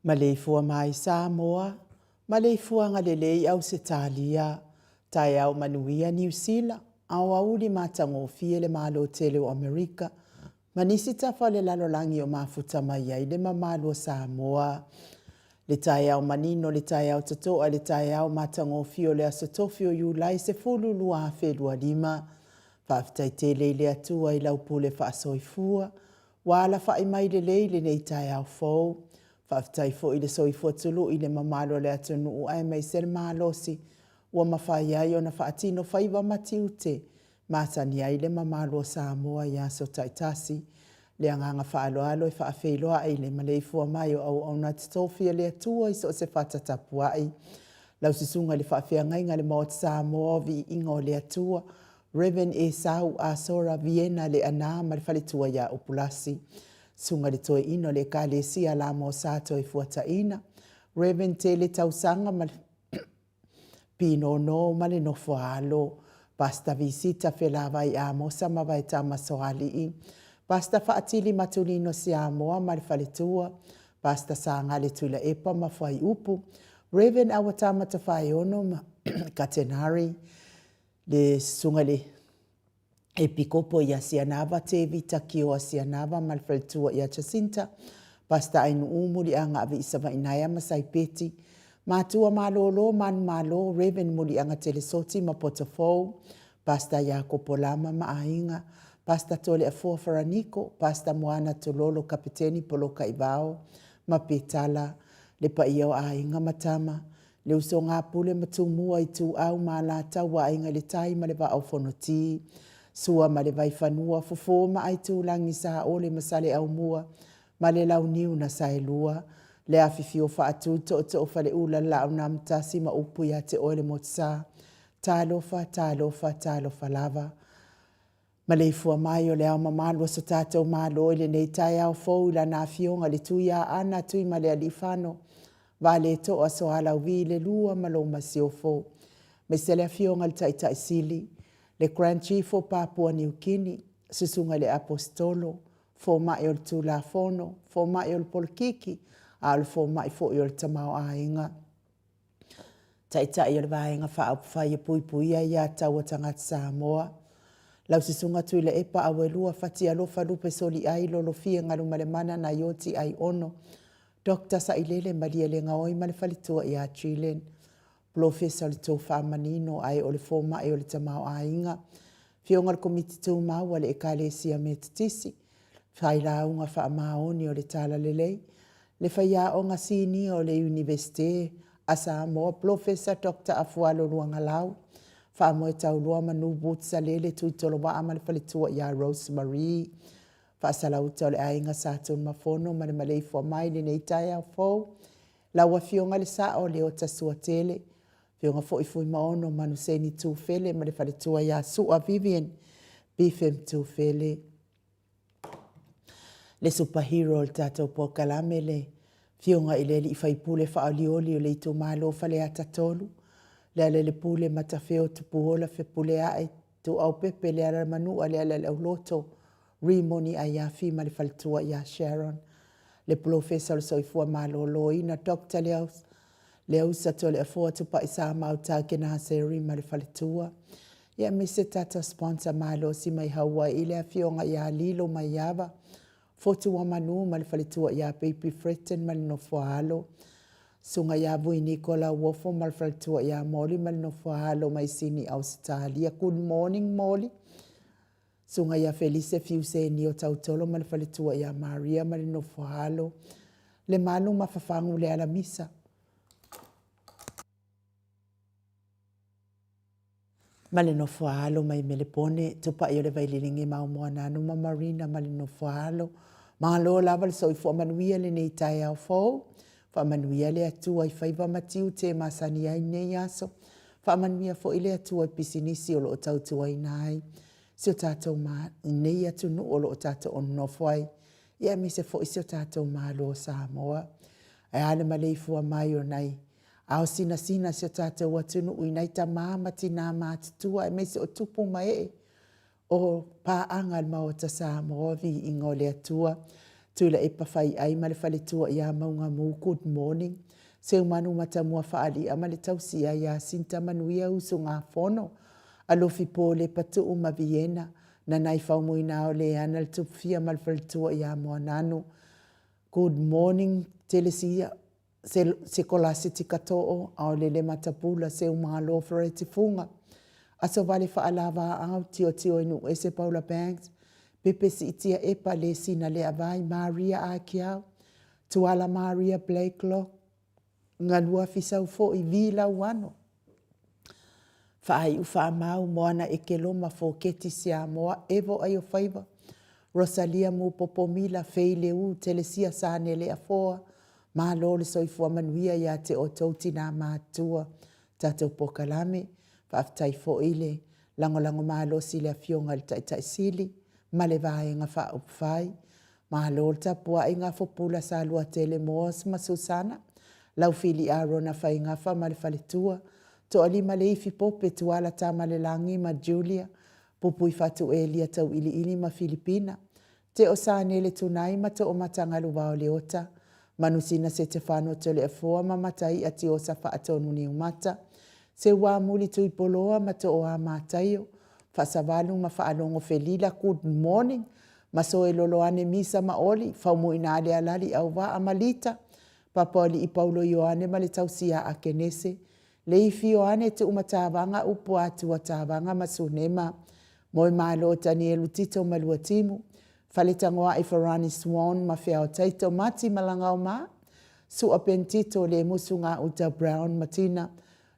Maleifua mai Samoa, maleifuaga lelei Ausetalia, taeao manuia Niu Sila, aoauli matagofie le Malo tele o Amerika, ma nisi tafa o le lalolagi o mafuta mai ai le mamalu o Samoa. Le taeao manino, le taeao totoa, le taeao matagofie o le aso tofi o Iulai 10, 2025. Faafetai tele i le Atua i lau pule faasoifua, ua alafai mai lelei lenei taeao fou. Faafetai foi i le soifua tului i le mamalu o le atunuu aemaise le malosi ua mafai ai ona faatino faiva ma tiute masani ai le mamalu o Samoa i aso taitasi. Le agaga faaaloalo e faafeiloai i le maleifua mai o auauna totofi a le Atua i so o se fata tapuai. Lau Susuga i le Faafeagaiga i le Maota Samoa o Viiga o le Atua, Rev. Esau Asora Viena Leaana ma le faletua ia Upulasi. Susuga i le Toeaina o le Ekalesia Lamo Sa Toefuataina, Rev. Tele Tausaga ma le Pinono ma le nofo a alo, Pastor Visita Felavai Amosa ma Vaetama Soalii, Pastor Faatili Matulino Siamoa ma le faletua, Pastor Sagale Tuilaepa ma Fuaiupu, Rev. Awatama Tofaeono ma Katenari, le susuga i le Epikopo ia Sianava Tevita Kioa Sianava ma le faletua ia Jacinta, Pastor Ainuu Muliaga Aviisavainaea ma Saipeti, Matua Malolo Manumalo Rev Muliaga Telesoti ma Potofou, Pastor Iakopo Lama ma Aiga, Pastor Toleafoa Faraniko, Pastor Moana Tololo Kapeteni Polokaivao ma Petala, le paia o aiga ma tama, Le usoga a Pule ma Tumua, Ituau ma Alataua, Aiga i le Tai ma le Vaa o Fonoti, Sua ma le Vaifanua, Fofo ma Aitulagi, Saole ma Saleaaumua ma le Launiu na Saelua, le afifio o Faatu, Tootoo o Faleula, le Laau na Amotasi ma upu ia te oe le Motusa. Talofa, talofa, talofa lava. Maleifua mai o le ao mamalu o so tatou Malo i lenei taeao fou i Lana Afioga i le Tuiaana Tuimalealiifano. Valetoa Soalauvi le lua ma lou masiofo. Aemaise le Afioga i le Taitai Sili, le Grand Chief o Papua Niu Kini, Susuga i le Aposetolo, Fomai o le Tulafono, Fomai o le Polokiki, a o le Fomai foi o le Tamaoaiga. Taitai o le Vaega Faaupufai e Puipuia Aia Tatau a Tagata Samoa, lau Susuga Tuilaepa Auelua Fatialofa Lupe Soliai Lolofie Galumalemana Naioti Aiono Doctor Sailele Malielegaoi ma le faletua ia Gillian, Polofesa o le Tofa Manino ae o le Fomai o le Tamaoaiga, Afioga i le Komiti Tumau a le Ekalesia Metotisi, Failauga Faamaoni o le Talalelei, le Faiaoga Sinia o le Iunivesite a Samoa, Polofesa Doctor Afualo Luagalau, Faamoetauloa Manu Boots Salele Tuitolovaa ma le faletua ia Rose Marie, Faasalauta o le Aiga Sa Tunumafono ma le maleifua mai i lenei taeao fou. Lau Afioga i le Sao Leota Suatele, Afioga foi Fuimaono Manuseni Tufele ma le faletua ia Sua Vivian Bifem Tufele. Le super hero o le tatou polokalame le Afioga i le alii faipule faaolioli o le itumalo Faleata 3, Lealailepule Matafeo Tupuola Fepuleai Tuuaupepe Lealaimanua Lealaiauloto Rimoni Aiafi ma le faletua ia Sharon, le Polofesa o le Soifua Maloloina Doctor Leausa Toleafoa Tupai Samauta Kenaseri ma le faletua, ia aemaise tatou sponsor malosi mai Hawaii le afioga ia Lilo Maiava Fotuamanu ma le faletua ia Baby Fretton ma le nofo a alo, Susuga ia Vui Niko Lauofo ma le faletua ia Molly ma le nofo a alo mai Sini Ausetalia. Good morning Molly. Susuga ia Felise Fiuse Nio Tautolo ma le faletua ia Maria ma le nofo a alo, Lemalu Mafafagu Lealamisa, ma le nofo a alo mai Melepone, Tupai o le Vailelege Maomoananu ma Marina ma le nofo a alo. Malo lava le soifua manuia lenei taeao fou. Faamanuia le Atua i faiva ma tiute e masani ai lenei aso. Faamanuia foi le Atua i pisinisi o lo o tautuaina ai si o tatou ma, nei atunuu o lo o tatou nonofo ai, ia aemaise foi si o tatou Malo o Samoa. Ae a le maleifua mai o nai ao sinasina si o tatou atunuu i nai tamā ma tinā matutua aemaise o tupu ma ee o paaga a le Maota Samoa, viiga o le Atua. Tuilaepa Faiai ma le faletua ia Maugamu, good morning. Seumanu Matamua Faali'a ma le tausia ia Sinta Manuia Usugafono, Alofi Pole Patuu ma Viena, Nanai Faumuina o Leana le Tupufia ma le faletua ia Moananu, good morning. Telesia Sekolasi Tikatoo, Aolele Matapula, Seumalo Fereti Fuga, Asovale Faalavaau, Tiotio i Nuuese Paula Banks, Pepe Siitia Epa, Lesina Leavai, Maria Akiau, Tuala Maria Blakelock, Galua Fisau foi, Vi Lauano, Faaiu Faamau, Moana Ekeloma, Foketi Siamoa, Evo Aiofaiva, Rosalia Mupopo Mila, Fei Leu, Telesia Sanele Afoa, Malo le soifua manuia ia te outou tinā matutua, tatou polokalame, faafetai foi le lagolago malosi i le Afioga i le Taitai Sili ma le Vaega Faaupufai. Malo le tapuaiga a Fopula Saluatele Moores ma Susana, Laufili Arona Faigafa ma le faletua, Toalima Leifi Pope, Tuala Tamalelagi ma Julia, Pupuifatu Elia Tauiliili ma Filipina, Teo Sanele Tunai ma Toomatagaluva Leota, Manusina Setefano Toleafoa ma Mataia Tiosa Faatonu Niumata, Seuamuli Tuipoloa ma Tooa Mataio, Faasavalu ma Faalogo Felila, Good morning, Masoe Loloane Misa ma Oli, Faumuina Alealali Auvaa ma Lita, Papaolii Paulo Ioane ma le tausia a Kenese, Leifi Ioane Tuumatavaga Upu Atua Tavaga ma Sunema, Moemalo Tanielu Tito ma Luatimu, Faletagoai Farani Swan ma Feao Taito Mati Malagaoma, Sua Ben Tito Lemusu Gauta Brown ma Tina,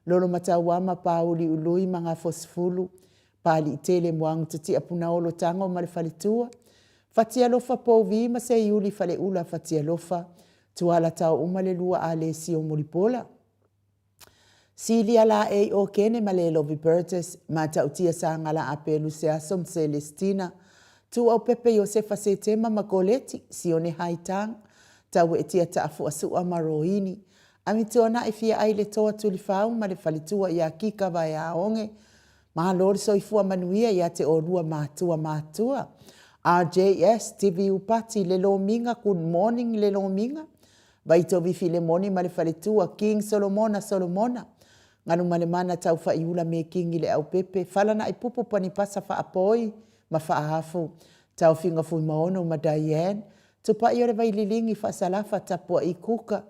Lolomatauama Pauli Ului ma Gafosifulu, Paliitele Muagutatia Punaolo Tago ma le faletua, Fatialofa Pouvi ma Seiuli Faleula Fatialofa, Tuala Taouma le lua Alesio Mulipola, Silia Laei Okene ma Lelovi Burgess, Matautia Sagala Apelu Seaso ma Celestina, Tuaupepe Iosefa Setema ma Koleti, Sione Haitang, Tauetia Taafuasua ma Roini, Amituanai fia ai le toa Tulifau ma le faletua ia Kika Vaeaoge. Malo le soifua manuia ia te oulua matua matua. RJS, TV Upati, le Lomiga, good morning le Lomiga. Vaitovi Filemoni ma le faletua, King Solomona Solomona. Galumalemana Taufaiula Mekingi Leaupepe, Falanaipupu Panipasa Faapoi ma Faafu, Taofiga Fuimaono ma Diane, Tupai o le Vaililigi Faasalafa Tapuai Kuka,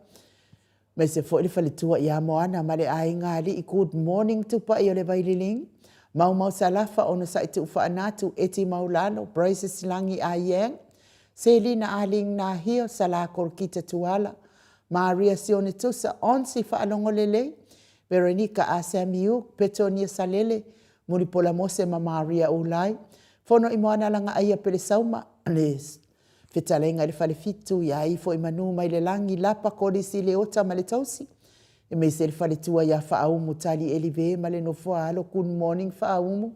Aemaise foi le faletua ia Moana ma le aiga alii Good morning Tupai o le Vaililigi, Maumau Salafa Onosai Tuufaanatu Eti Maulalo Braises Lagi Aiyeng, Selina Ah Ling Nahio Sala Kolokita Tuala Maria Sione Tusa Onsi Faalogo Lelei Veronica A Samiu Petonia Salele Mulipola Mose ma Maria Ulai Fono i Moana Lagaaia Pelesauma le Fetalaiga i le Falefitu ia ifo i manu mai le lagi Lapa Kolisi Leota ma le Tausi aemaise le faletua ia Faaumu Tali Elive ma le nofo a alo Good morning Faaumu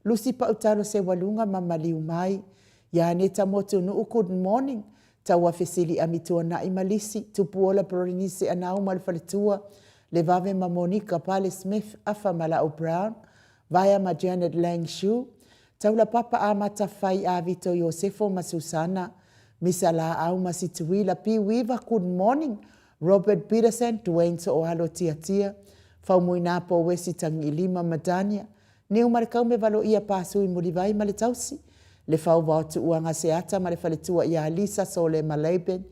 Lusi Pautalo Seualuga ma maliu mai ia Aneta Motunuu Good morning Tauafesili Amituanai ma Lisi Tupuola Berenice Anau ma le faletua Levave ma Monica Pale Smith Afa ma Lau Brown Vaea ma Janet Lang Shu Taulapapa Amata Fai a Vito Iosefo ma Susana Misa Laau ma Situila Piuiva Good morning Robert Peterson Dwayne Sooalo Tiatia Faumuina Powesi Tagiilima ma Dania Niu ma le Kaume Valoia Pasui Mulivai ma le Tausi Le Fauvao Tuuaga Seata ma le Faletua ia Lisa Sole ma Laban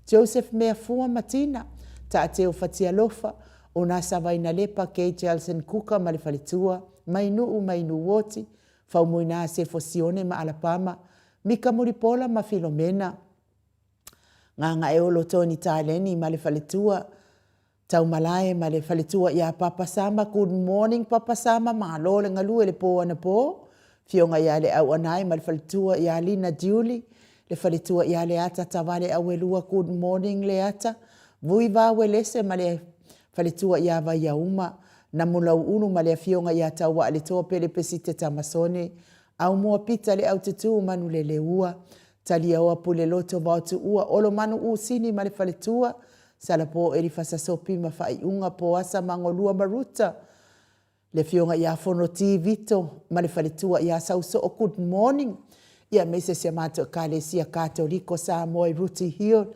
Joseph Meafua ma Tina Taateo Fatialofa Onasa Vainalepa Kay Jelson Kuka ma le Faletua Mainuu Mainuoti Faumuina Sefo Sione ma Alapama Mika Mulipola ma Filomena Gagaeolo Tony Taleni ma le Faletua Taumalae ma le faletua ia Papa Sama Good morning Papa Sama malo le galue le po anapo Afioga ia Le Auanae ma le faletua ia Lina Diuli le faletua ia Leata Tavale Auelua Good morning Leata Vui Vauelese ma le faletua ia Vaiauma Namulauulu ma le afioga ia Tauaaletoa Pele Pesite Tamasone Aumua Pita Le Aututu Manuleleua Taliaoa Puleloto Vaotuua Olomanu Usini ma le faletua Salapo Elifasa Sopi ma Faaiuga Poasa Magolua ma Ruta, le Afioga ia Fonoti Vito ma le faletua ia Sausoo Good morning ia aemaise si a matou Ekalesia Katoliko Samoa i Ruti Hill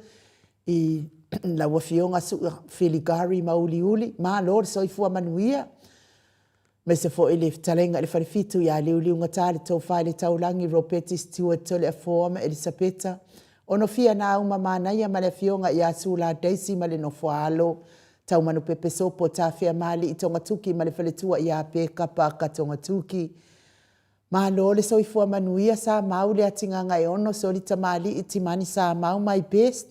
i lau Afioga Su'a Filigari Mauliuli, malo le soifua manuia. Aemaise foi le fetalaiga i le Falefitu ia Liuliugata, le Tofa i le Taulagi, Ropeti Stewart Toleafoa ma Elisapeta, Onofia Nauma Manaia ma le Afioga ia Sula Daisy ma le Nofoaalo, Taumanupepe Sopo Tafeamalii Togatuki ma le Faletua ia Peka Parker Togatuki. Malo le soifua manuia sa mau le atigagaeono soli tamalii timani sa mau my best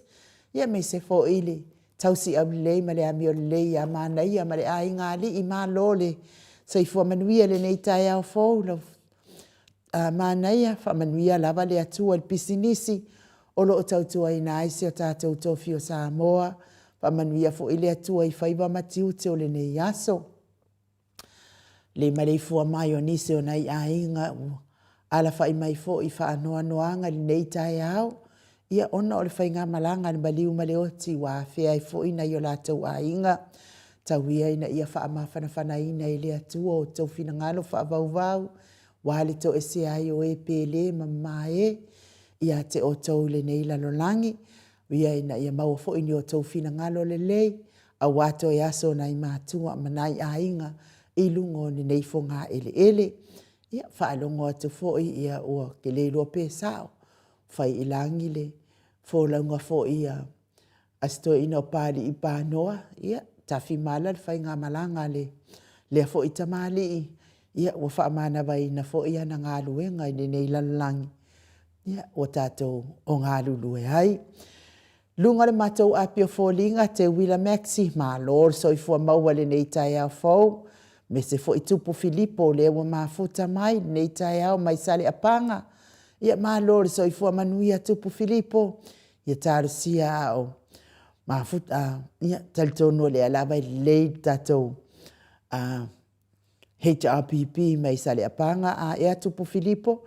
ia aemaise foi le tausi aulelei ma le amio lelei ia manaia ma le aiga alii malo le soifua manuia lenei taeao fou lau manaia faamanuia lava le Atua i le pisinisi o lo o tautuaina ai si o tatou tofi o Samoa faamanuia foi le Atua i faiva ma tiute o lenei aso. Le maleifua mai o nisi o nai aiga ua alafai mai foi i faanoanoaga i lenei taeao, ia ona o le faigamalaga a le maliu ma le oti ua afea ai foi nai o latou aiga. Tau ia ina ia faamafanafanaina e le Atua outou finagalo faavauvau, aua le toesea ai o e pele ma mamae ia te outou i lenei lalolagi. Ia ina ia maua foi ni outou finagalo lelei aua toe aso nai matua ma nai aiga i luga o lenei fogaeleele. Ia, faalogo atu foi ia ua ke le iloa pe sao, fai i lagi le folauga foi a a si toeaina o Papalii Panoa, ia, tafimala le faigamalaga a le lea foi tamalii, ia, ua faamanavaina foi ana galuega i lenei lalolagi, ia, ua tatou o galulue ai. Luga o le matou api o foliga, Teuila Maxi, malo le soifua maua i lenei taeao fou. Aemaise foi Tupu Filipo lea ua mafuta mai i lenei taeao mai Saleapaga. Ia malo le soifua manuia Tupu Filipo. Ia talosia a o mafuta, ia talitonu o lea lava e lelei le tatou HRPP mai Saleapaga a ea Tupu Filipo,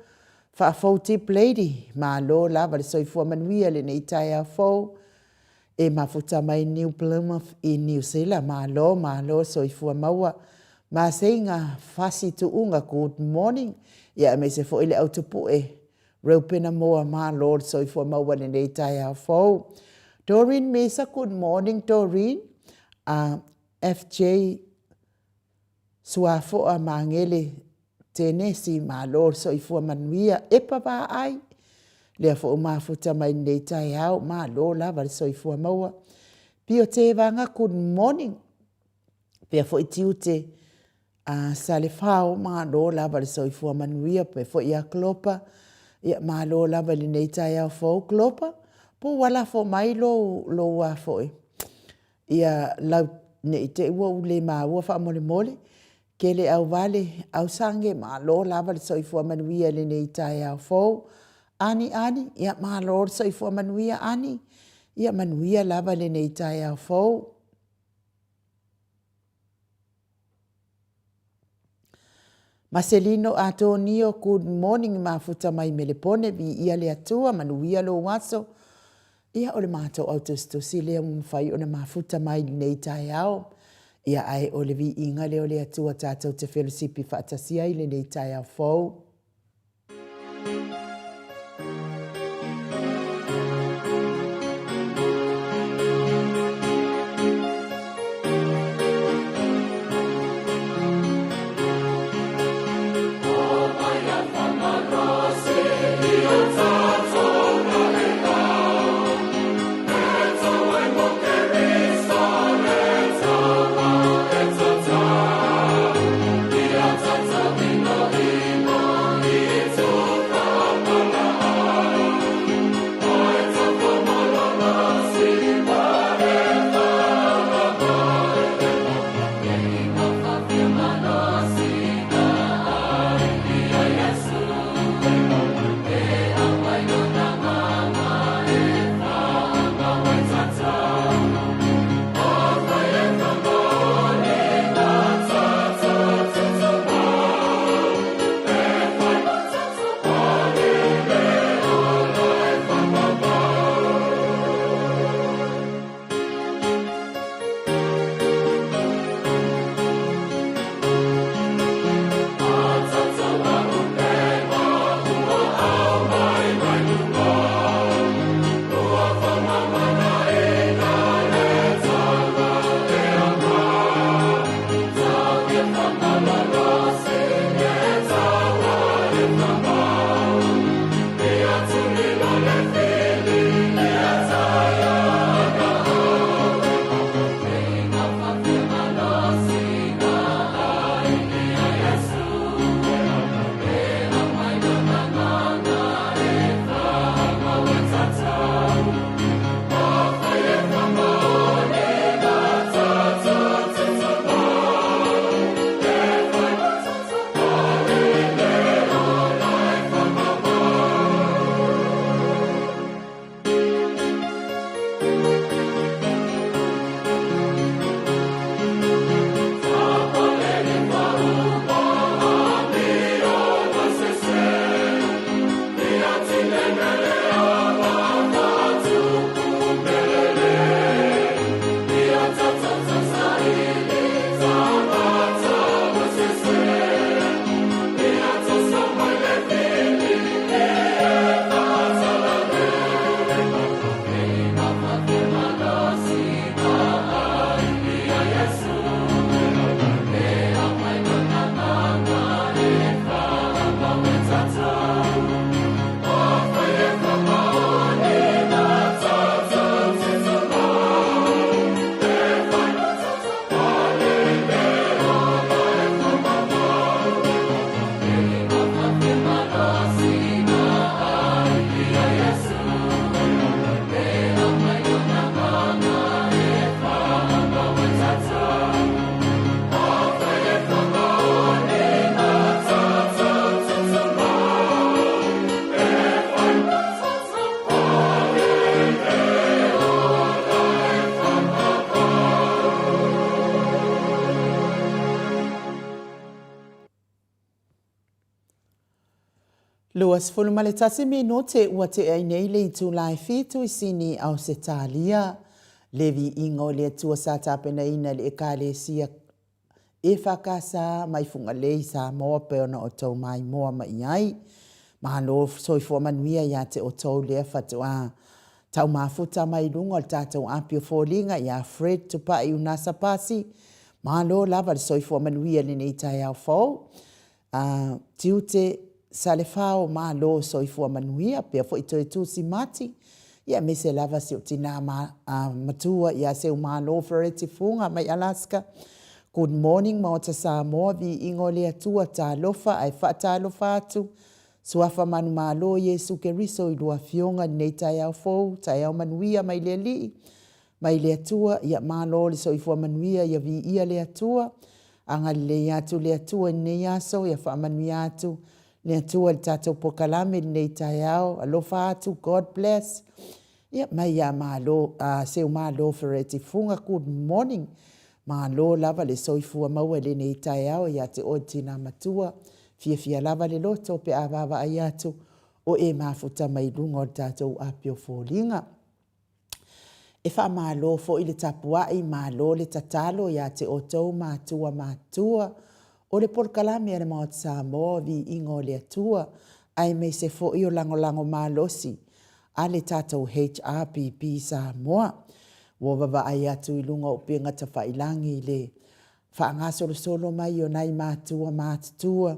Faafou Tip Lady, malo lava le soifua manuia i lenei taeao fou. E mafuta mai New Plymouth i Niu Sila, malo, malo soifua maua. Maseiga Fasi Tuuga, good morning. Ia aemaise foi le au tupue Reupena Moa, malo le soifua maua i lenei taeao fou. Doreen Misa, good morning Doreen. FJ Suafoa Magele Tenesi, malo le soifua manuia, epa vaai, lea foi ua mafuta mai lenei taeao, malo lava le soifua maua. Pio Tevaga, good morning, pea foi Tiute a Salefao, malo lava le soifua manuia, pea foi ia Klopa, ia malo lava i lenei taeao fou. Klopa, po ua lafo mai lou, lou a foi, ia lau, ne i te i ua ou le maua faamolemole, Keleauvale, Ausage, malo lava le soifua manuia i lenei taeao fou. Ani Ani, ia malo le soifua manuia Ani, ia manuia lava i lenei taeao fou. Maselino Atonio, good morning mafuta mai Melepone, viia le Atua, manuia lou aso. Ia, o le matou au tusitusi lea ua mafai ona mafuta mai i lenei taeao. Ia, ae o le viiga lea o le Atua tatou te felosipi faatasi ai i lenei taeao fou. 21 minute ua tea ai nei le itula e fitu i Sini, Ausetalia. Le viiga o le Atua sa tapenaina e le Ekalesia EFKS mai Fugalei i Samoa pei ona outou maimoa mai i ai. Malo soifua manuia ia te outou lea faatoa taumafuta mai luga o le tatou api o foliga ia Fred Tupai Unasa Pasi. Malo lava le soifua manuia i lenei taeao fou. A Tiute Salefao, malo soifua manuia, pea foi Toetusi Mati, ia aemaise lava si ou tina ma, a, matua ia Seumalo Fereti Fuga mai Alaska. Good morning Maota Samoa, viiga o le Atua, talofa ae faatalofa atu. Suafa manumalo Iesu Keriso i lua afioga i lenei taeao fou, taeao manuia mai le Alii. Mai le Atua, ia malo le soifua manuia, ia viia le Atua. Agalelei atu le Atua i lenei aso, ia faamanuia atu le Atua i le tatou polokalame i lenei taeao. Alofa atu, God bless. Ia mai ia malo, uh, Seumalo Fereti Fuga, good morning. Malo lava le soifua maua i lenei taeao ia te oe tina matua. Fiafia lava le loto pe a vaavaai atu o e mafuta mai luga o le tatou api o foliga. E faamalo foi le tapuai, malo le tatalo ia te outou matua matutua o le polokalame a le Maota Samoa o Viiga o le Atua, aemaise foi o lagolago malosi a le tatou HRPP Samoa. Ua vavaai atu i luga o upega tafailagi i le faagasolosolo mai o nai matua matutua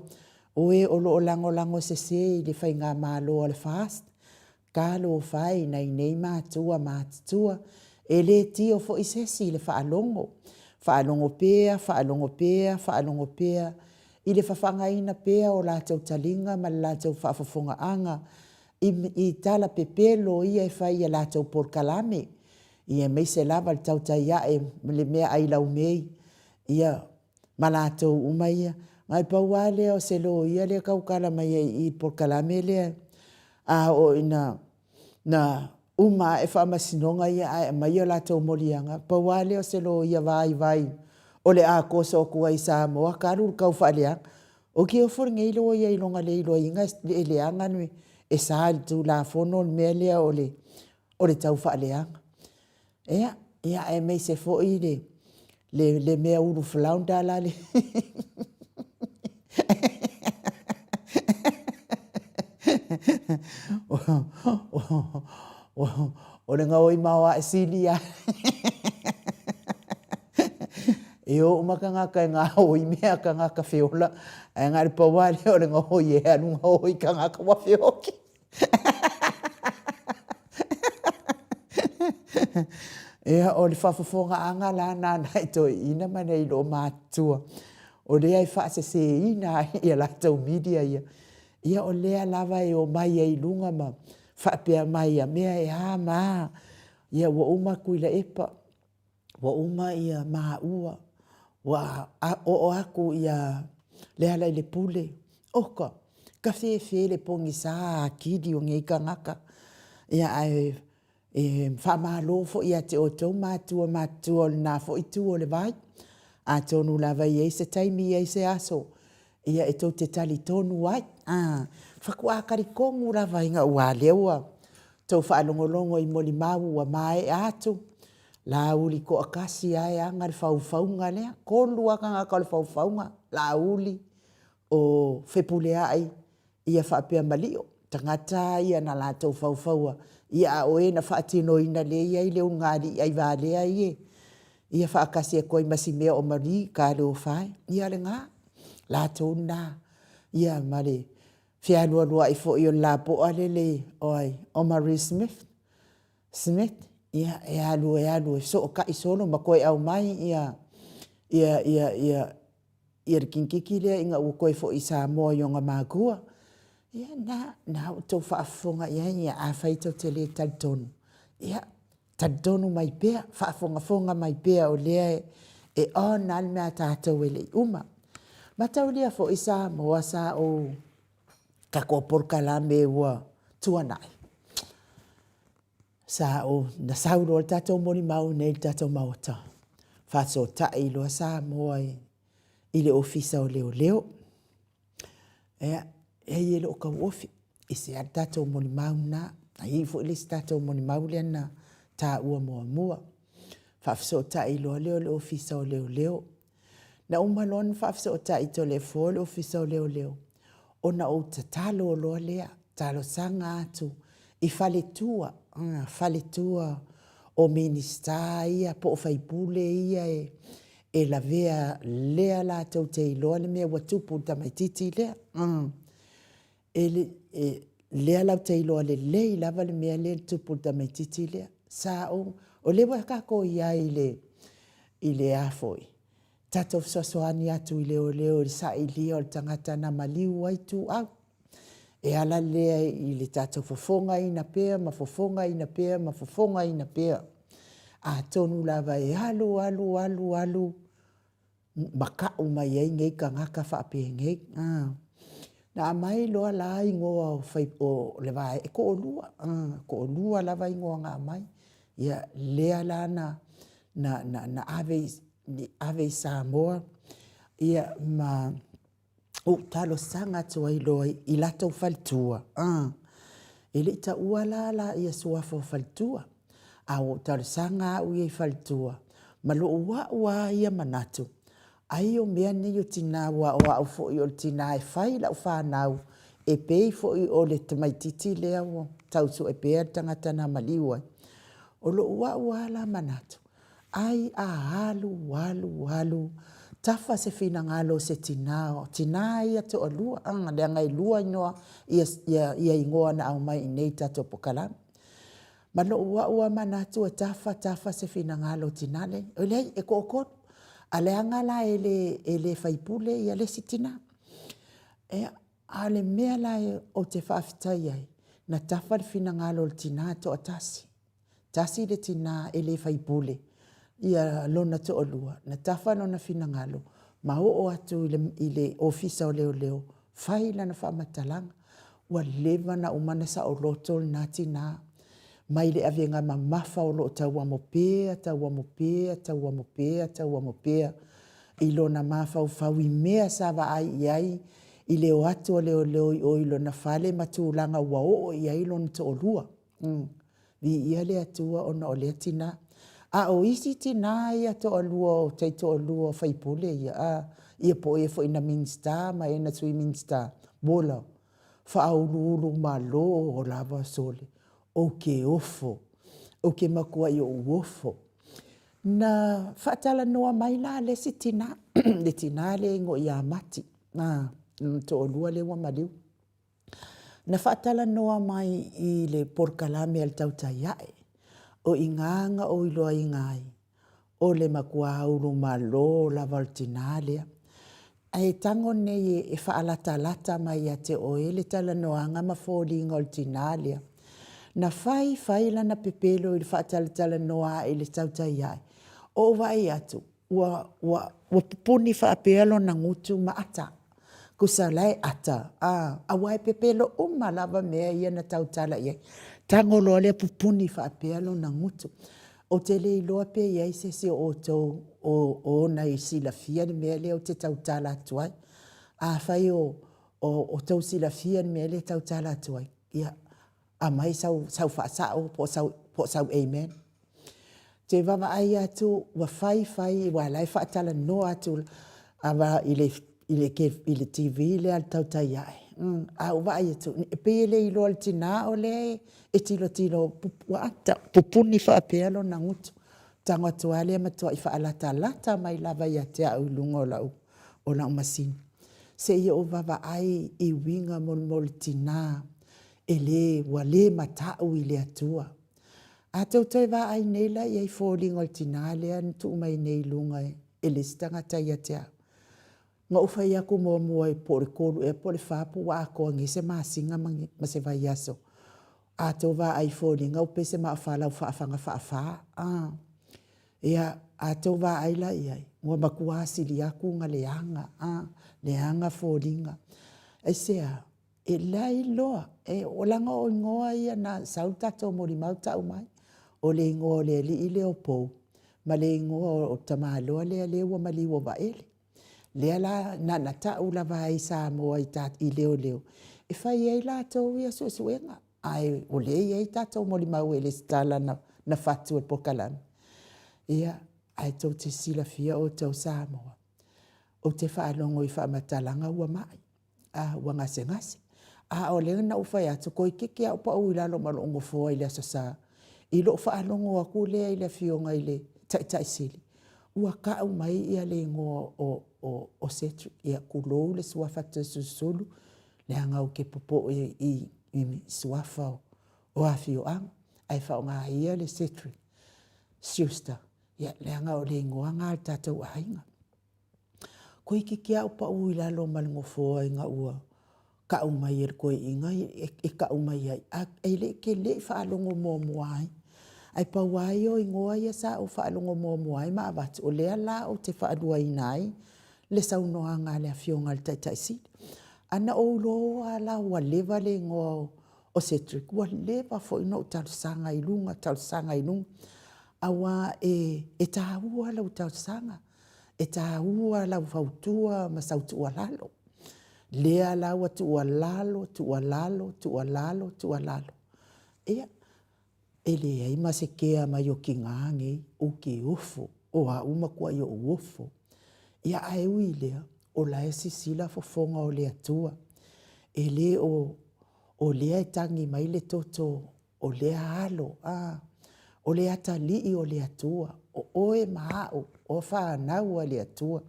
o e o lo o lagolago sese i le faigamalo a le FAST, Talofa e i nai nei matua matutua, e le tio foi sesi i le faalogo. Faalogo pea, faalogo pea, faalogo pea, i le fafagaina pea o latou taliga ma le latou faafofogaaga i, i tala pepelo ia e fai i a latou polokalame, ia aemaise lava le tautai ae ma le meaai laumei, ia, ma latou uma ia. Ae pau lava lea o se loia lea e tautala mai ai i i le polokalame lea, a oo ina na uma ae faamasinoga ia ae aumai o latou moliaga, pau lava lea o se loia vaivai o le a toso atu ai i Samoa talu le tau faaleaga. O ke ofo lenei loia i lona le iloaina e leaga e sa i le Tulafono le mea lea o le o le tau faaleaga. Ia, ia aemaise foi le, le, le mea ulu flounder la le o le gaoi maoae sili lava. E o uma tagata e gaoi mea tagata feola, ae na o le pau lava lea o le gaoi e alu gaoi tagata ua feoti. Ia, o le faafofogaaga la lena a nai toeaiina ma nai loomatutua, o lea e faaseseina ai a latou media ia. Ia, o lea lava e omai ai i luga ma faapea mai a mea e a ma a. Ia, ua uma Tuilaepa, ua uma ia maua, ua oo atu ia Lealailepule. Oka, kafefe le pogisa atili o nei tagata. Ia ae e faamalo foi ia te outou matua matutua o lena foi itu o le vai. Atonu lava e i ai se taimi, i ai se aso, ia e tou te talitonu ai. A, faatoa talitonu lava ina ua lea ua tou faalogologo i molimau ua maea atu, Laauli toatasi lava e ana le faufauga lea, tolu lava tagata o le faufauga, Laauli, o Fepuleai, ia faapea ma Lio, tagata ia na latou faufaua, ia a o e na faatinoina lea e i ai le ulugalii aivalea ia, ia faatasi atu ai ma Simea o Marie, talofa e, ia lena, latou lena, ia ma le fealualuai foi o le lapoa lele o ai, o Marie Smith, Smith, ia e alu e alu e sootai solo ma toe aumai ia ia ia ia ia le kinikiki lea ina ua toe foi i Samoa i ona matua. Ia na, na ua tou faafofoga i ai, ia afai tou te le talitonu, ia talitonu mai pea, faafogafoga mai pea o lea e on lava le mea a tatou e le i uma. Mataulia foi Samoa sa ou tatou polokalame ua tuanai, Sa ou, na sau loa le tatou molimau i inei i le tatou Maota, faasootai loa Samoa i le Ofisa o Leoleo. Ia, e i e le o tauofi, ese lava le tatou molimau lena. A i ai foi le isi tatou molimau lea na taua muamua. Faafesootai loa lea o le Ofisa o Leoleo. Na uma loa ona faafesootai i Toleafoa le Ofisa o Leoleo, ona ou tatalo loa lea, talosaga atu i faletua, faletua o Minisita ia po o faipule ia e lavea lea latou te iloa le mea ua tupu i le tamaitiiti lea. Lea latou te iloa lelei lava le mea lea na tupu i le tamaitiiti lea. Sa ou, o lea ua tatou i ai i le a foi, tatou fesoasoani atu i leoleo i le sailia o le tagata na maliu ai Ituau. E ala lea i le tatou fofogaina pea ma fofogaina pea ma fofogaina pea. Atonu lava e alu alu alu alu makaʻu mai ai nei tagata faapenei. Na aumai loa la igoa o le vaega, e toalua, toalua lava igoa na aumai. Ia, lea la na ave i Samoa ma ou talosaga atu ai loa i latou faletua, e le i taua la suafa o faletua, a ua ou talosaga au ia i faletua ma lou au lava ia manatu, ai o mea nei o tina aua o au foi o le tina e fai lau fanau e pei foi o le tamaitiiti lea ua tau sue pea le tagata na maliu ai. O lou au lava la manatu, ai a alu alu alu tafa se finagalo o se tina, o tina ia e toalua, leaga e lua igoa na aumai i inei i le tatou polokalame. Ma lou au lava manatu e tafa tafa se finagalo o le tina lea, e leai e toatolu, ae leaga la e le faipule le isi tina. Ia, a o le mea la ou te faafetai ai, na tafa le finagalo o le tina e toatasi, tasi le tina e le faipule lona toalua, na tafa lona finagalo ma oo atu i le Ofisa o Leoleo fai lana faamatalaga. Ua leva ona uma ona saoloto lena tina mai le avega mamafa o lo o tauamo pea, tauamo pea, tauamo pea, tauamo pea i lona mafaufau i mea sa vaai i ai i le o atu a leoleo i o i lona fale ma tulaga ua oo i ai lona toalua. Viia le Atua ona o lea tina. A o isi tina ia toalua, taitoalua o faipule ia, a, ia po o e foi na Minisita ma e na Sui Minisita, ola, faauluulumalo lava sole, ou te ofo, ou te matuai ou ofo. Na faatalanoa mai la le isi tina, le tina lea e igoa ia Mati, lona toalua lea ua maliu. Na faatalanoa mai i le polokalame a le Tautai Ae, o i ina na ou iloaina ai o le matua ulumalo lava o le tina lea. Ae tago nei e faalatalata mai ia te oe le talanoaga ma foliga o le tina lea. Na fai fai lana pepelo i le faatalatalanoa ae i le Tautai Ae, ou vaai atu ua, ua, ua pupuni faapea lona gutu ma ata. Tusa o la e ata, a, aua e pepelo uma lava mea ia na tautala i ai. Tago loa lea pupuni faapea lona gutu. Ou te le iloa pe i ai se isi o outou o ona i silafia le mea lea ou te tautala atu ai. Afai o outou silafia le mea lea e tautala atu ai, ia aumai sau, sau faasao po o sau amen. Ou te vaavaai atu ua fai fai aua o la e faatalanoa atu lava i le TV lea a le Tautai Ae, ae ou vaai atu, e pei e le iloa e le tina o lea e tilotilo, ua ata, pupuni faapea lona gutu. Tago atu lava lea matuai faalatalata mai lava ia te au i luga o lau masini. Seia ou vaavaai i uiga mo le tina e le, ua le matau i le Atua. A tou toe vaai nei la i ai i foliga o le tina lea na tuu mai nei i luga e le isi tagata ia te au. Na ou fai atu muamua po o le 3 ea po o le 4 po ua atoa nei se masina ma se vaiaso. A outou vaai i foliga ua pei se maa o faafaga faafa. Ia, a outou vaai la i ai, ua matua sili atu ona leaga, leaga foliga. Aisea? E leai loa, leaga o igoa ia na sau le tatou molimau tau mai, o le igoa o le alii lea o Pou ma le igoa o le tamaloa lea ua maliu o Vaele. Lea la na ona tau lava ai i Samoa i leoleo e fai ai latou ia suesuega, ae o lea e i ai tatou molimau e resitala na fatu e le polokalame. Ia, ae tou te silafia outou Samoa, ou te faalogo i faamatalaga ua mai, a, ua gasegase. A o lea na ou fai atu, toeitiiti lava ou pau i lalo ma lou nofoa i le Aso Sa, i lou faalogo atu lea i le Afioga i le Taitai Sili ua tau mai le igoa o Cedric, ia tulou le suafa Toeolesulusulu, leaga ou te popoe i suafa o afioaga, ae faaaoga ia le Cedric Schuster, leaga o le igoa lena o le tatou aiga. Toeitiiti lava ou pau i lalo ma le nofoa ina ua tau mai e le toeaina e tau mai ai, ae te le i faalogo muamua ai. Ae pau lava ia o igoa ia sa ou faalogo muamua ai ma avatu, o lea la ou te faaluaina ai le saunoaga a le Afioga i le Taitai Sili. Ae na ou iloa lava la ua leva le igoa o Cedric, ua leva foi ona ou talosaga i luga, talosaga i luga, aua e taua lau talosaga, e taua lau fautua ma sau tuualalo. Lea la ua tuualalo, tuualalo, tuualalo, tuualalo, ia, e leai ma se kea mai o tina nei, ou te ofo, o au ua matuai ou ofo. Ia ae ui i lea, o la e sisila fofoga o le Atua, e le o lea e tagi mai le toto o lea alo, a, o le atalii o le Atua, o oe ma au o fanau a le Atua.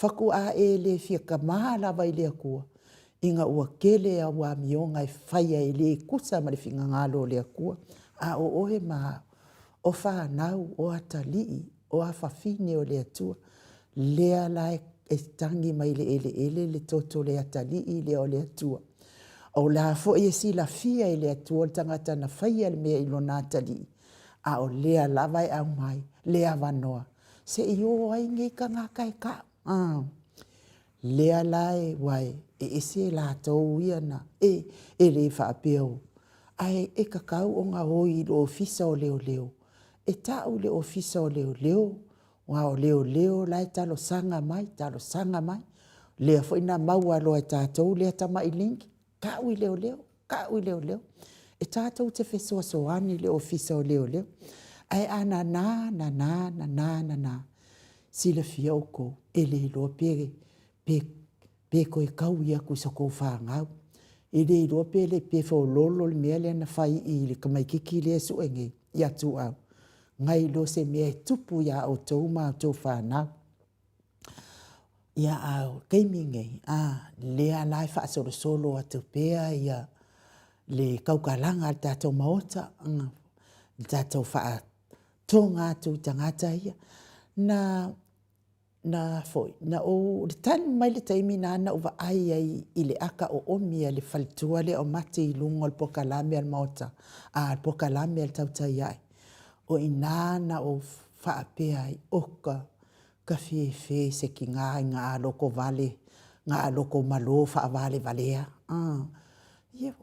Faatoa e le fia tama lava i le Atua ina ua tele au amioga e faia e le tusa ma le finagalo o le Atua. A o oe ma au, o fanau, o atalii, o afafine o le Atua, lea la e tagi mai i le eleele le toto o le atalii lea o le Atua. O la foi e silafia e le Atua le tagata na faia le mea i lona atalii, a o lea lava e aumai le avanoa se i o ai nei tagata e tau. A, lea la e, aua e ese latou ia na, e le faapea o, ae e tatau ona o i le Ofisa o Leoleo, e tau i le Ofisa o Leoleo, aua o leoleo la e talosaga mai, talosaga mai. O lea foi na maua loa e tatou lea tamai link, tau i leoleo, tau i leoleo. E tatou te fesoasoani i le Ofisa o Leoleo. Ae a nana, nana, nana, nana, silafia outou, e le iloa pe, pe, pe toe taui atu i sa outou fanau. E le iloa pe le pe feoloolo le mea lea na fai i le tamaitiiti lea e sue nei ia Tuau, nai lo se mea e tupu ia outou ma a outou fanau. Ia, a o le taimi lenei, a, lea la e faasolosolo atu pea le tautalaga a le tatou Maota, le tatou faatoga atu i tagata ia. Na na foi, na ou, talu mai le taimi na na ou vaai ai i le ata oomi a le faletua lea o Mati i luga o le polokalame a le Maota, a, le polokalame a le Tautai Ae, o i ina na ou faapea ai, oka, ka fefe i se tina ina a lotovale, na a lotomalo faavalevalea. Ia,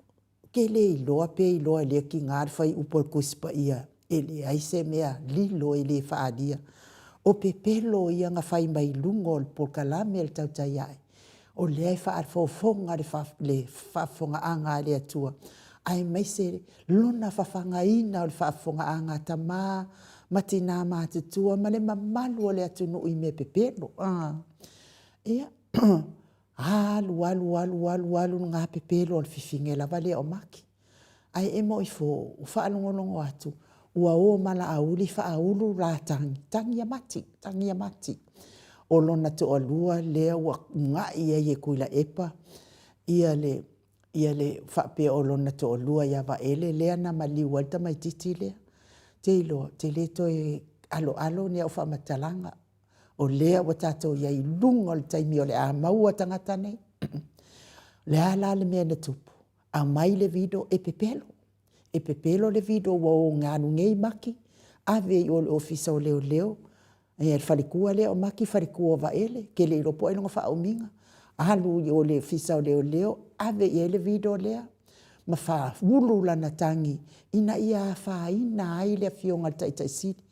Ou te le iloa pe iloa e lea tina le fuaiupu o le Tusi Paia e leai se mea lilo e le faaalia. O pepelo ia na fai mai luga o le polokalame a le Tautai Ae, o lea e faafofoga le faafofogaaga a le Atua, aemaise lona fafagaina o le faafofogaaga a tama ma tina matutua ma le mamalu o le atunuu i mea pepelo. Ia, Alu alu alu alu alu lena pepelo o le fifine lava lea o Maki. Ae emo ifo ua faalogologo atu ua o ma Laauli faaulu la tagi, tagi ia Mati, tagi ia Mati. O lona toalua lea ua uunai ai e Tuilaepa ia le ia le faapea o lona toalua ia Vaele lea na maliu ai le tamaitiiti lea. Ou te iloa, ou te le toe aloalo ni au faamatalaga, O lea ua tatou i ai i luga o le taimi o le a maua tagata nei. O le a la le mea na tupu? Aumai le video e pepelo. E pepelo le video ua o alu nei Maki, ave i o i le Ofisa o Leoleo, le faletua lea o Maki, faletua o Vaele, ou te le iloa po o ai lona faaumiga. Alu i o i le Ofisa o Leoleo, ave i ai le video lea ma faaulu lana tagi ina ia afaina ai le Afioga i le Taitai Sili.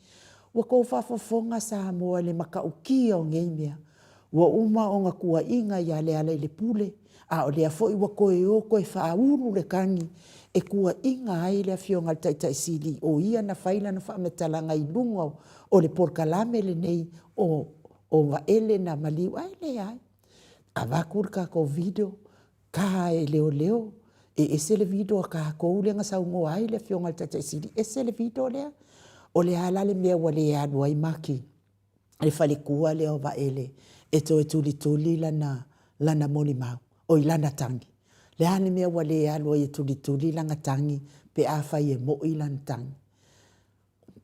Ua tou faafofoga Samoa i le matautia o nei mea. Ua uma ona tuaiina ia Lealailepule, a o lea foi ua toe o toe faaulu le tagi e tuaiina ai le Afioga i le Taitai Sili o ia na fai lana faamatalaga i luga o le polokalame lenei o Vaele na maliu ae leai. Avatu le tatou video, ta e leoleo, e ese le video a tatou lea na saunoa ai le Afioga i le Taitai Sili, ese le video lea. O le a la le mea ua le alu ai Maki i le faletua lea o Vaele e toe tulituli lana, lana molimau, oi lana tagi. Le a le mea ua le alu ai e tulituli lana tagi pe afai e moi lana tagi?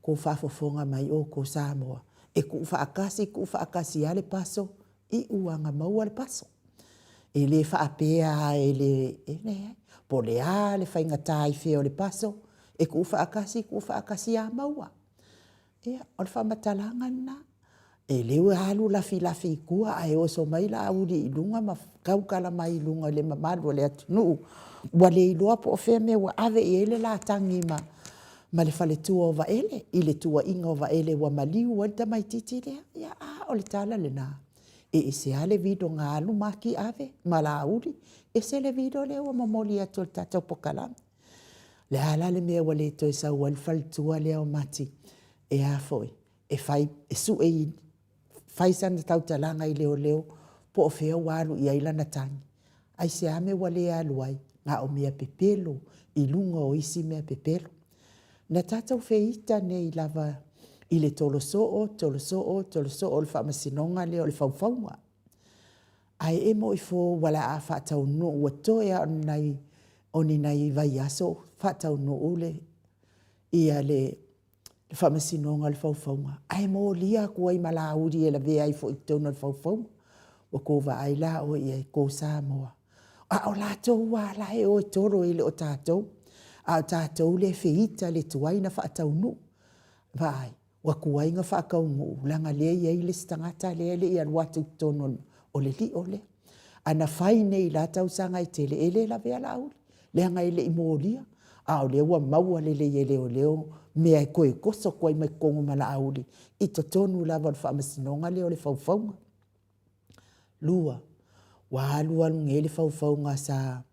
Tou faafofoga mai outou Samoa, e tuufaatasi tuufaatasi lava le paso, iu lava ina maua le paso. E le faapea e le, e leai. Po o le a le faigata i fea o le paso, e tuufaatasi tuufaatasi lava maua. Ia, o le faamatalaga lena. E le ua alu lafilafi i tua ae oso mai Laauli i luga ma tautala mai i luga i le mamalu o le atunuu, ua le iloa po o fea mea ua ave i ai le la tagi ma le faletua o Vaele i le tuuaiga o Vaele ua maliu ai le tamaitiiti lea. Ia, a o le tala lena. E ese lava le video na alu Maki ave ma Laauli, ese le video lea ua momoli atu e le tatou polokalame. Le a la le mea ua le toe sau ai le faletua lea o Mati e a foi, e fai, e sue i, fai sana tautalaga i leoleo po o fea ua alu i ai lana tagi. Aisea mea ua le alu ai? Na o mea pepelo i luga o isi mea pepelo. Na tatou feita nei lava i le tolo soo, tolo soo, tolo soo o le faamasinoga lea o le faufauga. Ae e moi fo ua le a faataunuu ua toe a o ni nai, o ni nai vaiaso faataunuu le, ia le Faamasinoga o le Faufauga, ae molia atu ai ma Laauli e lavea ai foi i totonu o le faufauga. Ua tou vaai la oe i ai, ko Samoa. A o latou lava la e o e tolo e le o tatou. A o tatou lea e feita le tuai ona faataunuu. Vaai, ua tuai ona faataunuu leaga lea e i ai le isi tagata lea e le i alu atu i totonu o le lio lea. A na fai nei i la tausaga e tele, e le lavea Laauli, leaga e le i molia, a o lea ua maua lelei e leoleo mea e toe toso atu ai ma totonu ma Laauli i totonu lava o le faamasinoga lea o le faufauga. Lua, ua alualu nei le faufauga sa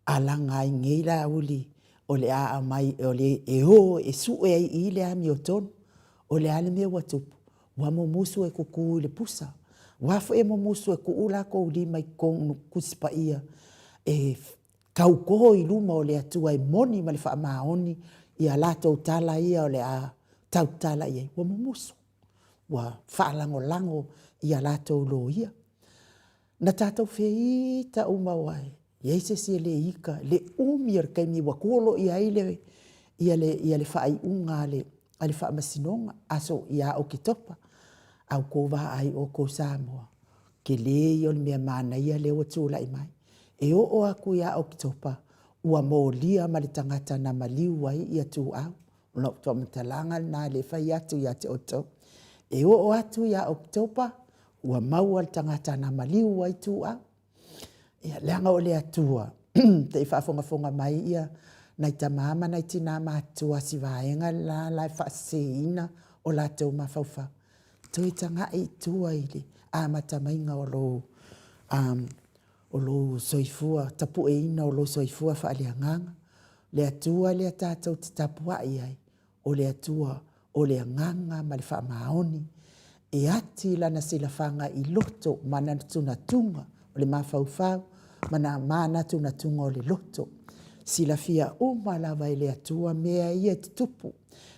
alaga ai nei Laauli o le a aumai o le e o e sue ai i i le amiotonu. O le a le mea ua tupu? Ua mumusu e kuku i le pusa. Ua foi e mumusu e tuu latou lima i totonu Tusi Paia e tauto i luma o le Atua e moni ma le faamaoni ia latou tala ia o le a tautala i ai. Ua mumusu, ua faalagolago ia latou loia. Na tatou feita uma aua e i ai se isi e le ita, le umi o le taimi ua tolo i ai le, ia le, ia le faaiuga a le, a le Faamasinoga, aso ia Oketopa. A ua outou vaai outou Samoa, tele ia o le mea manaia lea ua tulai mai. E oo atu ia Oketopa, ua molia ma le tagata na maliu ai ia Tuuau. O lau faamatalaga lena lea e fai atu ia te outou. E oo atu ia Oketopa, ua maua le tagata na maliu ai Tuuau. Ia, leaga o le Atua, te i faafogafoga mai ia nai tama ma nai tina matutua o si vaega la la e faaseseina o latou mafaufau. Toe tagai i tua i le amata maiga o lou, um, o lou soifua, tapueina o lou soifua faaleagaga. Le Atua lea tatou te tapuai ai, o le Atua o le agaga ma le faamaoni, e ati lana silafaga i loto ma manatunatuga o le mafaufau ma na manatunatuga o le loto. Silafia uma lava e le Atua mea ia e tutupu,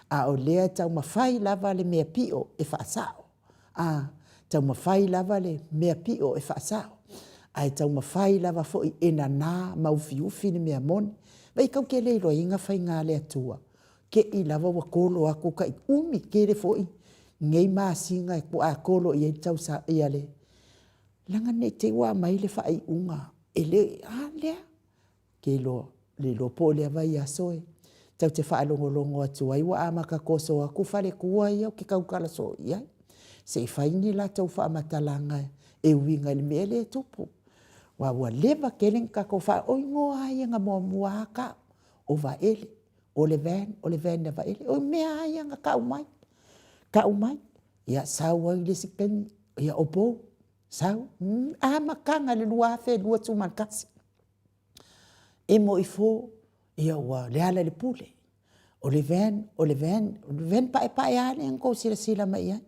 a o lea e taumafai lava le mea pio e faasao. A, taumafai lava le mea pio e faasao, ae taumafai lava foi e nana ma ufiufi le mea moni. Vaai kau te le iloaina faiga a le Atua, te i lava ua tolo atu tai umi tele foi nei masina e a tolo i ai le tausaga ia le leaga ne i te i ua aumai le faaiuga e le a lea ke iloa le iloa po o lea vaiaso e tau te faalogologo atu ai ua amata toso atu faletua ia ou te tautala soo i ai se i fai ni latou faamatalaga e uiga i le mea lea e tupu aua ua leva tele na tatou faa o igoa lava ia na muamua lava tau o Vaele o le van, o le van a Vaele. O mea lava ia na tau mai, tau mai. Ia sau ai le isi taimi, ia o Pou. Sau, amataga i le 2021. Emo ifo, ia ua Lealailepule. O le van, o le van, o le van paepae lava lea na tou silasila mai i ai.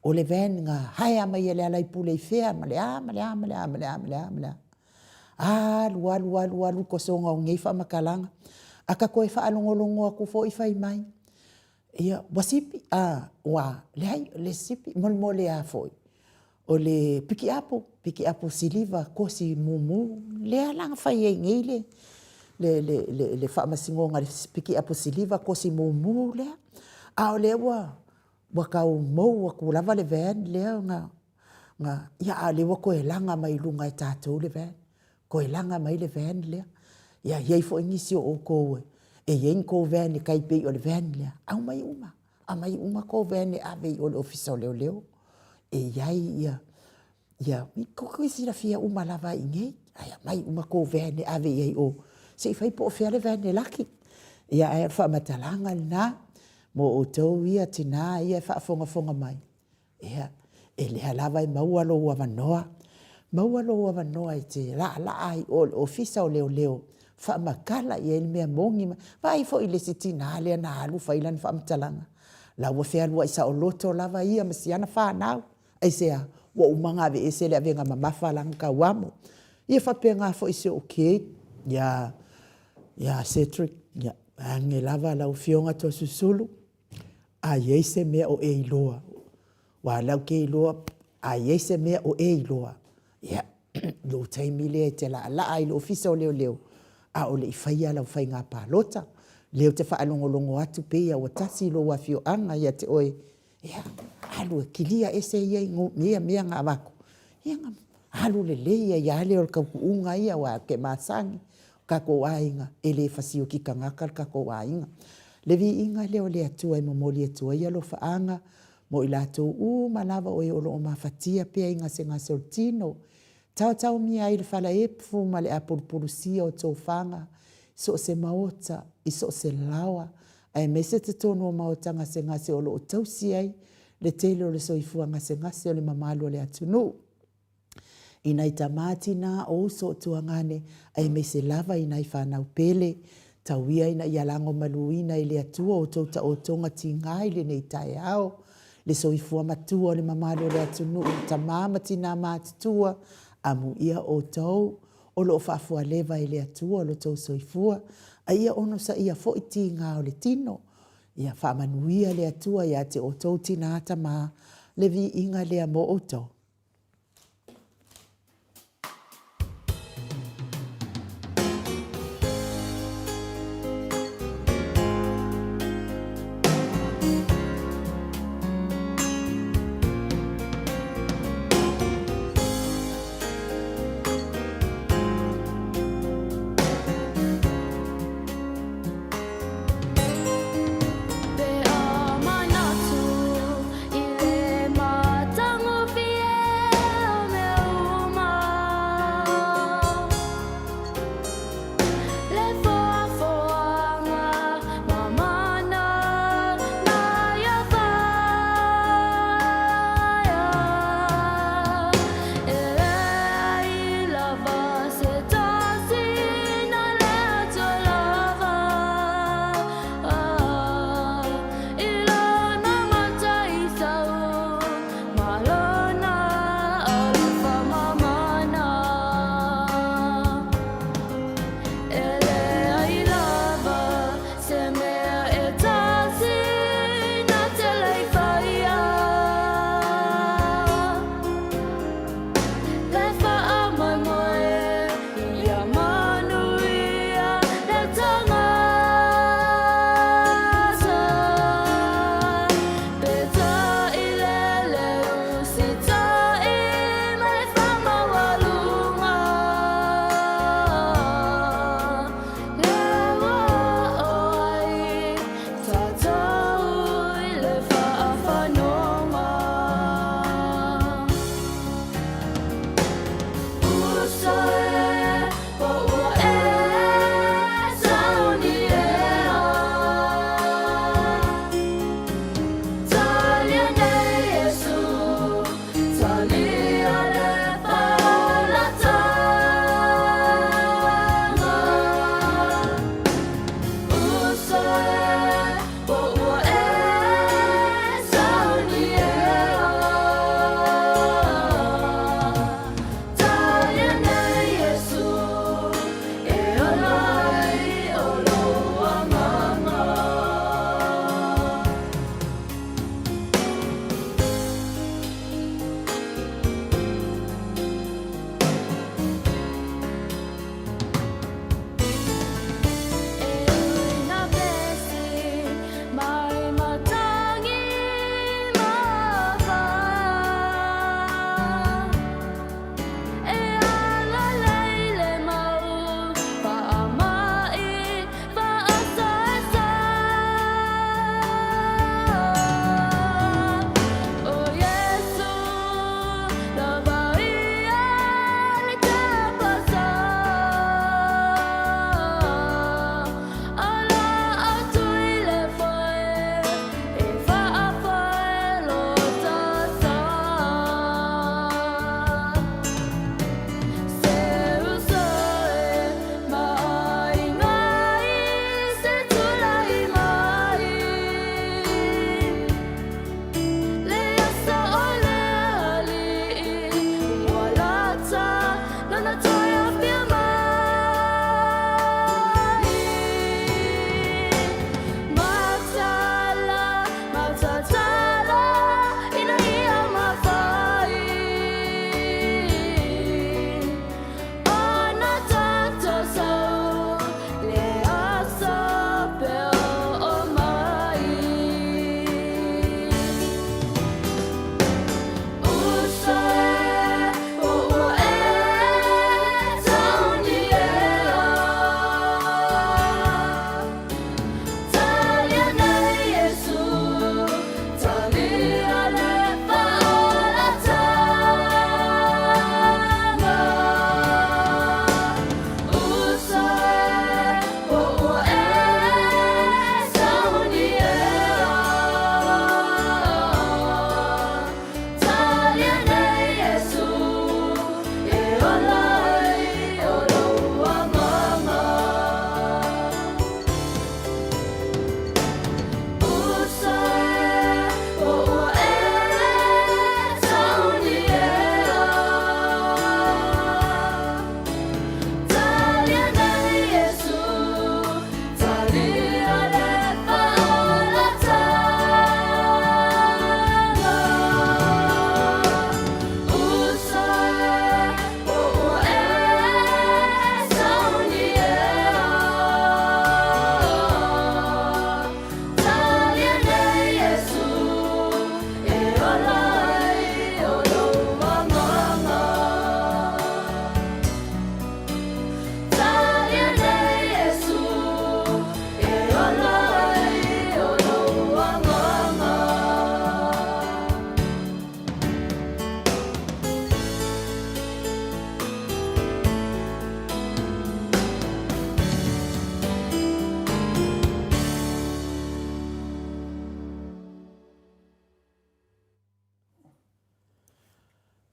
O le van na hire mai e Lealailepule i fea ma le a ma le a ma le a ma le a ma le a ma le a. Alu alu alu alu tosoga o nei faamatalaga, a ta toe faalogologo atu foi fai mai, ia, ua sipi, a, ua leai, e le sipi, mo le a foi, o le pikiapu, pikiapu siliva kosi mumu, lea la na fai ai nei le faamasinoga i le pikiapu siliva kosi mumu lea, a o lea ua tau mou atu lava le van lea na, a o lea ua toe laga mai i luga e tatou le van, toe laga mai le van lea. Ia e i ai foi nisi o outou e i ai ni tou van e tai pei o le van lea, aumai uma, aumai uma tou van e ave i o i le Ofisa o Leoleo, e i ai ia, tou te silafia uma lava i inei, ae aumai uma tou van e ave ai i o se i fai po o fea le van e laki. Ia, ae o le faamatalaga lena mo outou ia tina ia e faafogafoga mai, ia, o lea lava e maua lou avanoa, maua lou avanoa e te laalaa ai i o i le Ofisa o Leoleo, faamatala i ai le mea moni. Vaai foi i le isi tina lea na alu fai lana faamatalaga, o la e ua fealuai saoloto lava ia ma si ana fanau. Aisea? Ua uma ona aveese le avega mamafa la na tauamo. Ia faapena foi i si ou kei ia Cedric, vaeane lava lau Afioga Toeolesulusulu, a i ai se mea o e iloa, aua o lea ou te iloa, a i ai se mea o e iloa, ia, o lou taimi lea e te laalaa ai i le Ofisa o Leoleo a o le i faia lau faiga palota. O lea ou te faalogologo atu pei lava ua tasi lou afioaga ia te oe, ia alu e kilia ese ia mea na avatu, ia ona alu lelei ai lava lea o le tautuuga ia, aua ou te masani, o tatou aiga, e le fasioti tagata le tatou aiga. Le viiga lea o le Atua e momoli atu ai alofaaga mo i latou uma lava o e o lo o mafatia pea i gasegase o le tino, taotaomia ai i le falaefu ma le apulupulusia o tofaga i so o se maota, i so o se laoa, aemaise totonu o maota gasegase o lo o tausi ai le tele o le soifua gasegase o le mamalu o le atunuu. I nai tama, tina, o uso o tuagane, aemaise lava i nai fanau pele, tau ia ina ia lagomaluina e le Atua outou taotoga tiga i lenei taeao, le soifua matua o le mamalu o le atunuu, tama ma tina matutua, amuia outou o lo o faafualeva e le Atua lo outou soifua, a ia onosaia foi tiga o le tino. Ia faamanuia le Atua ia te outou tina tama, le viiga lea mo outou. Pe a manatu i le matagofie.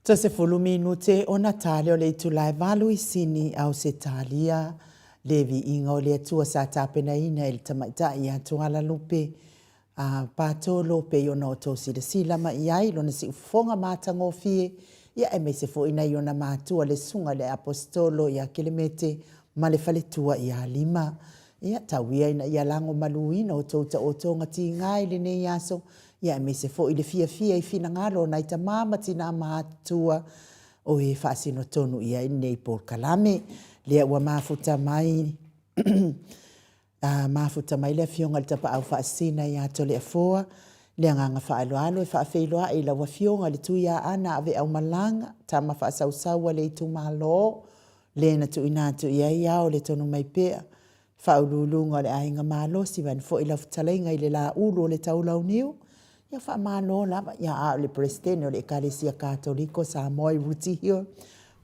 30 minute ona tale o le itula e valu i Sini, Ausetalia, le viiga o le Atua sa tapenaina e le tamaitai ia Tuala Lupe a Patolo pei ona outou silasila mai i ai lona siufofoga matagofie, ia aemaise foi nai ona matua le Susuga i le Aposetolo ia Kelemete ma le faletua ia Lima. Ia, tau ia ina ia lagomaluina outou taotoga tiga i lenei aso, ia aemaise foi le fiafia i finagalo o nai tama ma tina matutua o e faasino tonu i ai lenei polokalame. Lea ua mafuta mai mafuta mai le Afioga i le Tapaau Faasisina ia Toleafoa, le agaga faaaloalo e faafeiloai i lau Afioga i le Tuiaana Aveaumalaga, tama faasausau a le itumalo, le na tuuina atu i ai ao le tonu mai pea, Faauluuluga o le Aiga Malosi vaeane foi lau fetalaiga i le Laulu o le Taulauniu, ia faamalo lava, ia a o le Peresetene o le Ekalesia Katoliko Samoa i Rooty Hill,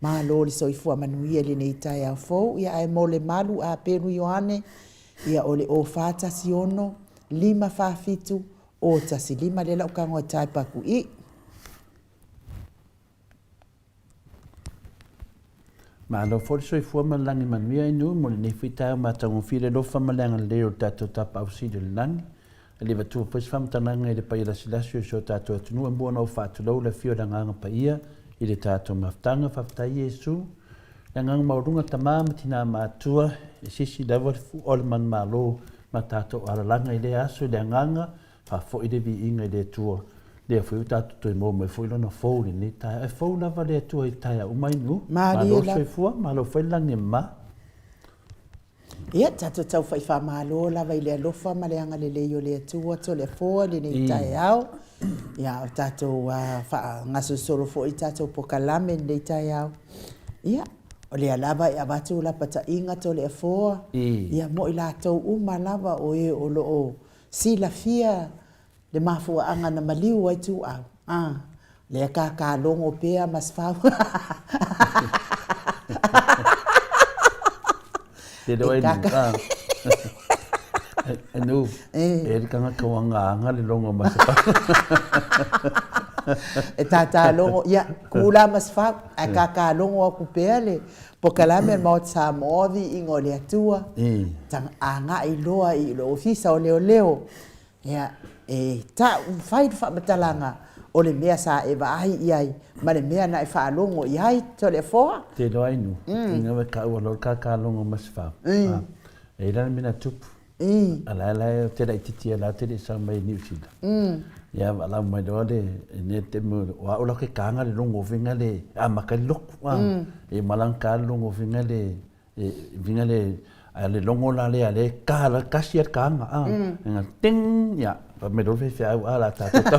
malo le soifua manuia i lenei taeao fou, ia ae mo le malu a Peru Ioane, ia o le 0416 547 015 lea la u tago e type atu i i. Malo foi le soifua ma le lagi manuia i nuu mo lenei foi taeao matagofie le alofa ma le agalelei o le tatou Tapaau Sili o le Lagi. E le avatua foi se faamatalaga i le paia lasilasi o si o tatou atunuu e mua ona ou faatulou le afio o le Agaga Paia i le tatou mafutaga. Faafetai Iesu, le agaga maualuga tama ma tina matua e sisi lava le fua o le manumalo ma tatou alalaga i lea aso i le agaga Faafoi le viiga i le Atua, lea foi ua tatou toe maua mai foi Lona fou i lenei taeao. E fou lava le Atua i taeao uma inu. Malo le soifua, malo foi le lagi e mama. Ia, tatou tau fai faamalo lava i le alofa ma le agalelei o le Atua Toleafoa i lenei taeao. Ia, o tatou faagasolosolo foi i tatou pokalame i lenei taeao. Ia, o lea lava e avatu lapataiga Toleafoa, ia mo i latou uma lava o e o lo o Silafia le mafuaaga na maliu ai Tuuau, a, lea ka logo pea ma Sefau. Te reo e nu, a. E nu, e le tangata o anga anga le logo ma Sefau. E tātā logo, ia, ku la ma Sefau, ae kākā logo aku pea le Pokalame le Maota Samoa, viiga o le Atua, agai loa i le Ofisa o Leoleo, ia, e tau fai le faamatalaga o le mea sa e vaai i ai ma le mea na e faalogo i ai, Toleafoa. Te iloa ai nu, ina ua taua loa le kākālogo ma se fao, e i la le mea na tupu. A la la e te laititi la te le sau mai New Zealand. Ia wa lau mai loa le ne te mo o au la ke kanga le longo vinga le a maka le loku a. E malang ka le longo vinga le e vinga le a le longo la le a le ka la kasi a kanga a. Nga ting ya pa me lo fe fe au a la ta ta.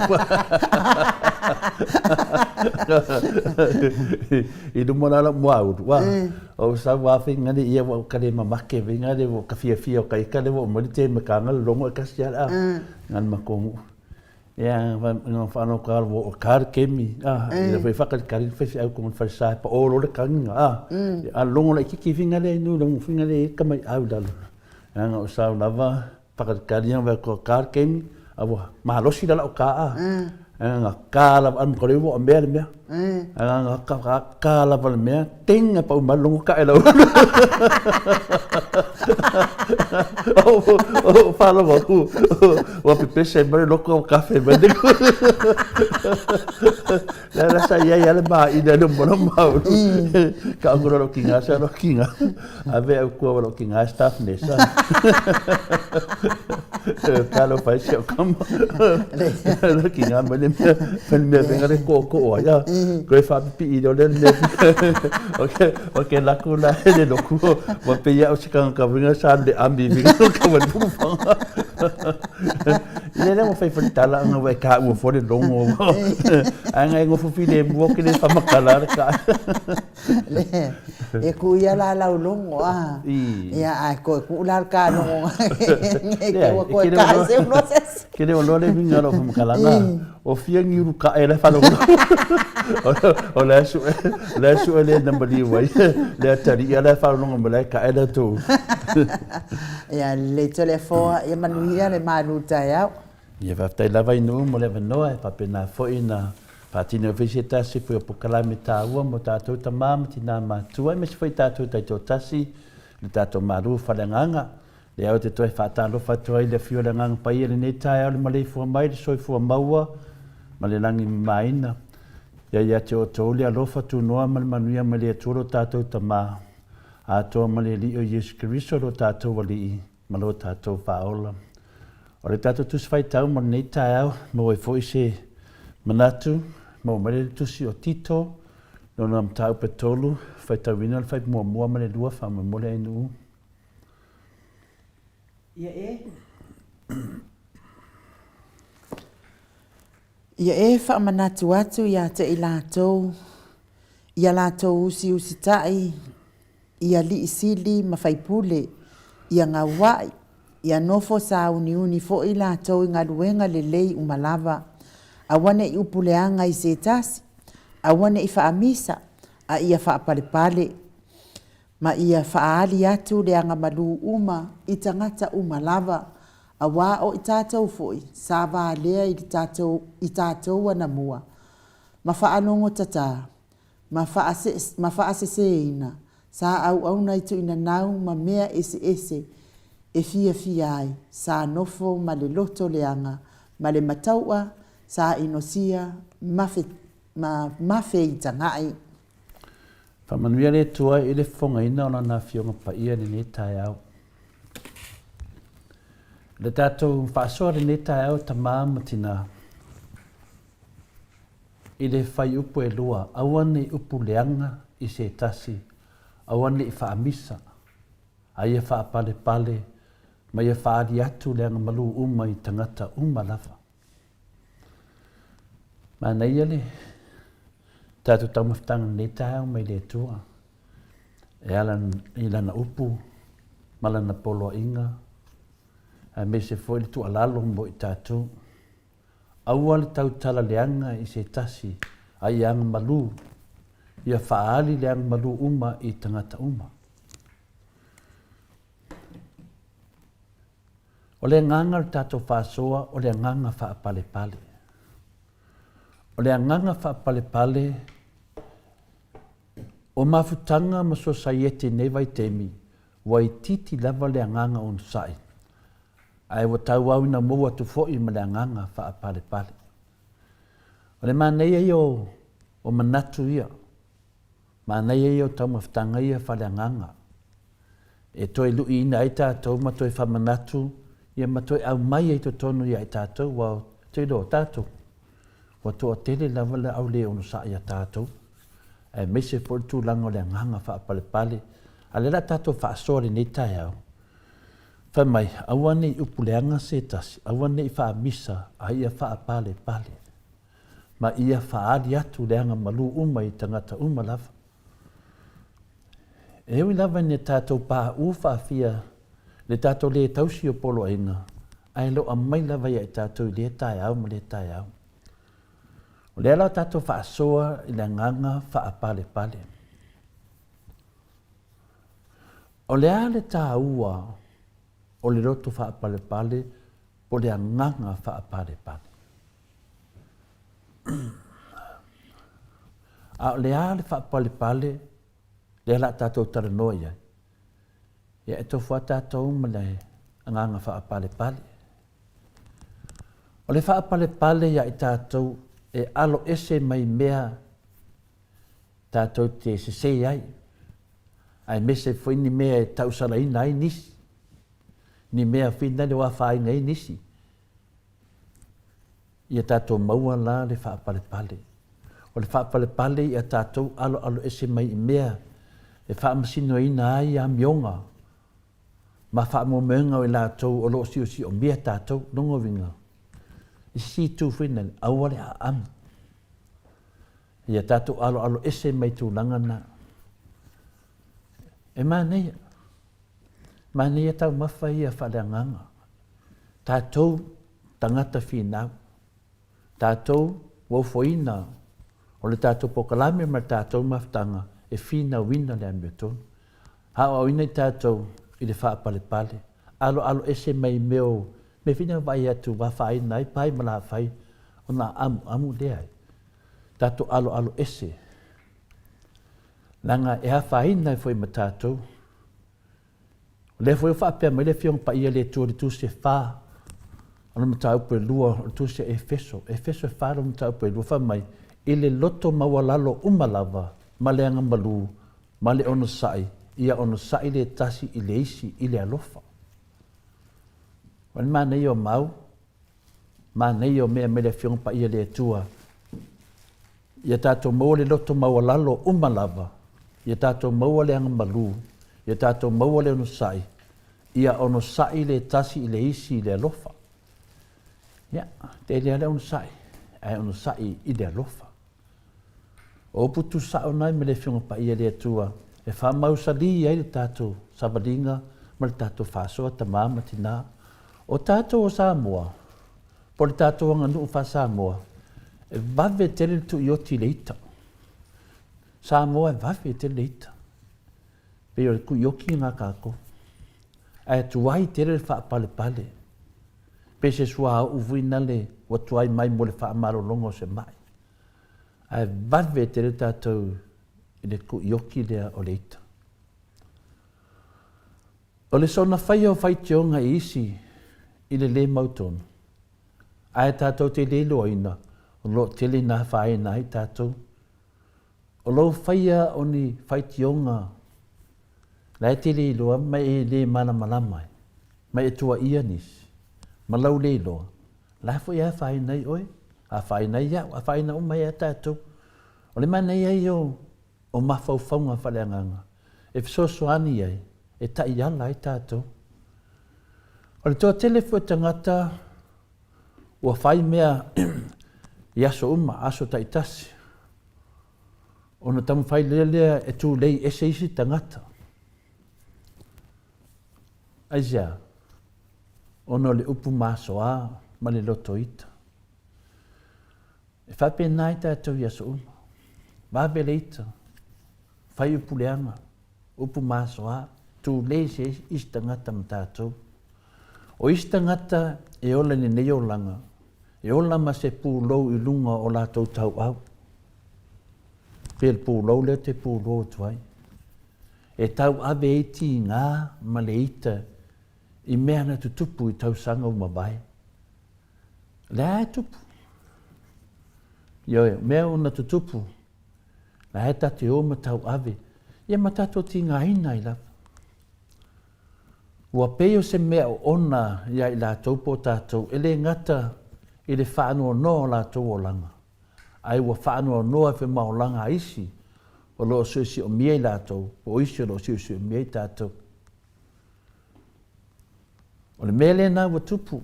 I luma la la mua uru wa. O sa wa fi ngani ia wa ka le mamake vi ngani wo ka fia fia o ka ika le wo mo te me ka ngal longo e kasi ala ngan ma kongu. Ia va nga fa no ka wo ka kemi a ia foi fa ka ka fe fi au ko fa sa pa o lo le kanga a a longo la kiki fi ngale nu longo fi ngale ka mai au dalo. Nga o sa lava Whakakaria wai ko ka kemi, a ua malosi la lau ka a. Nga ka lava anu ka leo a mea le mea. Nga ka ka ka lava le mea, ting e pau mai longo ka e lau. O whalogo aku, ua pepese mai loko o kafe mai le La la sa ia ia le ma ina le mono mau. Ka angoro lo ki ngā sa lo ki ngā. Ave au kua lo ki ngā staff nesa. Ka lo fai se o kama. Lo ki ngā mai le mea, mai le mea venga le ko ko o ia. Koe whapipi i le mea. O ke laku la hele loku. Wa pe ia o se kanga ka vinga sa le ami vinga ka wa whanga. Ia le wa fai fai tala anga wa ka ua fo le longo. Anga e ngofu file mua ke le whamakala le ka. Le, e ku ia la lau longo a. Ia ai ko ku la ka longo. E ke ua koe ka se ulo se. Ke le olo le vinga lo whamakala nga. O fia ngiuru ka e le whalo. O le su le su le na mali wai. Le atari ia le whalo longo ma le ka e le tu. Ia le telefoa ia manuia le malu taeao. Ia faafetai lava i nuu mo le avanoa e faapena foi na Faatino ai foi se tasi foi o pokalame taua mo tatou tamā ma tinā matua aemaise foi tatou taitoatasi le tatou malu faaleagaga. Lea ou te toe faatalofa atu ai i le afio o le Agaga Paia i lenei taeao i le maleifua mai i le soifua maua ma le lagi mamaina. Ia ia te outou le alofa tunoa ma le manuia mai le Atua lo tatou Tama, atoa ma le Alii o Iesu Keriso lo tatou Alii ma lo tatou Faaola. O le tatou Tusi Faitau mo lenei taeao, maua ai foi se manatu, maua mai le Tusi o Tito, lona mataupu e tolu, faitauina le fai muamua ma le lua, faamolemole ainuu. Ia e. Ia e faamanatu atu ia te i latou, ia latou usiusitai i alii sili ma faipule, ia gaua'i, ia nofo sauniuni foi latou i galuega lelei uma lava. Aua ne i upu leaga i se tasi, aua ne i faamisa, a ia faapalepale. ma ia faaali atu le agamalu uma i tagata uma lava, auā o i tatou foi sa valea i le tatou i tatou anamua, ma faalogotatā, ma ma faasesēina, sa auauna i tuinanau ma mea eseese e fiafia ai, sa nofo ma le loto leaga, ma le matau'a, sa inosia, ma ma mafeitaga'i. Faamanuia le Atua i le fofogaina o Lana Afioga Paia i lenei taeao. I le tatou faasoa i lenei taeao tamā ma tinā, i le fuaiupu e lua, aua ne i upu leaga i se tasi, aua ne i faamisa, a ia faapalepale ma ia faaali atu le agamalu uma i tagata uma lava. Manaia le tatou taumafataga i lenei taeao mai le Atua e ala i Lana upu ma Lana poloaiga, aemaise foi le tuualalo mo i tatou. Aua le tautala leaga i se tasi a ia agamalu, ia faaali le agamalu uma i tagata uma. O le agaga o le tatou faasoa, o le agaga faapalepale. O le agaga faapalepale o mafutaga ma sosaiete i nei vaitaimi, ua itiiti lava le agaga onosai, ae ua tauauina mou atu foi ma le agaga faapalepale. O le manaia ia o manatu ia, manaia ia o taumafataga ia faaleagaga, e toe luiina ai tatou ma toe faamanatu ia ma toe aumai ai i totonu ia i tatou, aua ou te iloa o tatou, ua toatele lava le au le onosai a tatou, aemaise foi le tulaga o le agaga faapalepale. A o lea o le a tatou faasoa i lenei taeao, fai mai, aua ne i upu leaga se tasi, aua ne i faamisa, a ia faapalepale, ma ia faaali atu le agamalu uma i tagata uma lava. E ui lava ina tatou paʻu faafia le tatou lē tausi o poloaiga, ae lo aumai lava ia i tatou i lea taeao ma lea taeao. O lea la tatou faasoa i le agaga faapalepale. O le a le taua o le loto faapalepale po o le agaga faapalepale? A o le a le faapalepale lea o le a tatou talanoa i ai? Ia e tofu lava tatou ma le agaga faapalepale. O le faapalepale ia i tatou e alo ese mai mea tatou te sese ai, aemaise foi ni mea e tausalaina ai nisi, ni mea foi nale o afaina ai nisi. Ia tatou maua la le faapalepale. O le faapalepale ia tatou aloaloese mai i mea e faamasinoina ai amioga ma faamoemoega o i latou o lo o siosiomia tatou. Lona uiga, i se isi itu foi lea, aua le aami. Ia tatou aloaloese mai tulaga na. E manaia, manaia taumafa ia faaleagaga. Tatou tagata finau, tatou ua ofoina o le tatou pokalame ma le tatou mafutaga e finauina le amiotonu. Aoaoina i tatou i le faapalepale, aloalo ese mai mea o mea foi nei vaai atu ua afaina ai pae ma lafai ona amuamu lea ai. Tatou aloalo ese, leaga e afaina ai foi ma tatou. O lea foi ua faapea mai le Afioga Paia a le Atua i le Tusi e fa o le mataupu e lua o le Tusi a Efeso, Efeso e fa lona mataupu e lua, fai mai, I le loto maualalo uma lava ma le agamalu ma le onosai, ia onosai le tasi i le isi i le alofa. O le manaia o mau, manaia o mea mai le Afioga Paia a le Atua. Ia tatou maua le loto maualalo uma lava, ia tatou maua le agamalu, ia tatou maua le onosai, ia onosai le tasi i le isi i le alofa. Ia, tele lava le onosai, ae onosai i le alofa. O upu tuusao na mai le Afioga Paia a le Atua e faamausali ai le tatou savaliga ma le tatou faasoa tama ma tina. O tatou o Samoa, po o le tatou aganuu faa-Samoa, e vave tele le tuioti i le ita. Samoa e vave tele le ita. Pei o le tuioti lena a tatou. Ae tuai tele le faapalepale. Pei se suauu foi nale ua tuai mai mo le faamalologa o se mai. Ae vave tele tatou i le tuioti lea o le ita. O le soona faia o faitioga i isi i le lē mautonu, ae tatou te le iloaina o lo o tele ina afaina ai tatou. O lou faia o ni faitioga la e te le iloa ma e le malamalama ai, ma e tuuaia nisi, ma lau le iloa, la foi e afaina ai oe, afaina ai au, afaina uma ai lava tatou. O le manaia ia o o mafaufauga faaleagaga e fesoasoani ai, e taiala ai tatou. O le toatele foi o tagata ua fai mea i aso uma, aso taitasi, ona taumafai lea lea e tulei ese isi tagata. Aisea? Ona o le upu masoa ma le lotoita. E faapena ai tatou i aso uma. Vave le ita, fai upu leaga, upu masoa, tulei se isi tagata ma tatou. O isi tagata e ola i lenei olaga, e ola ma se pulou i luga o latou tauau. Pe le pulou lea te pulou atu ai. E tauave ai tiga ma le ita i mea na tutupu i tausaga ua mavae. Lea e tupu. Ioe, o mea ona tutupu, la e ta te o ma tauave, ia ma tatou tigaina ai lava. Ua pei o se mea oona ia i latou po o tatou, e le gata i le faanoanoa o latou olaga, ae ua faanoanoa foi ma olaga a isi o lo o siosiomia i latou, po o isi o lo o siosiomia i tatou. O le mea lena ua tupu,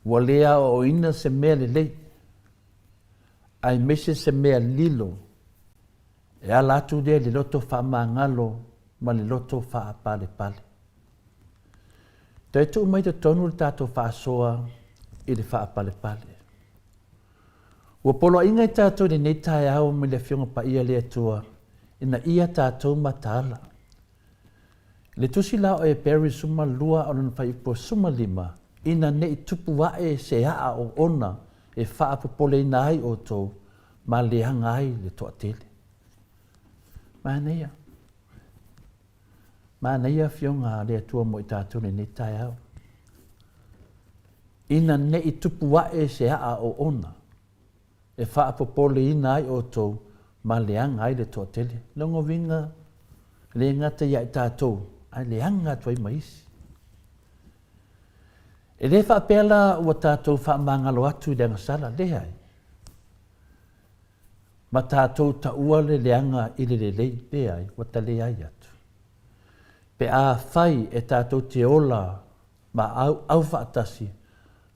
ua le aoaoina se mea lelei, aemaise se mea lilo e ala atu lea i le loto faamagalo ma le loto faapalepale. Toe tuu mai totonu le tatou faasoa i le faapalepale. Ua poloaiga i tatou i lenei taeao mai le Afioga Paia a le Atua ina ia tatou mataala. I le tusi la o Eberi 12 o lona fuaiupu 15, ina ne i tupu ae se aa oona e faapopoleina ai outou ma leaga ai le toatele. Manaia. Manaia afioga a le Atua mo i tatou i lenei taeao. Ina ne i tupu ae se aa oona e faapopoleina ai outou ma leaga ai le toatele. Lona uiga, e le gata ia i tatou, ae leaga atu ai ma isi. E le faapea la ua tatou faamagalo atu i le agasala, leai. Ma tatou taua le leaga i le lelei, leai, ua ta leai atu. Pe afai e tatou te ola ma aufaatasi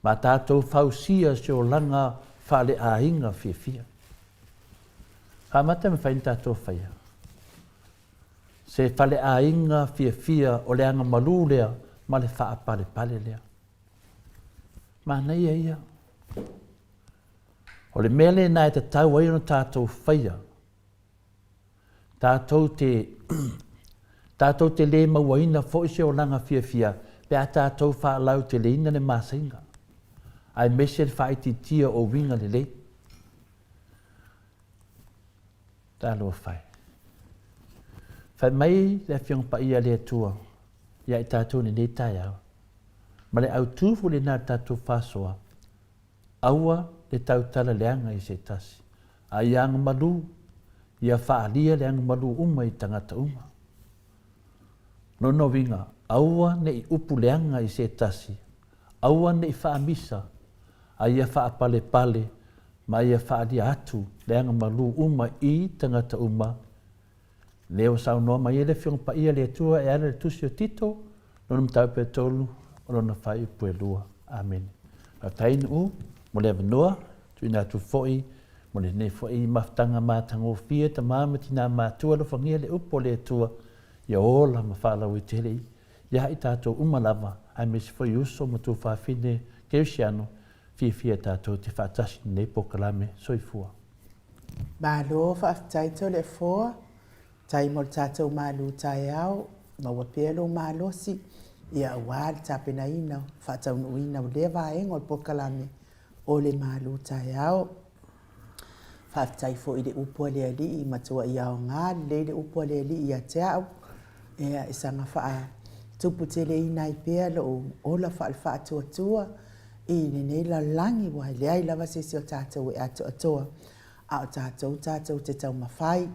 ma tatou fausia se olaga faale-aiga fiafia. Faamata e mafai ona tatou faia se faleaiga fiafia o le agamalu lea ma le faapalepale lea. Manaia ia. O le mea lena e tatau ai ona tatou faia Tatou te tatou te le mauaina foi se olaga fiafia pe a tatou faalauteleina le masaiga, aemaise le faaitiitia o uiga lelei. Talofa e. Fai mai le Afioga Paia a le Atua ia i tatou i lenei taeao, ma le autu foi lena o le tatou faasoa, aua le tautala leaga i se tasi, a ia agamalu, ia faaalia le agamalu uma i tagata uma. Lona uiga, aua ne i upu leaga i se tasi, aua ne i faamisa, a ia faapalepale ma ia faaalia atu le agamalu uma i tagata uma. Lea ua saunoa mai ai le Afioga Paia a le Atua e ala i le Tusi o Tito, lona mataupu e tolu, o lona faaiupu e lua. Amene. Faafetai Nu'u mo le avanoa, tuuina atu foi mo lenei foi mafutaga matagofie, tama ma tina matua, alofagia le upu a le Atua ia ola ma faalauaitele ia i tatou uma lava, aemaise foi uso ma tuafafine kerisiano fiafia tatou te faatasi i lenei polokalame. Soifua. Malo faafetai Toleafoa, tai mo le tatou malu taeao, maua pea lou malosi ia aua le tapenaina, faataunuuina o lea vaega o le polokalame o le malu taeao. Faafetai foi i le upu a le Alii, matuai aoga lelei le upu a le Alii ia te au, e saga faatuputeleina ai pea lou ola faale-faatuatua i lenei lalolagi, aua e leai lava se isi o tatou e atoatoa, a o tatou tatou te taumafai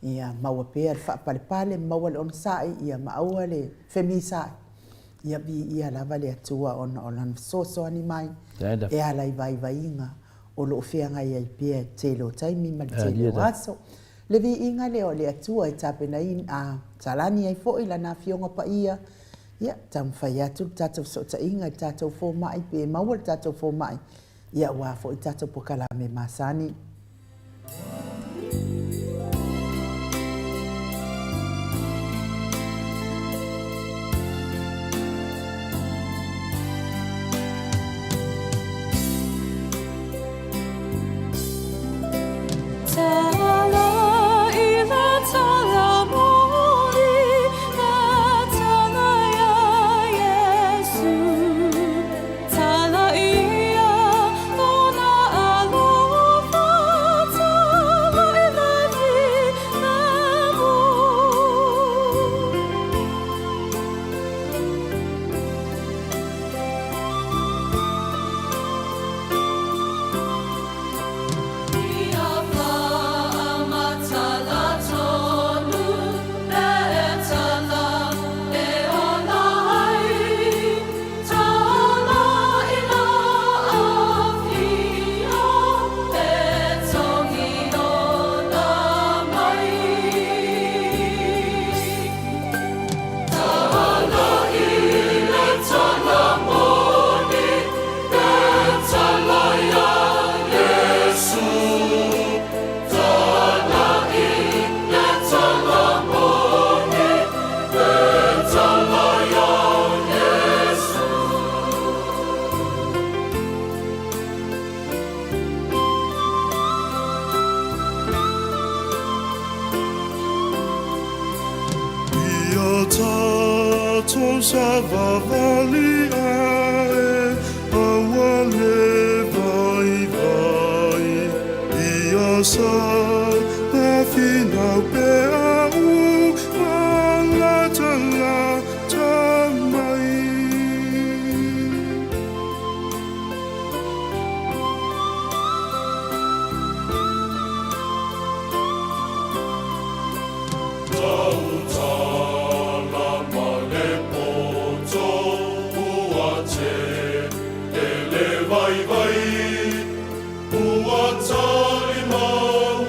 ia maua pea le faapalepale, maua le onosai, ia ma aua le femisaai. Ia viia lava le Atua ona o Lana fesoasoani mai e ala i vaivaiga o lo o feagai ai pea i le tele o taimi ma le tele o aso. Le viiga lea o le Atua e tapenaina, a talani ai foi Lana Afioga Paia, ia, taumafai atu le tatou fesootaiga i le tatou fomai, pe maua le tatou fomai, ia aua foi le tatou pokalame masani. Ia tatou savavali ae aua le vaivai Ia sa finau pea u malatalata mai. Tautala ma le poto ua tele le vaivai Ua tali mau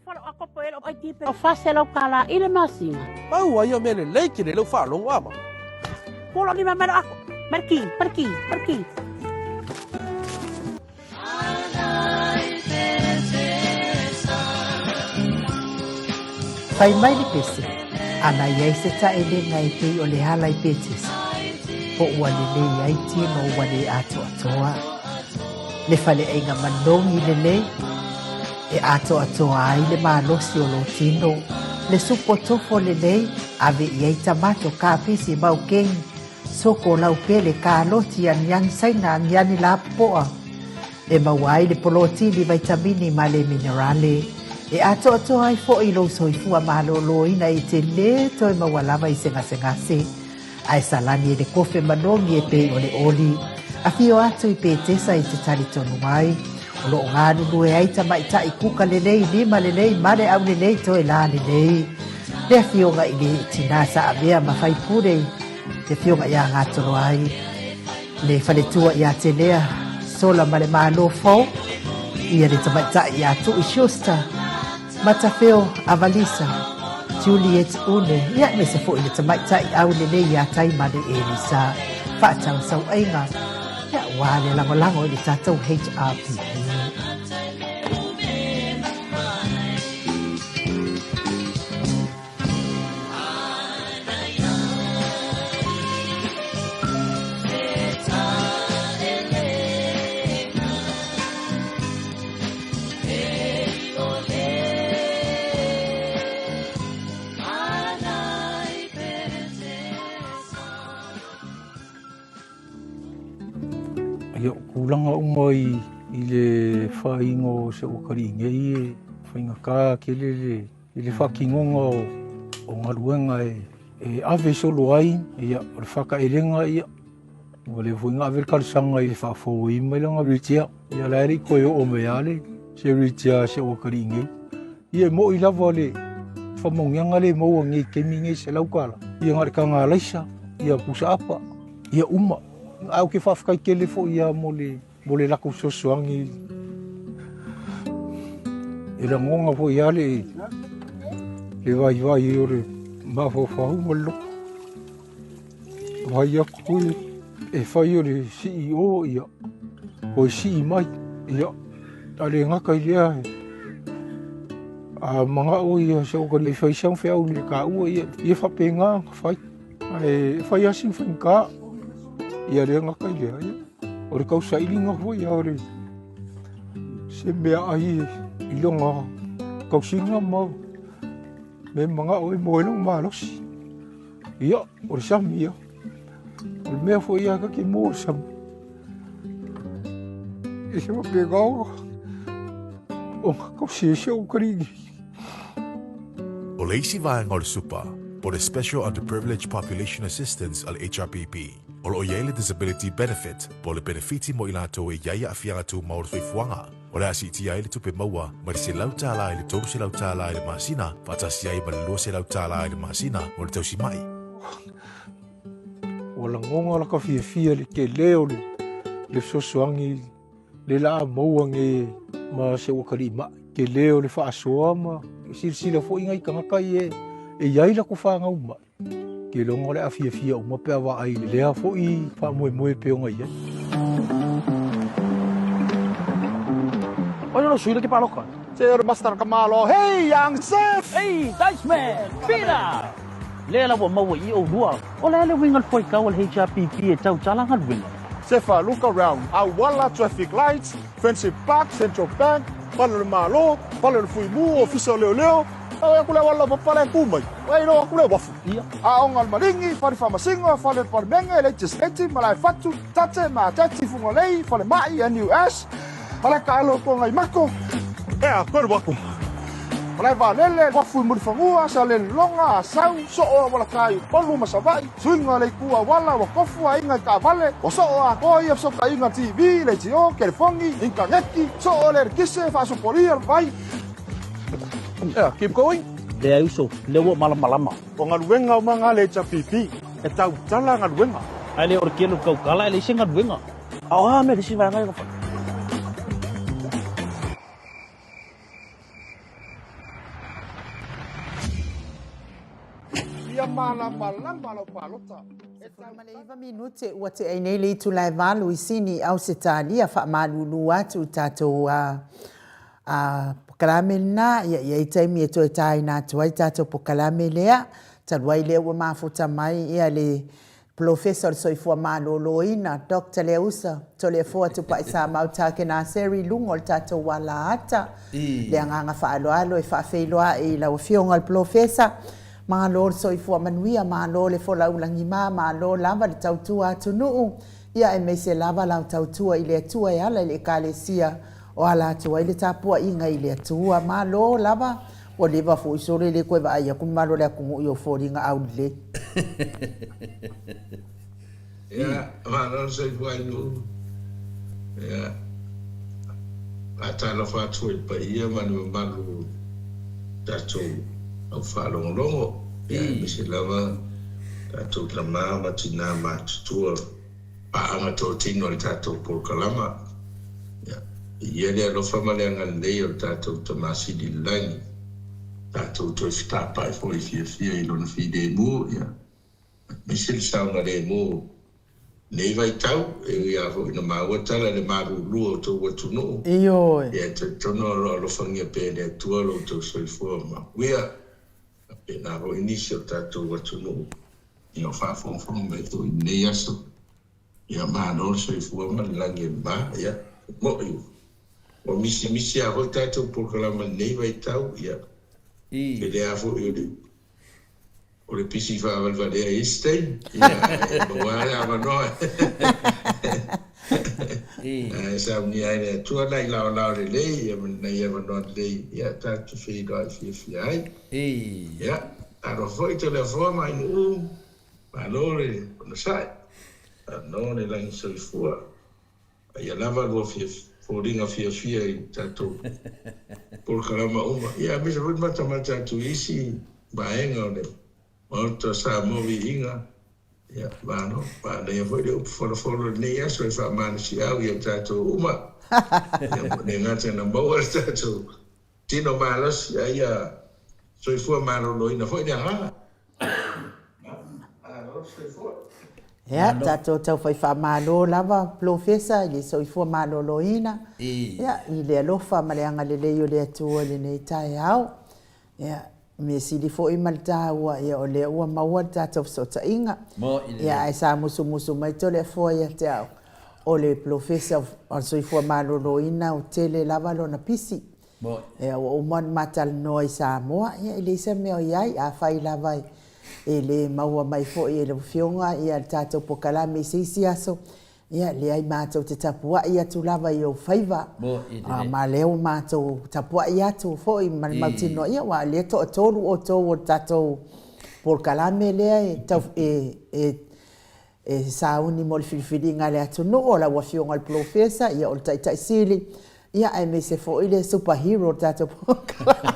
O $400 i le masina. Pau ai o mea lelei tele lou faalogo ama. Polo ni mamalo ako. Marki, marki, marki. Fai mai le pese, ana i ai se taʻelega e pei o le ala i Petesa, po ua lelei ai tino ua le atoatoa. Le faleaiga manogi lelei, e atoatoa ai le malosi o lou tino, le supo tofo lelei, ave i ai tamato, kapisi, maukeni, soko, laupele, kaloti, aniani saina, aniani lapopoa, e maua ai le polotini, vaitamini ma le minerale, e atoatoa ai foʻi lou soifua malōlōina e te lē toe maua lava i se gasegase. Ae salani e le kofe manogi e pei o le oli. Afio atu i Petesa i te talitonu ai, o loo galulue ai tamaitai kuka lelei, lima lelei, male aulelei, toe la lelei. Le afioga i le tinā sa avea ma faipule i le afioga iā Gatoloai, le faletua iā Telea, Sola ma le Malo fou, ia le tamaitai iā Tui Schuster, Matafeo Avalisa, Juliet Une, ia aemaise foi le tamaitai aulelei iā Taimane Elisa, faatau sauaiga, ia aua le lagolago i le tatou HRPP. Ia, o tulaga uma i, i le faaiga o se uakalii nei e faigata tele le, i le faatinoga o, o galuega e, e ave solo ai, ia, o le faataelega, ia, ua leva foi na ave le talosaga i le faafouina mai lana wheelchair. Ia, la e le i toe oo mai lava le se wheelchair a si ou atalii nei. Ia, e moni lava le faamaoniaga lea e maua nei i le taimi nei, $100. Ia, na o le taga alaisa, ia, pusa apa, ia uma. Ae ou te faafetai tele foi lava mo le mo le latou fesoasoani e lagona foi lava le le vaivai o le mafaufau ma le loto. Vaai atu e fai o le CEO ia, o e sii mai, ia, a le gata i lea, a manao ia se oka e fai sau feau i le taua, ia, ia faapena ona fai. Ae fai lava sina faigata, ia le gata i lea, ia, o le tausailiga foi ia o le se meaai i lona tausiga ma mea manao ai mo ai lona malosi. Ia, o le sami ia. O le mea foi ia kake mo le sami. E se faapena ona tausi ai si ou atalii. O le isi vaega o le SUPA, po o le Special Underprivileged Population Assistance a le HRPP, o lo o i ai le Disability Benefit, po o le penefiti mo i latou e i ai aafiaga tumau o le soifuaga. O le a siitia ai le tupe maua mai le $100 i le $300 i le masina, faatasi ai ma le $200 i le masina mo le tausimai. Ua lagona laka fiafia i le tele o le fesoasoani le la maua nei ma se uakalii mai. Tele o le faasoa ma silasila foi nai tagata ia e i ai latou fanau mai. Keiloga o le a fiafia uma pe a vaai i lea foi faamoemoe pei ona i ai. Oi lo sui le ke paloka. Se o le master ka malo. Hey, Young Seth! Hey, Dice Man! Peter! Lea la ua maua i oulua. O le a le uiga o le fuaitau a le HRPP e tautala galuega? Sefa, look around. Auala, traffic lights, Friendship Park, Central Bank, Fale o le Malo, Fale o le Fuimu, Ofisa o Leoleo. Awe aku le auala laupapa la e tu mai. Ua iloa aku le uafu. Aoga o le Maligi, Fale Faamasino, Fale o le Palemene, Legislative, Malae Fatu, Tate, Mateti, Fugalei, Falemai, NUS, Malae Taalo o Tuangaimako. Ea, koe le uafu. Malae Vaalele, Uafu i Mulifanua, Salelologa, Asau, Soo Auala-tai i Upolu ma Savaii, Suiga o le Itu Auala, ua tofu aiga i taavale, ua soo atoa ia fesootaiga TV, leitio, telefoni, initaneti, soo le eletise, faasopolia le vai. Ea, keep going. Leai uso, lea ua malamalama. O galuega uma nga le HRPP, e tautala galuega. Ae le o le kele o le tautala e leai se galuega. A o a mea le isi vaega ia na fai? Ia malamalama lau palota. E 19 minute ua tea ai nei le itula e 8 i Sini, Ausetalia, faamalulu atu i tatou a a pokalame lena, ia i ai taimi e toe taina atu ai tatou pokalame lea, talu ai lea ua mafuta mai ia le Polofesa o le Soifua Maloloina, Doctor Leausa Toleafoa Tupaisamau Takenaseri i luga o le tatou alaata. Le agaga faaaloalo e faafeiloai i lau Afioga i le Polofesa. Malo le soifua manuia, malo le folau lagima, malo lava le tautua atunuu, ia aemaise lava lau tautua i le Atua e ala i le Ekalesia o ala atu ai le tapuaiga i le Atua. Malo lava, ua leva foi solo e le toe vaai atu le mamalu o le atunuu i ou foliga aulelei. Ia, malo le soifua i nuu. Ia, faatalofa atu i le paia ma le mamalu o tatou au faalogologo, ia aemaise lava tatou tama ma tina matutua paaga totino a le tatou polokalama. Ia, viia le alofa ma le agalelei o le tatou Tama Sili i le Lagi, tatou toe fetapai foi fiafia i Lona filemu, ia, aemaise le saogalemu i lenei vaitau, e ui lava foi ina maua tala i le malulu o outou atunuu, Ioe. ia e talitonu o lo o alofagia pea e le Atua lo outou soifua manuia. Faapena foi nisi o tatou atunuu i o faafogafoga mai foi i lenei aso. Ia malo le soifua ma le lagi e mama. Ia, e mo'i ua misimisi lava foi tatou polokalama i lenei vaitau, ia, tele lava foi o le o le pisi faavalevalea i isi taimi, ia, ae maua lava le avanoa e saunia ai le Atua nai laolao lelei, ia ma nai avanoa lelei, ia, tatou te feiloai fiafia ai. Ia, talofa foi Toleafoa ma Ainuu, malo le onosai, ano le lagi soifua. A ia lava lua foliga fiafia i tatou polokalama uma, ia aemaise foi le matamata atu i isi vaega o le Maota o Samoa Viiga, ia malo, manaia foi le upu folafolo i lenei aso e faamalosiau ia tatou uma, ia ua le gata ina maua le tatou tino malosi, a ia soifua maloloina foi le agaga. Malo le soifua. Ia, tatou tau fai faamalo lava Polofesa i le soifua maloloina, ia, i le alofa ma le agalelei o le Atua i lenei taeao. Ia, mea sili foi ma le taua, ia, o lea ua maua le tatou fesootaiga. Ia, ae sa musumusu mai Toleafoa ia te au, o le Polofesa o le Soifua Maloloina ua tele lava lona pisi. Ia, ua uma ona ma talanoa i Samoa, ia e leai se mea o i ai, afai lava e le maua mai foi e lau Afioga ia le tatou polokalame i se isi aso, ia leai matou te tapuai atu lava i ou faiva, ma lea ua matou tapuai atu foi ma le mautinoa, ia aua o lea e toatolu outou o le tatou polokalame lea e tau e E sauni mo le filifiliga a le atunuu, o lau Afioga i le Polofesa, ia o le Taitai Sili, ia aemaise foi le super hero o le tatou polokalame.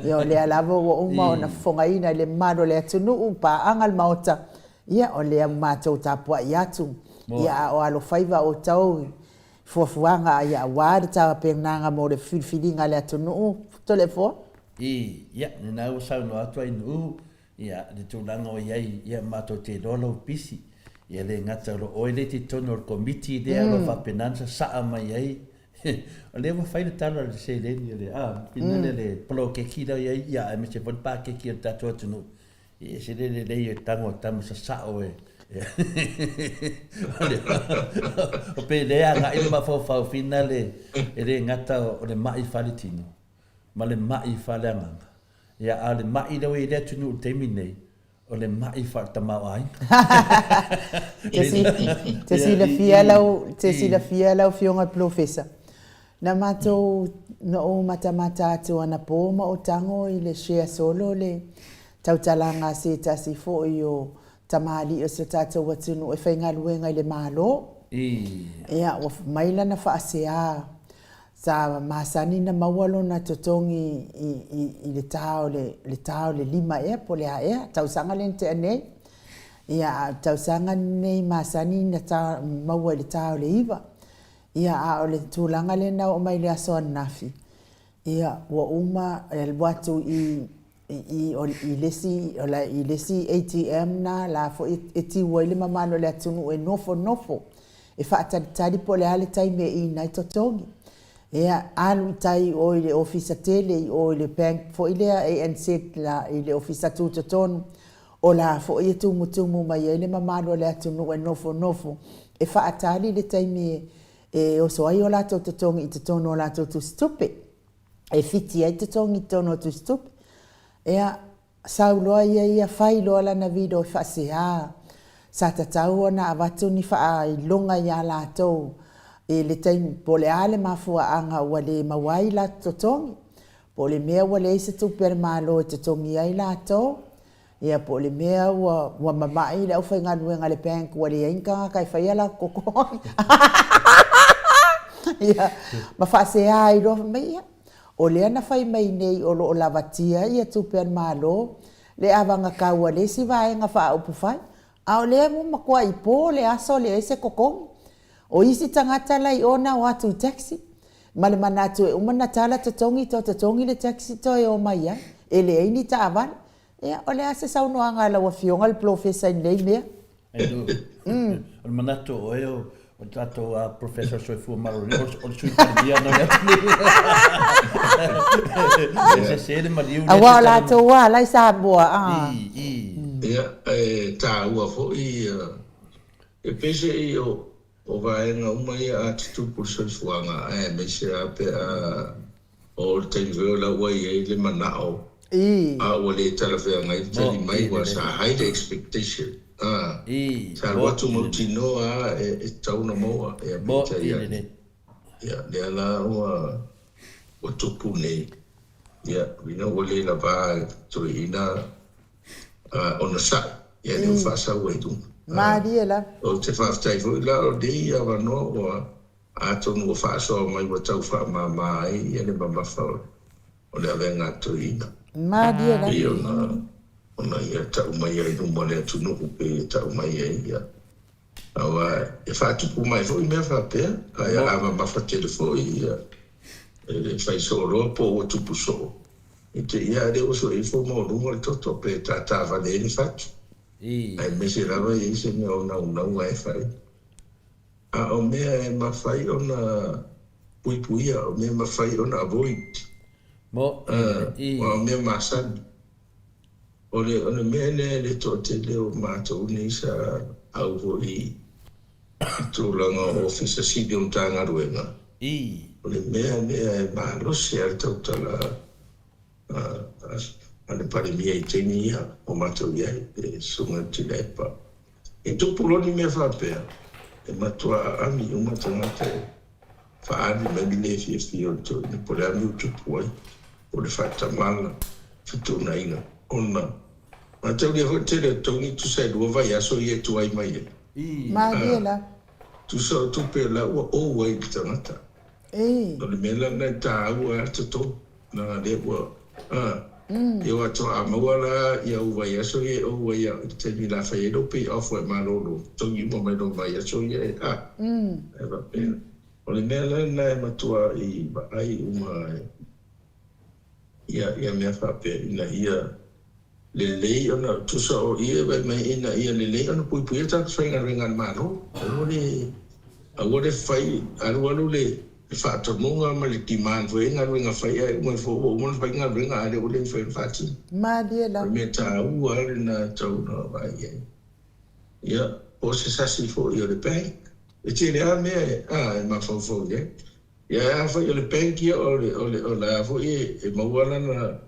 Ia o lea lava ua uma ona fofogaina i le mamalu o le atunuu, paaga le Maota, ia o lea ua matou tapuai atu, ia a o alofaiva outou i fuafuaga ia aua le tapenaga mo le filifiliga a le atunuu, Toleafoa. Ia, lena ua saunoa atu ai Nu'u, Ia, le tulaga o i ai, ia, matou te iloa lou pisi. Ia le gata o lo oe lea i totonu o le komiti lea o lo o faapena ona sasaa mai ai. O lea ua fai le tala o le seleni o le, a, pina lea le poloketi lea o i ai, ia, aemaise foi le paketi a le tatou atunuu. E ese le lelei o le tago o tama sasao e, o pe le agai le mafaufau fina le, e le gata o le mai faletino ma le mai faleagaga. Ia, a o le maʻi lea ua i ai le atunuu i le taimi lenei, o le maʻi faale-tamaoaiga. Te silafia lau, te silafia lau Afioga i le Polofesa, na matou, na ou matamata atu anapo ma ou tago i le share solo le tautalaga a se tasi foi o tamalii o si o tatou atunuu e faigaluega i le Malo. Ia, ua mai lana faasea Sa masani na maua lona totogi i le ta o le, le ta o le lima ea po o le a ea, tausaga lea na tea nei. Ia, a o le tausaga lenei masani na ta, maua i le ta o le iva. Ia, a o le tulaga lea na oo mai i le aso ananafi, ia, ua uma, e alu atu i. I i le isi o la i le isi ATM na la foi e tiu ai le mamalu o le atunuu e nofonofo e faatalitali po o le a le taimi e ina ai totogi. Ia, alu i tai i o i le ofisa tele i o i le bank foi lea ANZ la i le ofisa tutotonu, o la foi e tumutumu mai ai le mamalu o le atunuu e nofonofo e faatali le taimi e oso ai o latou totogi i totonu o latou tusitupe. E fiti ai totogi i totonu o tusitupe. Ia, sau loa ia ia fai loa lana video e faasea. Sa tatau ona avatu ni faailoga ia latou i le taimi po o le a le mafuaaga ua le maua ai latou totogi, po o le mea ua leai se tupe a le Malo e totogi ai latou, ia po o le mea ua ua mama'i le aufaigaluega a le bank ua leai ni tagata e faia latou totogi. Ia, ma faasea ai loa fai mai, ia, o lea na fai mai nei o lo o lavatia ia tupe a le Malo le avagatau a le isi vaega faaupufai, a o lea ua matuai po le aso leai se totogi. O isi tagata la i o na o atu i taxi, ma le manatu e uma ona tala totogi toe totogi le taxi toe omai ai, e leai ni taavale. Ia, o le a se saunoaga a lau Afioga le Polofesa i lenei mea? O le manatu o oe o le tatou Professor o le Soifua Maloloina, o le Sui Palemia na o le atunuu. E sese le maliu lea. Aua o latou lava la i Samoa, a. Ia, e taua foi, e pei se i o vaega uma ia a tutupu i le soifuaga, aemaise lava pe a O le taimi foi o la ua i ai le manao a ua le talafeagai le tali mai ua sa high le expectation a sa alu atu mautinoa a e tatau ona maua ia peitai ane ia lea la ua ua tupu nei ia ina ua le lava e toeaina onosai ia lea ua faasau ai luga. Malie lava. Ou te faafetai foi la o nei avanoa ua Atonu ua faasoa mai ua tau faamama ai ia le mamafa o le avega a toeaina. Malie la. Pei ona ona ia tau mai ai luma o le atunuu pei e tau mai ai ia. Aua e faatupu mai foi mea faapea, ae a mamafa tele foi ia e fai soo loa po ua tupu soo. I te ia a lea ua sue ifo maualuga le toto pe tātāvale ai le fatu. Aemaise lava e i ai se mea o naunauga e fai. A o mea e mafai ona puipuia, o mea e mafai ona avoid, aua o mea masani. O le, o le mea lea i le toatele o matou nei sa au foi i tulaga o Ofisa Sili o Matagaluega, o le mea lea e malosi lava le tautala a le Palemia i taimi ia o matou i ai, le Susuga i le Tuilaepa. E tupu loa ni mea faapea, e matua aami uma tagata e faaali mai le le fiafia o le toeaina, po o le a mea ua tupu ai, po o le faatamala, fetuunaiga, ona mataulia foi le tele o totogi e tusa e lua vaiaso ia e tuai mai ai. Malie la. Tusa o tupe o la ua ou ai i le tagata. O le mea la lena e taua ai le totogi. Leaga lea ua, a, ia ua toa maua la ia ou vaiaso ia e ou ai au i le taimi la fai ai lou pay off ua e malolo, totogi uma mai lou vaiaso ia e, a, e faapea. O le mea la lena e matua i vaai uma ia, ia mea faapea ina ia lelei ona, tusa o i e vaai mai ina ia lelei ona puipuia tagata faigaluega a le Malo. Aua le, aua le fai, alualu le le faatonuga ma le demand foi e galuega fai ae uma ifo ua uma ona fai galuega a lea ua le mafai ona faatino. Malie lava. O le mea taua lava lena e tatau ona vaai i ai. Ia, po o se sasi foi o le bank. E tele lava mea e, a, e mafaufau i ai. Ia ae afai o le bank ia o le, o le, o la foi e, e maua lana,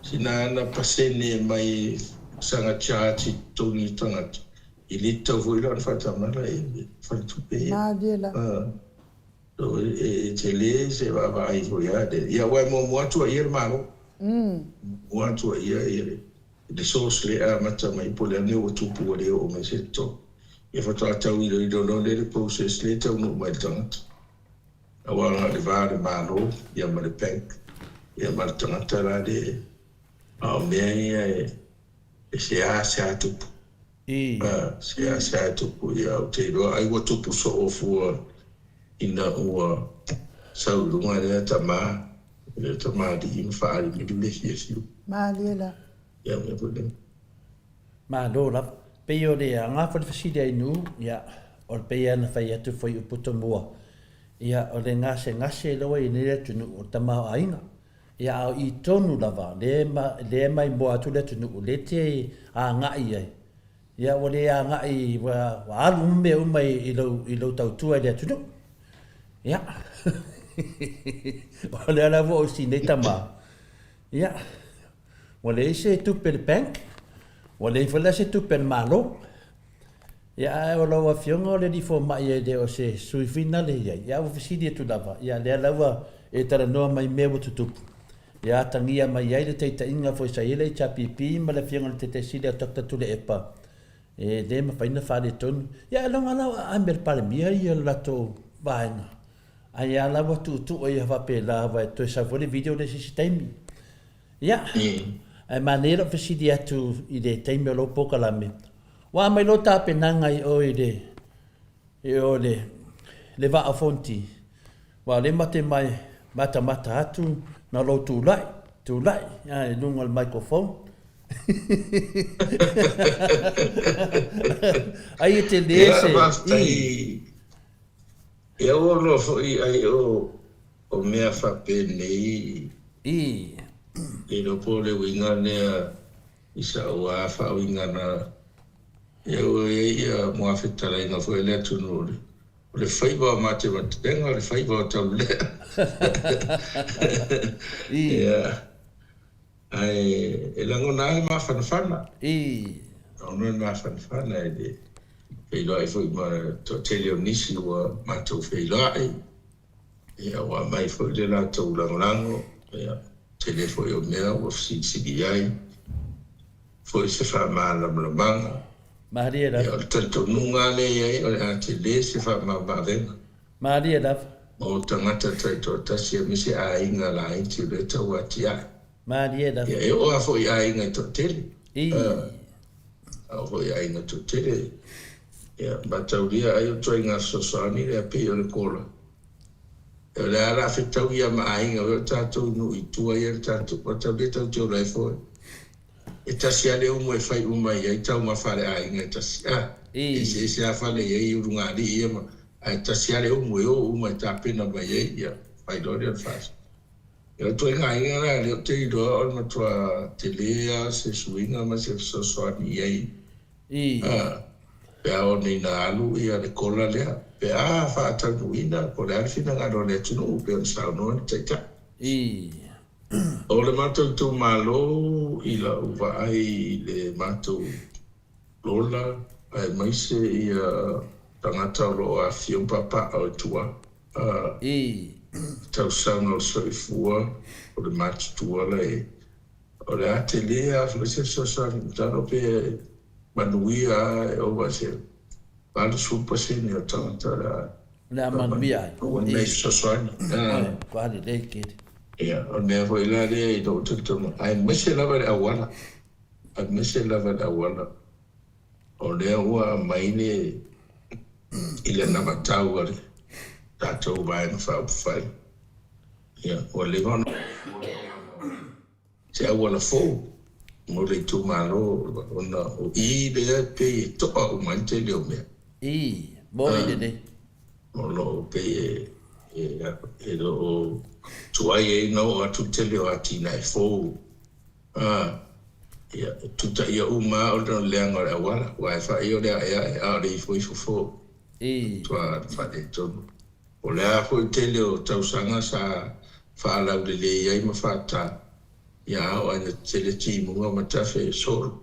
sina ana pasene mai saga charge i totogi o tagata, e le tatau foi la ona faatamala e le faletupe ia. Malie lava. So e tele se vaavaai foi a le, ia aua e muamua atu a ia le Malo. Muamua atu a ia ia le source lea e amata mai po o le a le mea ua tupu ua le oo mai se totogi. Ia faatoa tau iloilo loa lea le process lea e taunuu mai i le tagata. Aua na o le va o le Malo ia ma le bank ia ma le tagata la le a o mea ia e seasea tupu. A seasea tupu ia ou te iloa ai ua tupu soo fua ina ua sau i luga lea tama. e le tamalii ma faaaliali le fiafiu. Malie lava. Ia mea foi lea. Malo lava. Pei o le aga foi le fesili a Inu, ia, o le pei lava ona fai atu foi i upu tomua, ia, o le gasegase lea ua i ai nei le atunuu, o le tamaoaiga. Ia, a o i tonu lava, lea lea e maimoa atu le atunuu, lea te agai i ai, ia, ua le agai, ua alu uma mea uma i lou, i lou tautua i le atunuu. Ia, o lea la ua ou sinei tama, ia, Ua leai se tupe a le bank, ua leai foi la se tupe a le Malo. Ia ae o lau Afioga o le alii fomai e le o se sui finale i ai, ia ua fesili atu lava, ia lea la ua e talanoa mai i mea ua tutupu, ia atagia mai ai le taitaiga foi sa i ai le HRPP ma le Afioga i le Taitai Sili a Doctor Tuilaepa, e le mafai ona faaletonu. Ia ailoga la o aami a le Palemia ia le latou vaega, ai a la ua tuutuu ai faapela aua e toe sau foi le video lea i se isi taimi. Ia, ae manaia lou fesili atu i le taimi o lou polokalame, ua aumai lou tapenaga i o i le, i o le, le Vaa o Fonoti, aua o lea ma te mai, matamata atu na lou tulai, tulai a, i luga o le microphone. Ai e tele Ia, se, faafetai. i. Ia, ua loa foi ai o O mea faapenei I. Le iloa po o le uiga lea i sa'u a faauigana ia ua i ai ia muafetalaiga foi a le atunuu o le o le faiva o matematega o le faiva o taulelea. I. Ia ae e lagona lava le mafanafana. I. Lagona le mafanafana i le feiloai foi ma le toatele o nisi ua matou feiloai. Ia, ua aumai foi le latou lagolago, ia, tele foi o mea ua fesilisili i ai foi se faamalamalamaga. Malie lava. Ia, o le talitonuga lava lea e i ai, o le a tele se faamamaavega. Malie lava. Mo tagata taitoatasi aemaise aiga laiti o lea e tau atiae. Malie lava. Ia, e oo lava foi i aiga e toatele. I. A oo foi i aiga toatele, ia, mataulia ai o ituaiga fesoasoani lea pei o le kola. O le a la fetau ia ma aiga, o tatou i nuu i tua ia le tatou, mataulia tatou te ola ai foi. E tasi lava le umu e fai uma i ai taumafa a le aiga e tasi. A, eseese lava fale e i ai ulugalii ia ma, ae tasi lava le umu e o uma e tapena mai ai, ia, fai loa lea o le faasoa. Ia, o ituaiga aiga la, lea ou te iloa o le matua tele lava se suiga ma se fesoasoani i ai. A, pe a oo nei ina alu ia le kola lea, pe a faataunuuina po o le a le finagalo a le atunuu pei ona saunoa le Taitai. O le matou itumalo i lau vaai i le matou lola aemaise ia tagata o lo o afifio ma papaaao i tua, a, tausaga o le soifua o le matutua la e O le a tele lava foi se fesoasoani, masalo pe manuia lava e ova i se 80% o tagata o le a O le a manuia ai. maua nei fesoasoani. Ua lelei tele. Ia, o le mea foi la lea i lou talitonuga, aemaise lava i le auala, aemaise lava i le auala, o lea ua aumai le i le anavatau a le tatou Vaega Faaupufai, ia, ua leva ona se auala fou mo le itumalo ona o i lea e pei e toa uma ai le tele o mea. I, moni lelei. O lo o pei e, e lo o tuai ai ona oo atu le tele o atinae fou. A, ia, e tutaia uma lava ona o le leaga o le auala, aua e fai o le aeae a o le ifoifo fou. I. Matua faaletonu. O le a foi le tele o tausaga sa faalaulelei ai ma faata, ia a oo ina tetele timuga ma tafe e solo,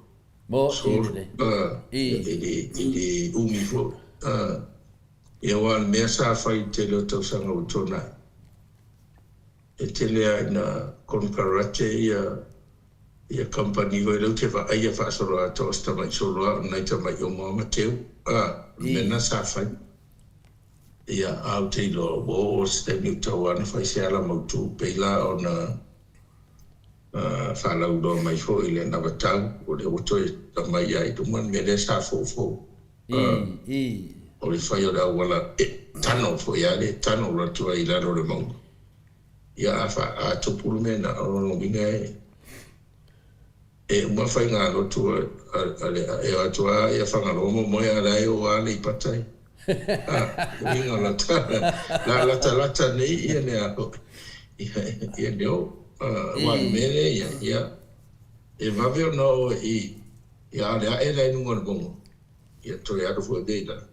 Mo solo, a, e le, e le umi foi, a. Ia aua o le mea sa fai i le tele o tausaga ua tuanai, e tele lava ina konekarate ia, ia kamupani foi lea ou te vaaia faasoloatoa o si tamai solo lava o nai tamai omo lava ma teu, a, o le mea lena sa fai. Ia, a ou te iloa, ua oo se taimi o tatau lava ona fai se ala mautu, pei la ona faalauiloa mai foi i le anavatau, o lea ua toe aumai lava i luma le mea lea sa foufou. O le fai o le auala e tano foi lava lea e tano atu ai i lalo o le mauga. Ia, a fa, a tupu le mea lena, o lona uiga e, e uma faigalotu a, a, a le, e o atu lava ia Fagaloa ma moe a o la e oo lava Aleipata i, a, le uiga o lau tala, la latalata nei ia le a foi, ia, ia le oo. A, aua o le mea lea e i ai, ia, e vave ona oo i, ia a o le ae la i luga o le mauga, ia toe alu foi lea i lalo.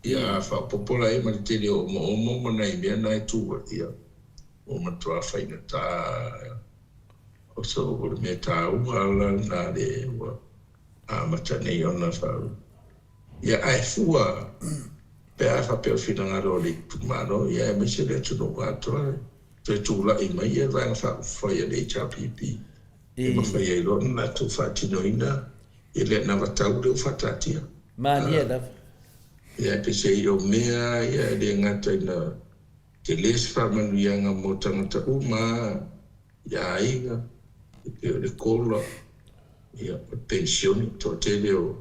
Ia, a faaopoopo la i ai ma le tele o omoomo ma nai mea na e tu ai, ia, ua matua faigata o so o le mea taua la lena lea ua amata nei ona faa ia ae fua pe a faapea o le finagalo o le itumalo ia aemaise le atunuu atoa toe tulai mai ia le Vaega Faaupufai a le HRPP e mafai ai loa ona latou faatinoina ia le anavatau lea ua faataatia. Malie lava. Ia peiseai o mea ia e le gata ina Tele se faamanuiaga mo tagata uma i aiga, e pei o le kola, ia, o le penisione, toatele o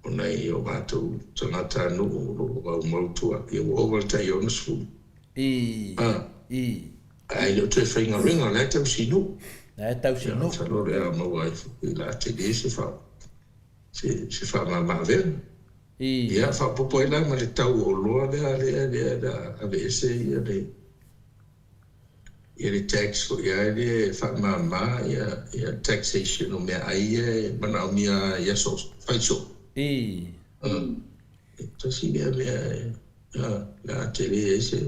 o nai o matou tagatanuu o lo o aumau tua, ia ua ova le tai 60. I, A, i. Ae le o toe faigaluega, o la e tausi nuu. La e tausi Ia, nuu. masalo o le a maua ai foi la tele se fa, se, se faamama-avega. Ia, faaopoopo ai la ma le tau o oloa lea, lea, lea, lea aveese ia le, ia le tax foi lea e faamama ia, ia taxation o meaai ia e manaomia i aso fai soo. E tasi lea mea e, le a tele ai se,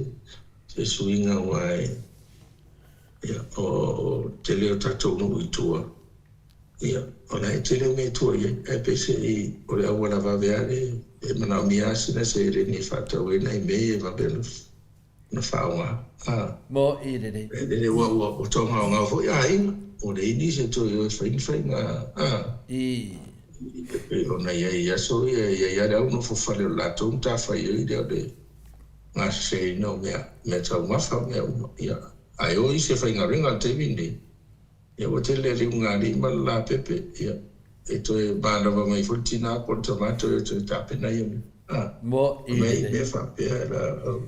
se suiga aua e, ia, o, o tele o tatou nuu i tua. Ia, o la e tele mea e tua i ai, ae peiseai o le auala vave lava lea e manaomia lava sina seleni e faatau ai nai mea ia e vave ona faaaoga. A, Mo i lelei. e lele ua, ua, ua toagaogao foi aiga, ua leai nisi e toe o e fai ni faiga, a, I. e pei ona i ai i aso ia, e i ai lava le au nofo fale o le latou matafaioi lea o le gaseseina o mea, meataumafa ma mea uma. Ia, ae o isi e faigaluega i le taimi lenei, Ia ua tele le ulugalii ma le lapepe, ia, e toe manava mai foi le tina po o le tama toe toe tapena ia mea. A, Mo i mea i lelei. mea faapea la ou,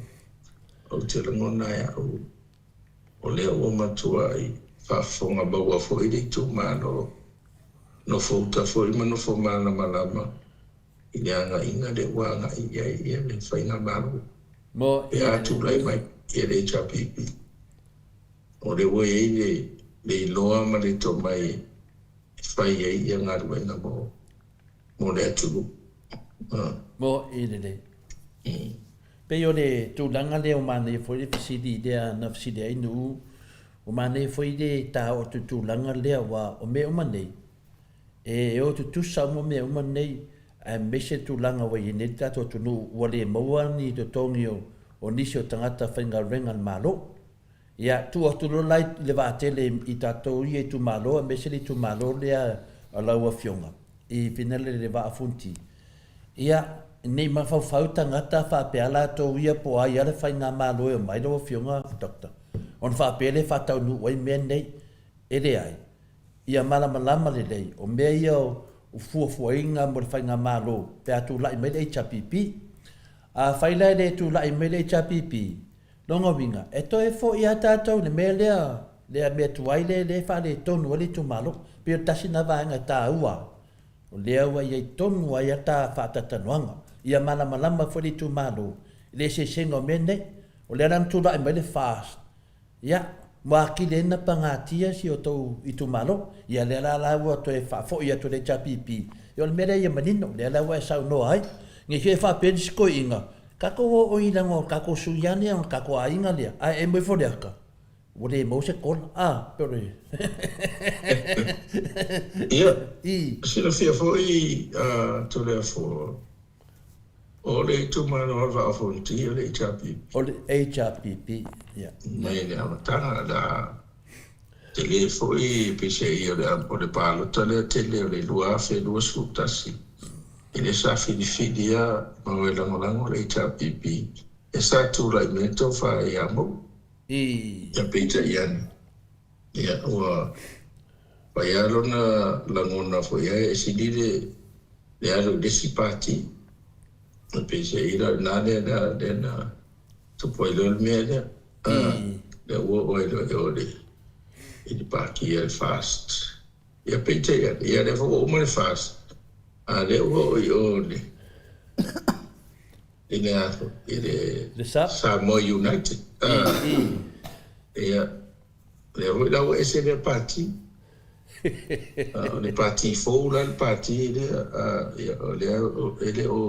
ou te lagona ai au, o lea ua matuai faafofoga maua foi le itumalo, nofo uta foi ma nofo malamalama i le agaiga lea ua agai i ai ia le faigamalo. Mo Pe i a lelei. tulai mai ia le HRPP. O lea ua i ai le le iloa ma le tomai e fai ai ia galuega mo mo le atunuu. Mo i lelei. Pei o le tulaga lea ua manaia foi le fesili lea na fesili ai Nu'u, ua manaia foi le tao'o atu i le tulaga lea aua o mea uma nei, e o tutusa uma mea uma nei aemaise le tulaga ua i ai nei le tatou atunuu ua le maua ni totogi o nisi o tagata faigaluega a le Malo. Ia, tuu atu loa la i le vaatele i tatou ia itumalo aemaise le itumalo lea a lau Afioga i Finele le Vaa Fonti. Ia, ne i mafaufau tagata faapea latou ia po o ai lava le faigamalo e omai lau Afioga Doctor, ona faapea lea e faataunuu ai mea nei. E leai. Ia malamalama lelei, o mea ia o fuafuaina mo le faigamalo pe a tulai mai le HRPP. Afai la e le tulai mai le HRPP, Lona uiga, e toe foi lava tatou i le mea lea, lea mea tuai lea, lea e faaletonu ai le itumalo. E pei o le tasi lena vaega e taua, o lea ua i ai tonu ai a ta faatatalanoaga. Ia malamalama foi le itumalo i le eseesega o mea nei. O lea la na tulai mai le FAST, ia, ua atili ai ona pagatia si o tou itumalo. Ia lea la la ua toe faafoi atu e le HRPP, ia o le mea lea ia manino, lea la ua e saunoa ai. Ne i te i faapea nisi toeaiina, Tatou o i laga o tatou sui lava lea o le tatou aiga lea, ae e mai Faleata, ua le maua se kola, a, pe o le Ia, i. silafia foi a Toleafoa, o le itumalo o le Vaa o Fonoti o le HRPP. O le HRPP, ia. Mai le amataga, la Tele foi peiseai o le o le palota lea tele o le 2021 e le sa filifili a mau e lagolago le HRPP e sa tulai mai le tofa ia Mauu. Ia peitai ane ia ua fai a lona lagona foi ae e sili le le alu i le isi pati peiseai la o lena lea lea na tupu ai loa le mea lea. Lea ua oo ai loa i o le i le pāti a le FAST. Ia peitai ane, ia lea foi ua uma le FAST, a lea ua oo i o le i le a foi, i le Le SUP? Samoa United. Ia, lea foi la ua ese lea pāti. O le pāti fou la le pāti lea, ia, o lea e le o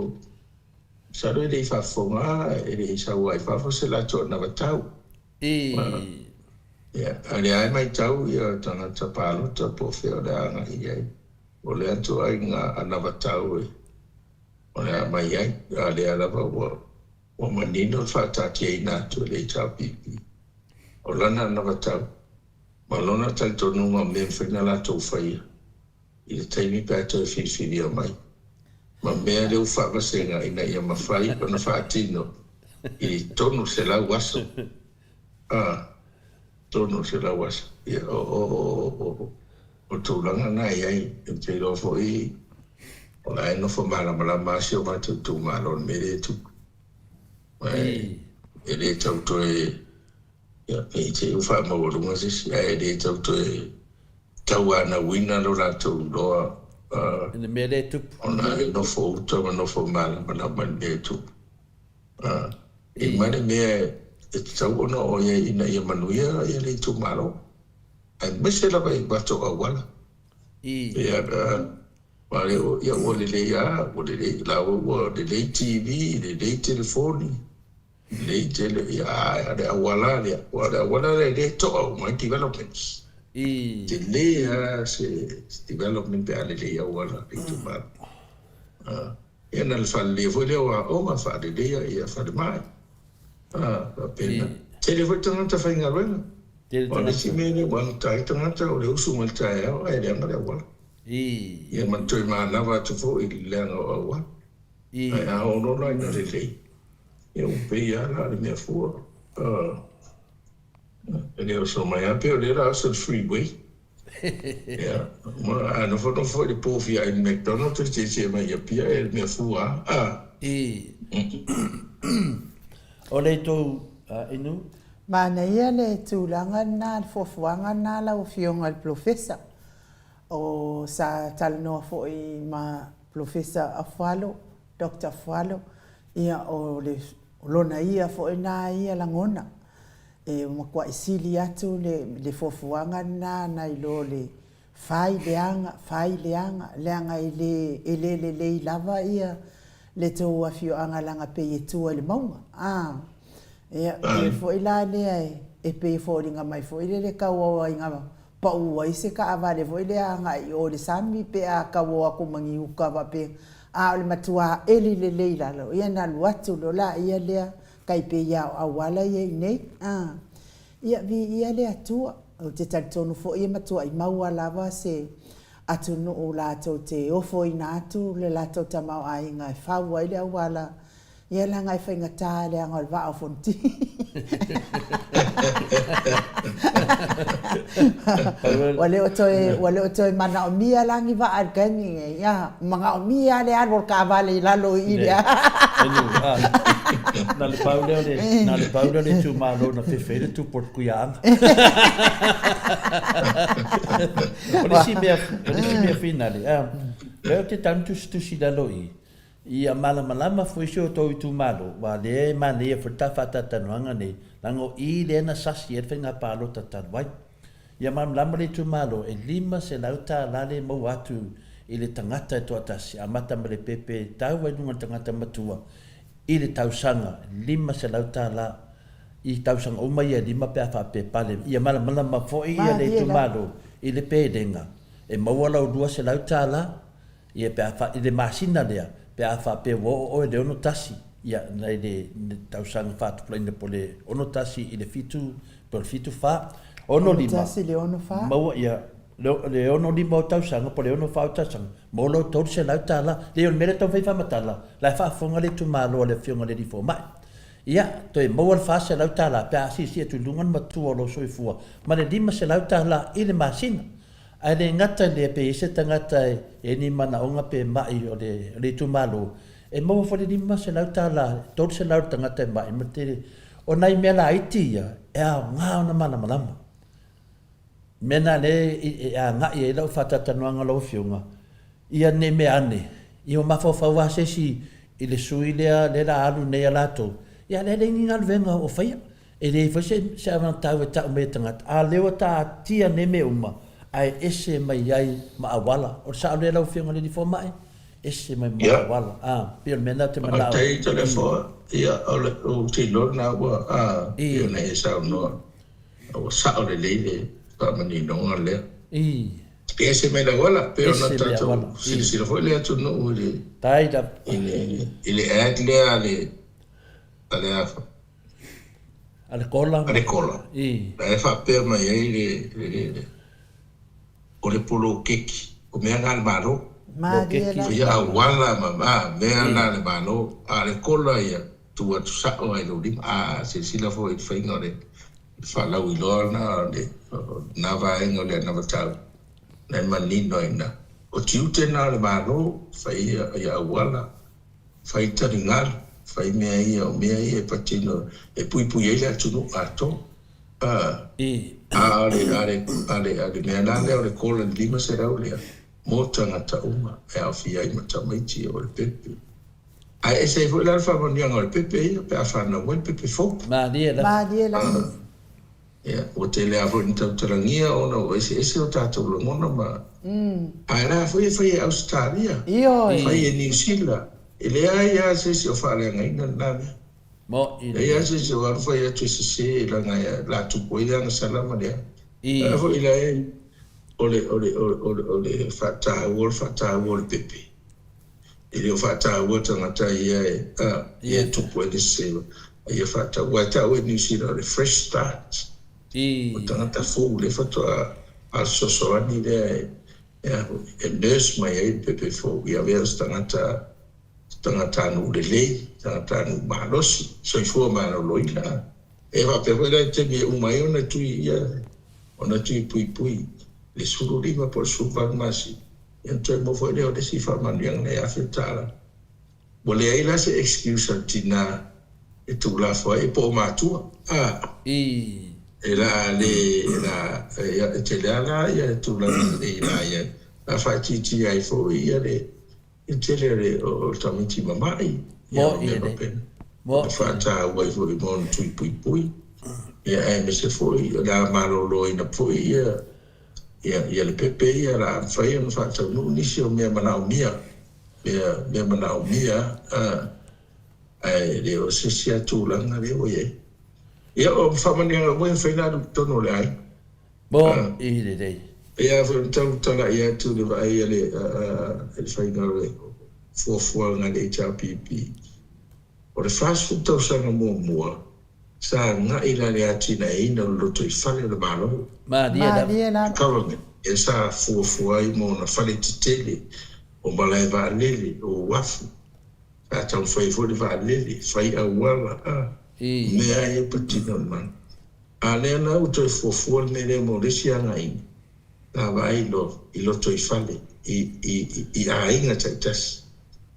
Masalo e le i faafofoga, e le i sau ai fafo se latou anavatau. Ia, a o lea e matau ia tagata palota po o fea o le a agai i ai. O lea ituaiga anavatau e o le a aumai ai, a o lea lava ua ua manino le faataatiaina atu e le HRPP. O lana anavatau ma lona talitonuga o mea e mafai ona latou faia i le taimi pe a toe filifilia mai, ma mea lea ua faavasega ina ia mafai ona faatino i le 300 aso, a, 300 aso. Ia, o, o, o, o tulaga na e i ai. Ou te iloa foi o la e nofo malamalama lava si o matou itumalo i le mea lea e tupu. Ma e, e le tau toe, ia, ne i te i ua faamaualuga se isi, ae e le tau toe tauanauina lo latou iloa I le mea lea e tupu. Ona e nofo uta ma nofo malamalama i le mea e tupu. E ma le mea e tatau ona oo i ai ina ia manuia ia le itumalo, aemaise lava i matou auala. Ia, ma le, ia ua lelei lava, ua lelei, la ua lelei TV, lelei telefoni, Lelei tele, ia, a o le auala lea, aua o le auala lea lea e to'a uma ai developments. Tele lava se development pe a lelei auala i itumalo. Ia na o le faaleleia foi lea o aoga, faaleleia ia falemai. Faapena. Tele foi tagata faigaluega. Aua o le isi mea lea ua gata ai tagata o le usu mai le taeao ae leaga le auala. Ia ma le toe manava atu foi i le leaga o auala. Ae a oo loa la ina lelei, Ia ua pei lava la o le mea fua. E le oso mai lava pei o lea o le a oso i le freeway. Ia, ma a nofonofo foi i le po fia ai i le McDonald's e tietie mai i Apia, e le mea fua lava. O le tou inu? Manaia le tulaga lena, le fuafuaga lena lau Afioga i le Polofesa. O sa talanoa foi ma Polofesa Afualo, Doctor Afualo, ia o le o lona ia foi na ia lagona e matuai sili atu le le fuafuaga lena nai lo le fai leaga, fai leaga, leaga e le e le lelei lava ia le tou afioaga leaga pei e tua i le mauga a. Ia pei foi la lea e pei e foliga mai foi lele tau ina pau ai se taavale foi lea agai i o i le sami pe a tau o atu ma ni uta faapea, a o le matua eli lelei i lalo, ia ona alu atu loa laia lea, tai pei lava o auala ia i inei. A, ia, viia le Atua. Ou te talitonu foi e matuai maua lava se atunuu latou te ofoina atu le latou tamaoaiga e fau ai le auala Ia leaga e faigata leaga o le vaa o Fonoti. Ua le o toe, ua le o toe manaomia la ni vaa i le taimi lenei. Ia, manaomia lava le alu o le taavale i lalo i i le. Na le pau lea o le, na le pau lea o le itumalo na fefe ai le tupu o le Tuiaaga. O le isi mea, o le isi mea finale, lea ou te tau tusitusi i lalo i i, Ia malamalama foi si outou itumalo, aua o lea e manaia foi le ta faatatalanoaga nei, leaga o i lea na sasi ai le faiga palota talu ai. Ia malamalama le itumalo, e $500 le maua atu i le tagata e toatasi, amata mai le pepe tau ai luga o le tagata matua i le tausaga, $500 i tausaga uma ia e lima pe a faapea e pale. Ia malamalama foi le itumalo i le pelega, e maua lau $200, Ia, pe a fa, i le masina lea, pe a faapea ua oo oe i le 61, ia, nai le, le tausaga faatupulaina po o le 61 i le 7, po o le 74, 65, 61 i le 64. maua, ia, le, le 65 o tausaga po o le 64 o tausaga, maua lou $300. Leai, o le mea lea e taumafai e faamatala, la e faafofoga le itumalo a le Afioga i le Alii Fomai. Ia, toe maua le $400 pe a siisii atu i luga le matua o lou soifua ma le $500 i le masina. Ae le gata i lea, pe i ai se tagata e i ai ni manaoga pe ma'i o le itumalo, e maua foi le $500, $300 le tagata e ma'i ma le tele. O nai mea laiti ia, e aoga ona malamalama. Mea na lea e agai ai lau faatalatanoaga lau Afioga, ia nei mea ane, ia ua mafaufau lava se isi i le sui lea lea la alu nei a latou, ia lea leai ni galuega o faia. E leai foi se se anavatau e tau mai e tagata, a lea ua taatia nei mea uma, ae ese mai ai ma auala. O le sao lea lau Afioga i le Alii Fomai? Ese mai ma auala. A, pei o le mea lena ou te manao. Faafetai Toleafoa. Ia, o le, ou te iloa lena ua, a, pei ona e saunoa. Ua sao lelei le faamaninoga lea. E ese mai le auala, pei ona tatou silasila foi le atunuu i le, i le, i le ad lea a le, a le a, a le kola, a le kola. La e faapea mai ai le, le, le, o le poloketi, o mea na a le Malo. Faia auala ma, a, mea na a le Malo. A o le kola ia, Tu atu sao lava i lou lima. A silasila foi i le faiga o le faalauiloa lena o lena vaega o le anavatau, na e manino ai ina. O tiute na o le Malo, fai ia auala, fai taligalu, fai mea ia, o mea ia e patino e puipui ai le atunuu atoa. A, a o le, a le, a le, a le mea la lea o le kola i le 500 lea, mo tagata uma e aofia ai ma tamaiti o le pepe. Ae ese ai foi la le faamanuiaga o le pepe ia pe a fanau mai le pepe fou. Malie lava. Malie lava. Ia, ua tele lava foi ina tautalagia ona ua eseese o tatou lagona ma. Ae la foi e fai e Ausetalia, Ioe. fai e Niu Sila, e leai lava se isi o faaleagaina lena mea. Mo'i Leai lava lelei. se isi o alu fai atu e sese leaga e la tupu ai le agasala ma le a. I. Ae foi la e o le, o le, o le, o le faataua o le faataua o le pepe. E le o faataua tagata ia e, a, ia e tupu ai le sese, a ia faataua. Aua e tau e Niu Sila o le fresh start. O tagata fou lea faatoa a fesoasoani lea e, e, a, e nurse mai ai le pepe fou ia avea o se tagata, se tagatanuu lelei, tagatanuu malosi, soifua maloloina. E faapea foi la i le taimi e uma ai ona tui ia, ona tui puipui le 15 po o le 18 masina. Ia ona toe maua foi lea o le isi faamanuiaga nei $1000. Ua leai la se excuse a le tina e tuulafo ai po o matua a e la le e la ia e tele a la ia tulaga lelei la ia la faaitiitia ai foi ia le le tele o le o le tamaiti mama'i ia ma mea faapena. E faataua ai foi mo ona tui puipui ia aemaise foi o le a maloloina foi ia Ia, ia le pepe ia o le a mafai ona faataunuu nisi o mea manaomia, mea, mea manaomia, a, ae le o se isi lava tulaga lea ua i ai. Ia, o faamanuiaga uma ia e mafai ona alu i totonu o le aiga. Mo i lelei. Ia, foi ona tau talai atu i le vaai a le, a, a, i le faiga o le fuafuaga a le HRPP. O le 40 tausaga muamua, Sa agai la le atinaeina o le lotoifale o le Malo. Malie lava. Malie lava. Government, ia sa fuafua ai mo ona fale tetele, o malae vaalele, o uafu. Sa taumafai ai foi le vaalele, fai auala, a, o mea lava ia patino o le Malo. A lea la ua toe fuafua le mea lea mo le isi agaiga, sa vaai loa i lotoifale, i, i, i aiga taitasi.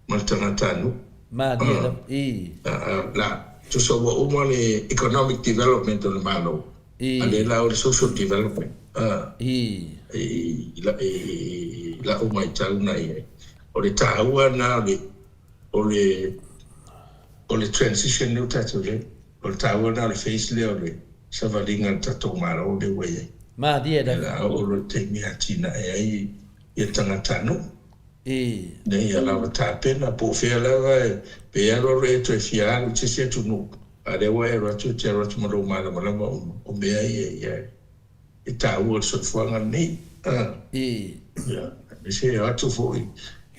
ma le tagatanuu. Malie lava, ii. La, tusa ua uma le economic development o le Malo, Ii. a lea la o le social development, a. Ii. I, i la'u maitau na i ai. O le taua na o le, o le, o le transition lea ua tatou i ai. O le taua na o le phase lea o le savaliga o le tatou Malo lea ua i ai. Malie lava. O le a oo loa i le taimi e atinae ai ia tagatanuu. I. Ina ia lava tapena, po o fea lava e, pe alu alu e toe fia alu i se isi atunuu, a o lea ua e alu atu, e te alu atu ma lou malamalama uma o mea ia ia e taua i le soifuaga lenei. A. I. Ia, aemaise e o atu foi,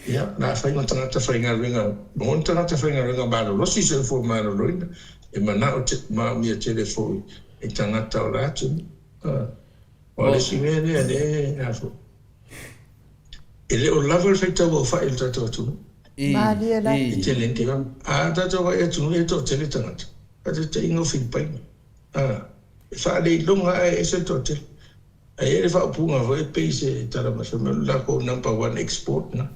ia, na fai ma tagata faigaluega, maua ni tagata faigaluega malolosi soifua maloloina, e manao te, maomia tele foi e tagata o la atunuu. A. O le isi mea lea, lea, a foi. E le o lava le faitau aofai o le tatou atunuu. Malie lava. E tele te a tatou vaai atunuu e toatele tagata. Faataitaiga o Filipaina. A, e faaleiloga ae ese le toatele. Ae i ai le faaupuga foi e pei se tala masani o le lakou number one export na.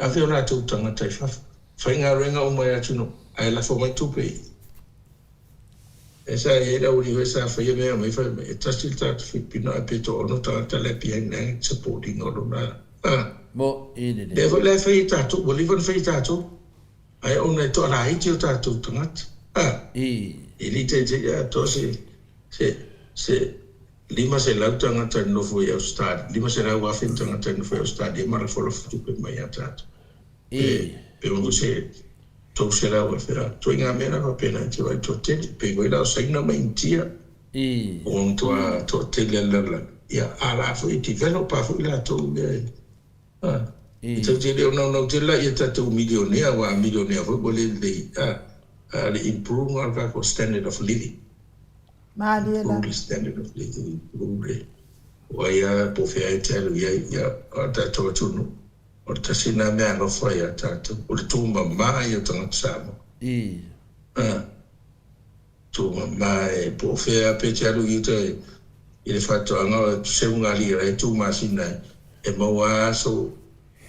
Ave o latou tagata i fafo. Faigaluega uma i atunuu ae lafo mai tupe i. E sa i ai le aualii foi sa faia mea mai fai mai e tasi le tagata Filipino ae pe toaono tagata la e behind lena e support ina o lona a. Mo i lele. Lea foi la e fai e tatou ua leva ona fai e tatou ae ona e toalaiti o tatou tagata a. I. E le i taitai atoa se se se 500 tagata e nofo i Ausetalia 500,000 tagata e nofo i Ausetalia ma lafolafo tupe mai ia tatou. I. Pe ua se 300 afe a. Ituaiga mea la faapena e te vaai toatele. Pei foi la o Saina ma Initia. I. Ua matua toatele a le lalolagi. Ia, a la foi e develop a foi latou mea e. A. I. E tatou te le o naunau tele la ia tatou milionea, aua a milionea foi ua le lelei, a, a le improve o le tatou standard of living. Malie la. Improve le standard of living, improve le, o ai a po o fea e te alu i ai, ia, o le tatou atunuu. O le tasi lena mea alofa ia tatou, o le tumama ia o tagata Samoa. I. A, tumama e po o fea pe te alu i uta i le faatoaga o seuga alii e tu masina ai, e maua lava sou,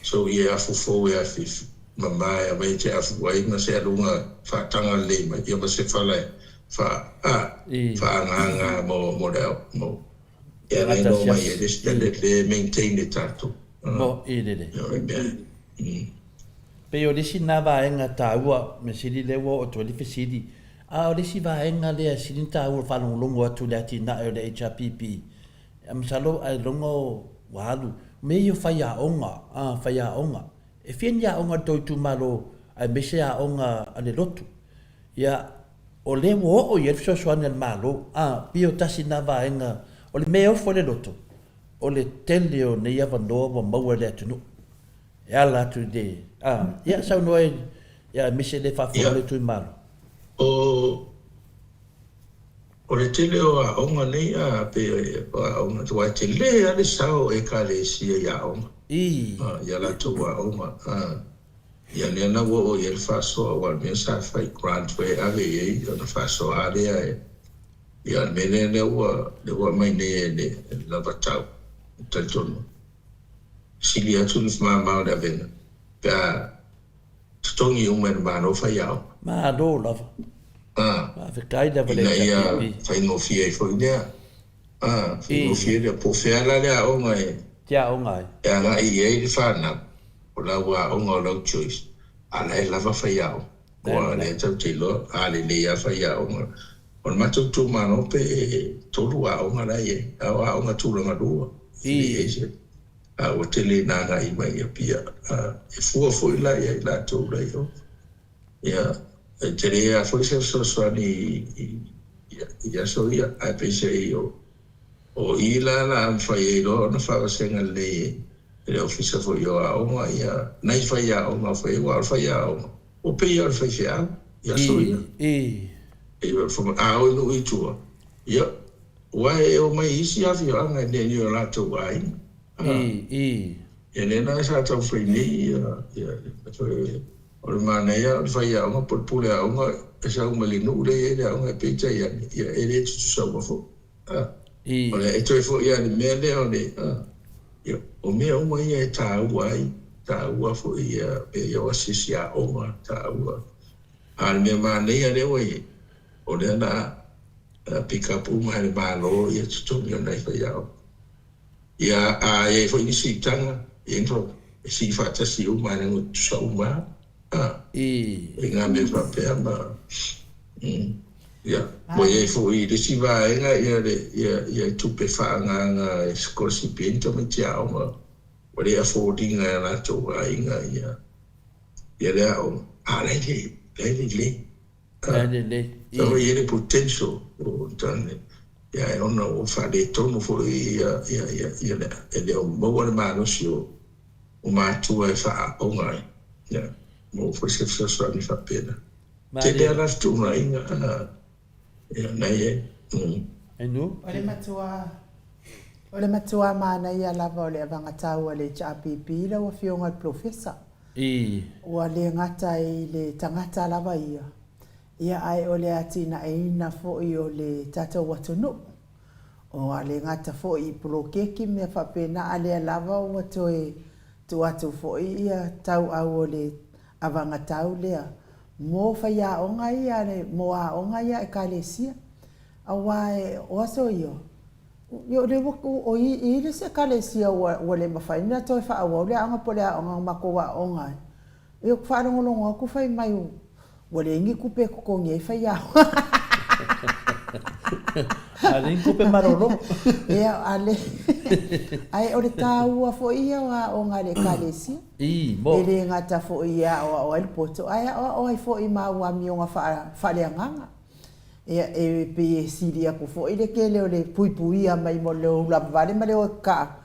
sou ie afu fou e afifi mama e aumai e te afu ai ma se aluga faataga lelei mai, ia ma se fala e fa, a, I. faaagaga mo, mo le ao, mo, ia Tagata le no mai asiasi. e le standard I. le maintain e tatou. Mo i lele. Ia o le mea. Pei o le isi lena vaega taua, mea sili lea ua oo atu ai le fesili, a o le isi vaega lea e sili ona taua i le faalogologo atu i le atinae o le HRPP, masalo ailoga ua alu, mea ia o faiaoga, a, faiaoga. E fia ni aoga a le tou itumalo aemaise aoga a le lotu. Ia, o lea ua oo i ai le fesoasoani a le Malo, a, pei o tasi lena vaega, o le mea e ofo ai le loto, o le tele o nei avanoa ua maua e le atunuu e ala atu i le, a, ia, saunoa i, ia, aemaise le faafofoga Ia, a le itumalo. o, o le tele o aoga nei, a, pei o aoga, aua e tele lava le sao o Ekalesia i aoga, I. a, i a latou aoga, a, ia lea la ua oo i ai le faasoa, aua o le mea sa fai grant foi e ave i ai, ona faasoa lava lea e, Ia, o le mea lea lea ua, lea ua aumai nei e le, e le lava tau, e talitonu, sili atu le mama o le avega pe a totogi uma e le Malo faiaoga. Malo lava. A, Faafetai lava le ina ia HRPP. faigofie ai foi lea. A, I. faigofie lea, po o fea la le aoga e, Te aoga ai. e agai i ai le fanau, o lau aoga o lau choice, a la e lava faiaoga. Aua o lea tatou te iloa, a lelei lava faiaoga. O le matou itumalo pe tolu aoga la e i ai, a o aoga tulaga lua, e leai se, a ua tele ina agai mai i Apia. E fua foi la ia i latou la i o. Ia, e tele lava foi se fesoasoani i aso ia, ae peiseai o O i la la mafai ai loa ona faavasega lelei e le Ofisa foi o Aoga ia nai faiaoga foi aua o le faiaoga ua pei lava o le faifeau i aso ia. E a o i nuu i tua, ia, ua e omai i isi afioaga e le ni o latou aiga. Ia lea la sa taumafai nei ia, ia, o le manaia o le faiaoga po o le pule aoga e sau mai le nuu lea e i ai le aoga e peitai ane, ia e le tutusa uma foi. O le e toe foi lava i le mea lea o le, ia, o mea uma ia e taua ai, taua foi ia mea ia o asiasi aoga, taua. A o le mea manaia lea ua i ai, o lea o le a pick up uma e le Malo ia totogi o nai faiaoga. Ia, a i ai foi ni siitaga, ia e sii faatasi uma e leaga e tutusa uma lava. I ngā mea faapea ma, ia, ua i ai foi i le isi vaega ia le, ia, ia tupe faaagaaga e sikolasipi ai ni tamaiti aoga, ua le afford ina e a latou aiga ia, ia le aoga, a o la e le, la e lelei. La e lelei. Sa foi i ai le potential o tane, ia e ona ua faaletonu foi ia, ia, ia, ia le, e le o maua le malosi o, o matua e faaaoga ai. Ia, maua foi se fesoasoani faapena. Tele lava la fetuunaiga, ia, na i ai. O le matua, o le matua manaia lava o le avagatau a le HRPP lau Afioga i le Polofesa. Ua le gata i le tagata lava ia, ia ae o le atinaeina foi o le tatou atunuu. Ua le gata foi i poloketi ma mea faapena, a lea lava ua toe tuu atu foi ia tauau o le avagatau lea mo faiaoga ia, mo aoga ia a Ekalesia. Aua o aso ia, ia o lea ua, o i, i le isi Ekalesia ua, ua le mafai ona toe faaauau le aoga po o le aoga na matou aooga ai. Ia ou te faalogologo atu fai mai ua leai ni tupe e totogi ai faiaoga. A leai ni tupe malolo. Ia, a le Ae o le taua foi ia o aoga a le Ekalesia. I, mo. E le gata foi e aoao ai le poto, ae aoao ai foi ma au amioga faaleagaga. Ia, e pei e sili atu foi le tele o le puipuia mai mo le o ulavavale ma le o e kakaa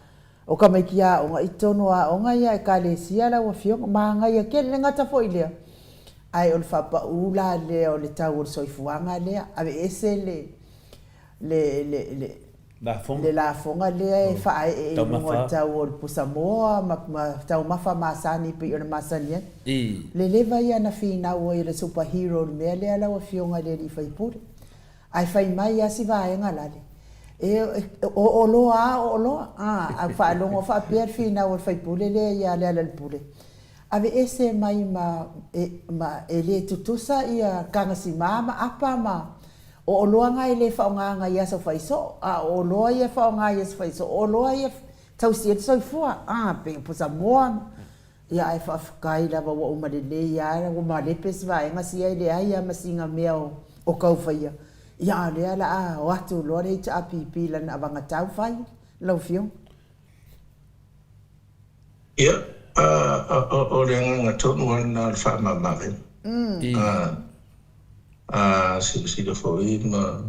o tamaiti aoga i totonu o aoga ia a Ekalesia lau Afioga. Manaia tele, e le gata foi i lea, ae o le faapau la lea o le tau o le soifuaga lea, aveese le, le, le, le, Lafoga. le lafoga lea e faaee i luga o le tau o le pusamoa ma, ma taumafa masani pei ona masani ai. I. Le leva ia na finau ai e le super hero i le mea lea lau Afioga i le alii faipule. Ae fai mai lava si vaega lale, e, o oloa a o oloa, a, a faalogo faapea le finau a le faipule lea ia Lealailepule, aveese mai ma, e, ma, e le tutusa ia tagasima ma apa ma, o oloa na e le faaaogaina i aso faisoo, a o oloa ia e faaaoga i aso faisoo, o oloa ia e tausi ai le soifua, a, pei o pusamoa ma, Ia ae faafetai lava ua uma lelei a ua malepe si vaega sia e leai a ma sina mea o tau faia ia a o lea la a o atu loa le HRPP i lana avaga tau fai lau afioga. Ia, o le agaga tonu lava lena o le faamama-avega. A silasila foi ma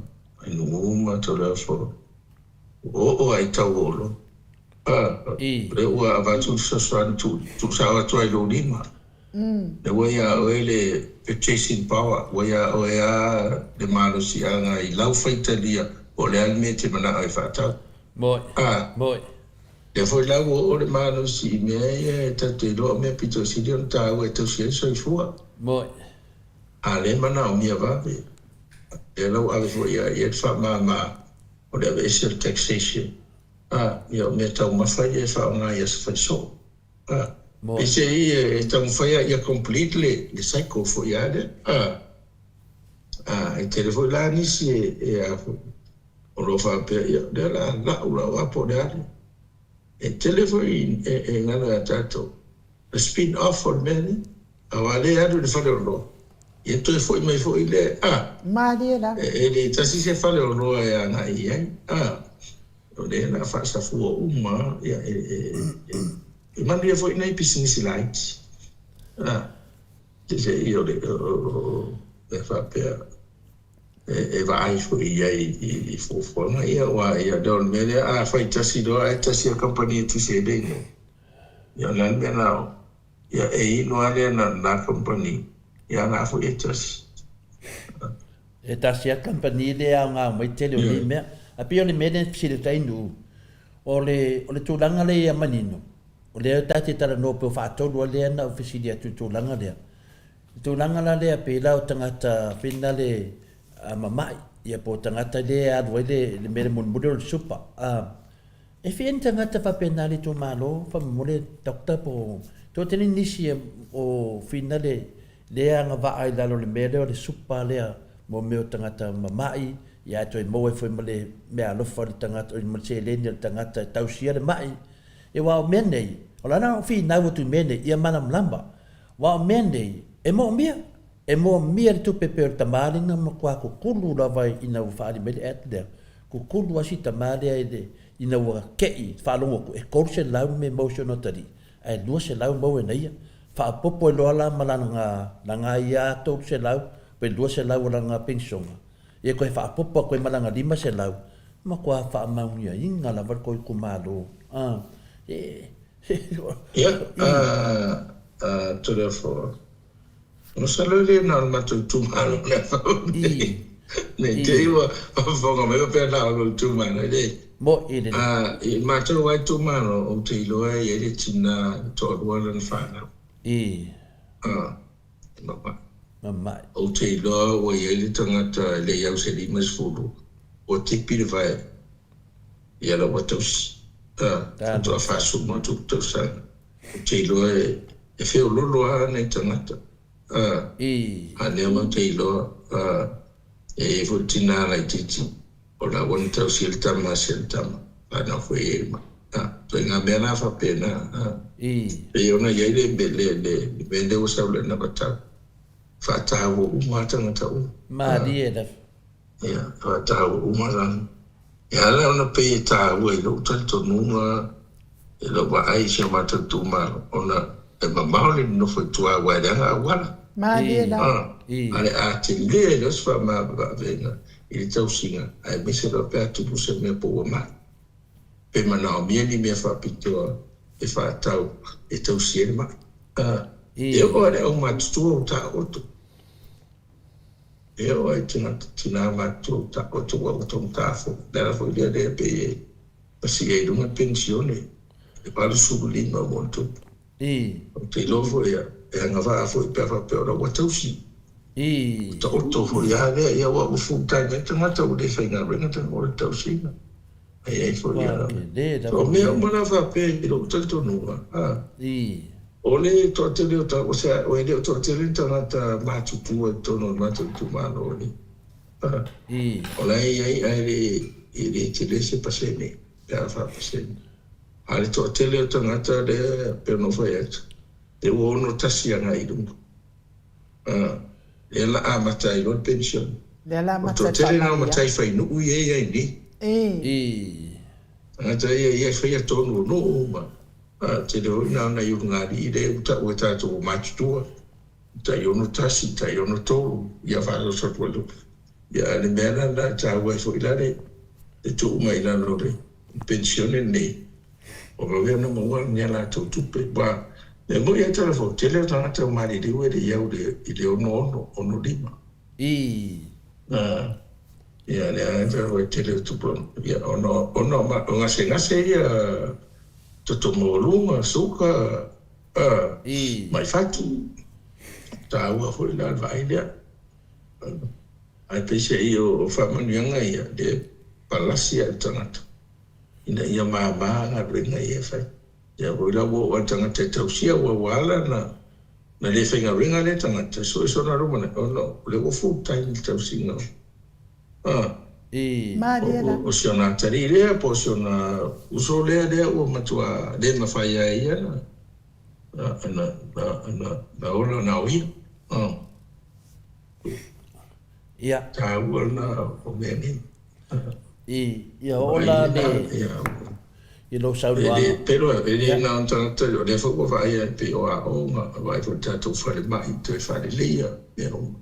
nuu ma Toleafoa, ua oo lava i tau o oloa. A, lea ua avatu le fesoasoani tuusao atu ai i lou lima. Lea ua ia oe le purchasing power, ua ia oe lava le malosiaga i lau faitalia po o le a le mea e te manao e faatau. A, lea foi la ua oo le malosi i mea ia e tatou te iloa o mea pito sili ona taua e tausi ai le soifua. A lea e manaomia vave, lea la ua ave foi ia ia le faamama o le aveese o le taxation. A, ia o meataumafa ia e faaaoga i aso faisoo. A, peiseai e taumafai a ia complete le le cycle foi a lea. A, a e tele foi la nisi e e a foi o lo o faapea ia lea la lau lau a po o le a lea. E tele foi e e galo ia tatou le spin off o le mea lea. Aua lea e alu i le faleoloa, ia toe foi mai foi lea, a. Malie lava. E le tasi se faleoloa e agai i ai, a. O lea o le a faasafua uma, ia, e, e, e, e manuia foi nai pisinisi laiti, a. Se i o le, o, o, o, e faapea, e, e vaai foi i ai i, i fuafuaga ia, aua, ia, o le mea lea, a fai tasi loa, ae tasi a kamupani e tusi ai le igoa. Ia, o le a le mea la o, Ia e inu lava lea na lena company, ia na foi e tasi. E tasi a company le aoga mai tele o nei mea. A pei o le mea lea e fesili atu ai Nuu, o le, o le tulaga lea ia manino, o lea ta te talanoa pe o faatolu a lea na ou fesili atu i le tulaga lea. Le tulaga la lea pei la o tagata fina le mamai, ia po o tagata lea e alu ai le, le mea le mulimuli o le supa. E fia ni tagata faapena le itumalo faamolemole doctor po o toatele nisi o fina le le agavaa i lalo o le mea lea o le supa lea mo mea o tagata mamai ia ae toe maua ai foi ma le meaalofa a le tagata ma le seleni a le tagata e tausia le mai. Aua o mea nei, o la na finau atu i mea nei ia malamalama aua o mea nei e moomia. E moomia le tupe pei o le tama lea na matua kukulu lava ina ua faaali mai le ad lea. Kukulu lava si tama lea i le, ina ua ke'i, faalogo atu, e 300 le mea maua si ona atalii, ae 200 maua e na ia. Faaopoopo ai loa la ma lana, lana ia 300 pe 200 o lana penisiona, ia toe faaopoopo atu ai ma lana 500, matua faamanuiaina lava le tou itumalo. A, e, Ia, a, a, Toleafoa. Masalo e le na o le matou itumalo o le a fau nei. Ne i te i ua faafofoga mai faapea na o lou itumalo. E leai. Mo'i lelei. A, i matou lava itumalo, ou te iloa e i ai le tina e toalua lana fanau. A, e mamae. Mamae. Ou te iloa ua i ai le tagata e le i au se 50 ua tipi le vae ia lau ua tausi. A, faatoa 40 atu tausaga. Ou te iloa e feololo lava nai tagata, a lea matou te iloa, e i ai foi le tina laitiiti. O la ua na tausi e le tama a si ana tama, whanau foi e ma. A, toi ngā mea la whapena, a. Pei ona i ai le, le, le, le mea lea ua sau le anavatau. Whātāua uma a tangata uma. Mārie lava. Ia, whātāua uma la. E ala ona pei e tāua i lou talitonuga, i lou vaai i si o mātou itumalo, ona e mamao le nonofo i tua aua e leaga auala. Mārie lava. A, le a tele ai loa se faamavaavega i le tausiga, aemaise loa pe a tupu se mea po ua mai. Pe manaomia ni mea faapitoa e whaatau e tausi ai le mai. A, e oo ai le aumatutua o taoto. E oo ai tangata tinā matutua o taoto ua ua taugata foi. Le ala foi lea lea pei e pasi ai i luga le penisione i le 85 ma ona tupu. Ou te iloa foi ia, e agavaa foi pe a faapea o la ua tausi. Ua taoto foi a lea, ia ua full time ai tagata ua le faigaluega tagata o le tausiga. Ai ai foi ia. So o mea uma la faapea i lou talitonuga, a. O le toatele o ta, o se, o e le o toatele ni tagata matutua i totonu o le matou itumalo nei. A. O la e i ai ae le, e le tele se pasene, pe a faapasene. A le toatele o tagata lea pei ona ou fai atu, lea ua 61 agai i luga. A, lea la amata ai loa le penisione. Lea la O le amata ai toatele lena o faamalie. matai fai nuu ia e i ai nei. Tagata ia ia e faia tonu o nuu ma, a, tele foi na ona i ulugalii lea ua tau e tatou ua matutua, tai 61, tai 63, ia faasoso atu ai loa. Ia a o le mea la lena e taua ai foi la le, le tuu mai i lalo o le penisione lenei, Ua vave ona maua ni a latou tupe. Ua mea moni ai tala fou, tele o tagata ua maliliu e le i au i le 66, 65. Na, ia lea ai tala fou tele o tupe, ia ona, ona o gasegase ia, toto maualuga, suka, mai fatu, taua foi la le vaai lea. Ae peiseai o faamanuiaga ia, lea e palasi lava i le tagata. Ina ia māmā galuega ia e fai. Ia foi la ua oo lava le tagata e tausia ua ua ala na na le faigaluega lea tagata e sue sona lumanai ona o lea ua full time i le tausiga o a Malie la. o si ona atalii lea po o si ona uso lea lea ua matua le mafai lava e ia na na na na na ola na o ia. A. Ia. Taua lena o mea nei. Ia oo la le i lou saunoaga. E le pelo, e le na o tagata, o lea foi ua vaaia e pei o aoga, vaai foi i le tatou falemai toe faaleleia mea uma.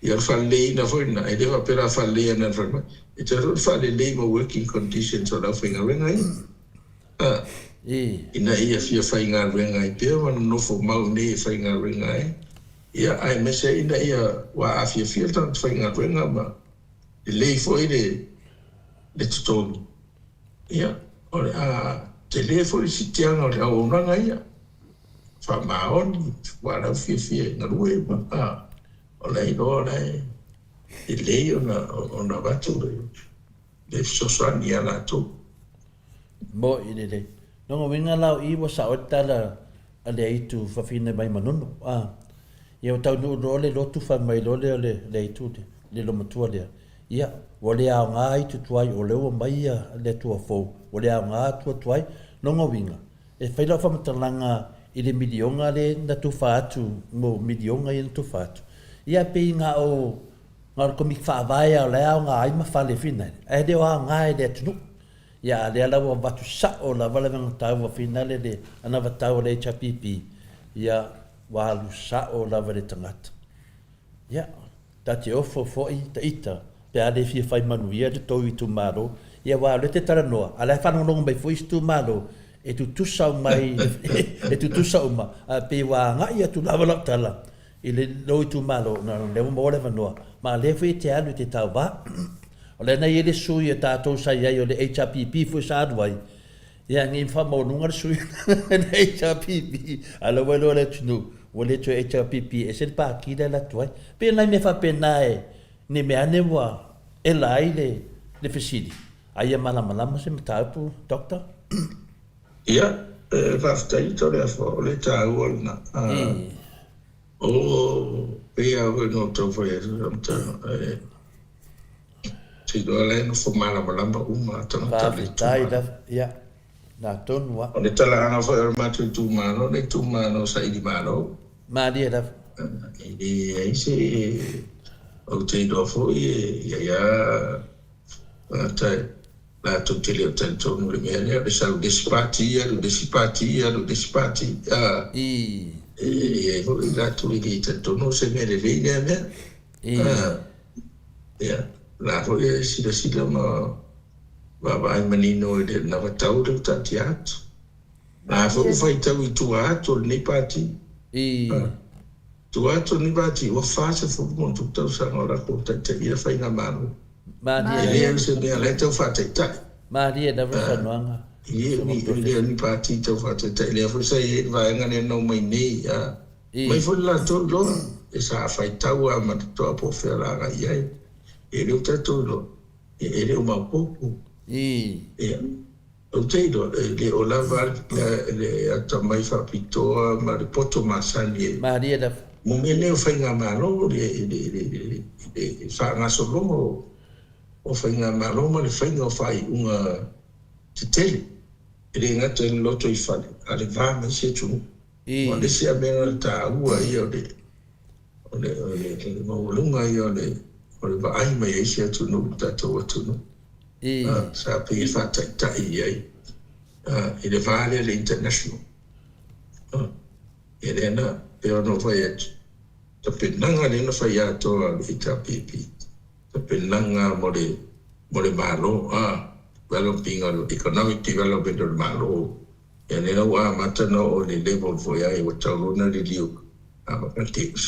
Ia o le faaleleiina foi lena, e le faapea la faaleleia na o le falemai, e toe foi le faalelei ma working conditions o le aufaigaluega ia. A, ina ia fia faigaluega ai pea ma nonofo mau i inei e faigaluega ai, ia aemaise ai ina ia ua afiafia le tagata faigaluega ma lelei foi le le totogi, ia, o le a tele foi le sitiaga o le auaunaga ia, faamaoni, ua lau fiafia e galue ma, a, o la e iloa o la e lelei ona, ona avatu le, le fesoasoani ia latou. Mo'i lelei. Lona uiga la o i ua sao ai le tala a le aitu fafine mai Manono. A, ia ua taunuu loa le lotu fai mai loa lea o le, le aitu le, le lomatua lea. Ia, ua le aoga aitu tuai o lea ua mai ia le Atua fou, ua le aoga atua tuai. Lona uiga, e fai lau faamatalaga i le miliona lea na tufa atu, mo miliona ia na tufa atu. Ia pei na o, na o le Komiti Faavae lava o la e aoga ai ma fale finale, ae le o aoga i le atunuu. Ia, a lea la ua avatu sao lava le anavatau a finale le anavatau a le HRPP, ia, ua alu sao lava i le tagata. Ia, ta te ofo foi ta ita, pe a le fia fai manuia le tou itumalo, ia aua o lea e te talanoa, a o la e faalogologo mai foi isi itumalo, e tutusa uma i e tutusa uma, ae pei ua agai atu lava lau tala i le lou itumalo, na o lea ua maua le avanoa, ma o lea foi e te alu e te tauva. O lea na i ai le sui a tatou sa i ai o le HRPP foi sa alu ai, ia ne i faamaualuga le sui o le HRPP, a o la ua iloa e le atunuu, ua le toe HRPP ese le pati lea e alu atu ai. E pei o nai mea faapena e, ne i mea ane ua ela ai le, le fesili, a ia malamalama se mataupu, Doctor? Ia, e faafetai Toleafoa, o le taua lena. O, pei lava foi ona ou taumafai atu i lau mataupu, e. te iloa la e nofo malamalama uma tagata o le Faafetai itumalo. lava, ia, na tonu lava. O le talaaga foi o le matou itumalo, le itumalo saili malo. Malie lava. E leai se, ou te iloa foi e i ai lava tagata latou te le o talitonu i le mea lea, o le sau i le isi pati, alu i le isi pati, alu i le isi pati, a, e i ai foi latou e le talitonu o se mea lelei lea mea. A, ia, o la foi e silasila ma vaavaai manino i le anavatau lea ua taatia atu. O la foi ua faitau i tua atu o lenei pati. A, tua atu o lenei pati, ua 47 tausaga o latou taitaia faigamalo. Malie E le o se mea la e tau faataitai. Malie lava saunoaga. E le o ni pati tau faataitai lea foi sa i ai le vaega lea na omai nei. A mai foi le latou iloa e sa faitau lava ma le totoa po o fea la agai i ai. E le o tatou iloa, e le o maopoopo. Ia, ou te iloa e le o lava le atamai faapitoa ma le poto masani e. Malie lava. Mo mea nei o faigamalo, le faagasologa o faigamalo ma le faiga o faaiuga tetele, e le gata i le lotoifale, a o le va ma isi atunuu. O le isi lava mea na taua ia o le maualuga ia o le vaai mai a isi atunuu i le tatou atunuu. Sa pei e faataitai i ai i le va lea le international. Ia lea na, pei ona ou fai atu, tapenaga lea na fai atoa a le HRPP, tapenaga mo le, mo le Malo, a, developing o le economic development o le Malo. Ia lea ua amata ona oo i le level foi ai ua tau loa ona liliu, a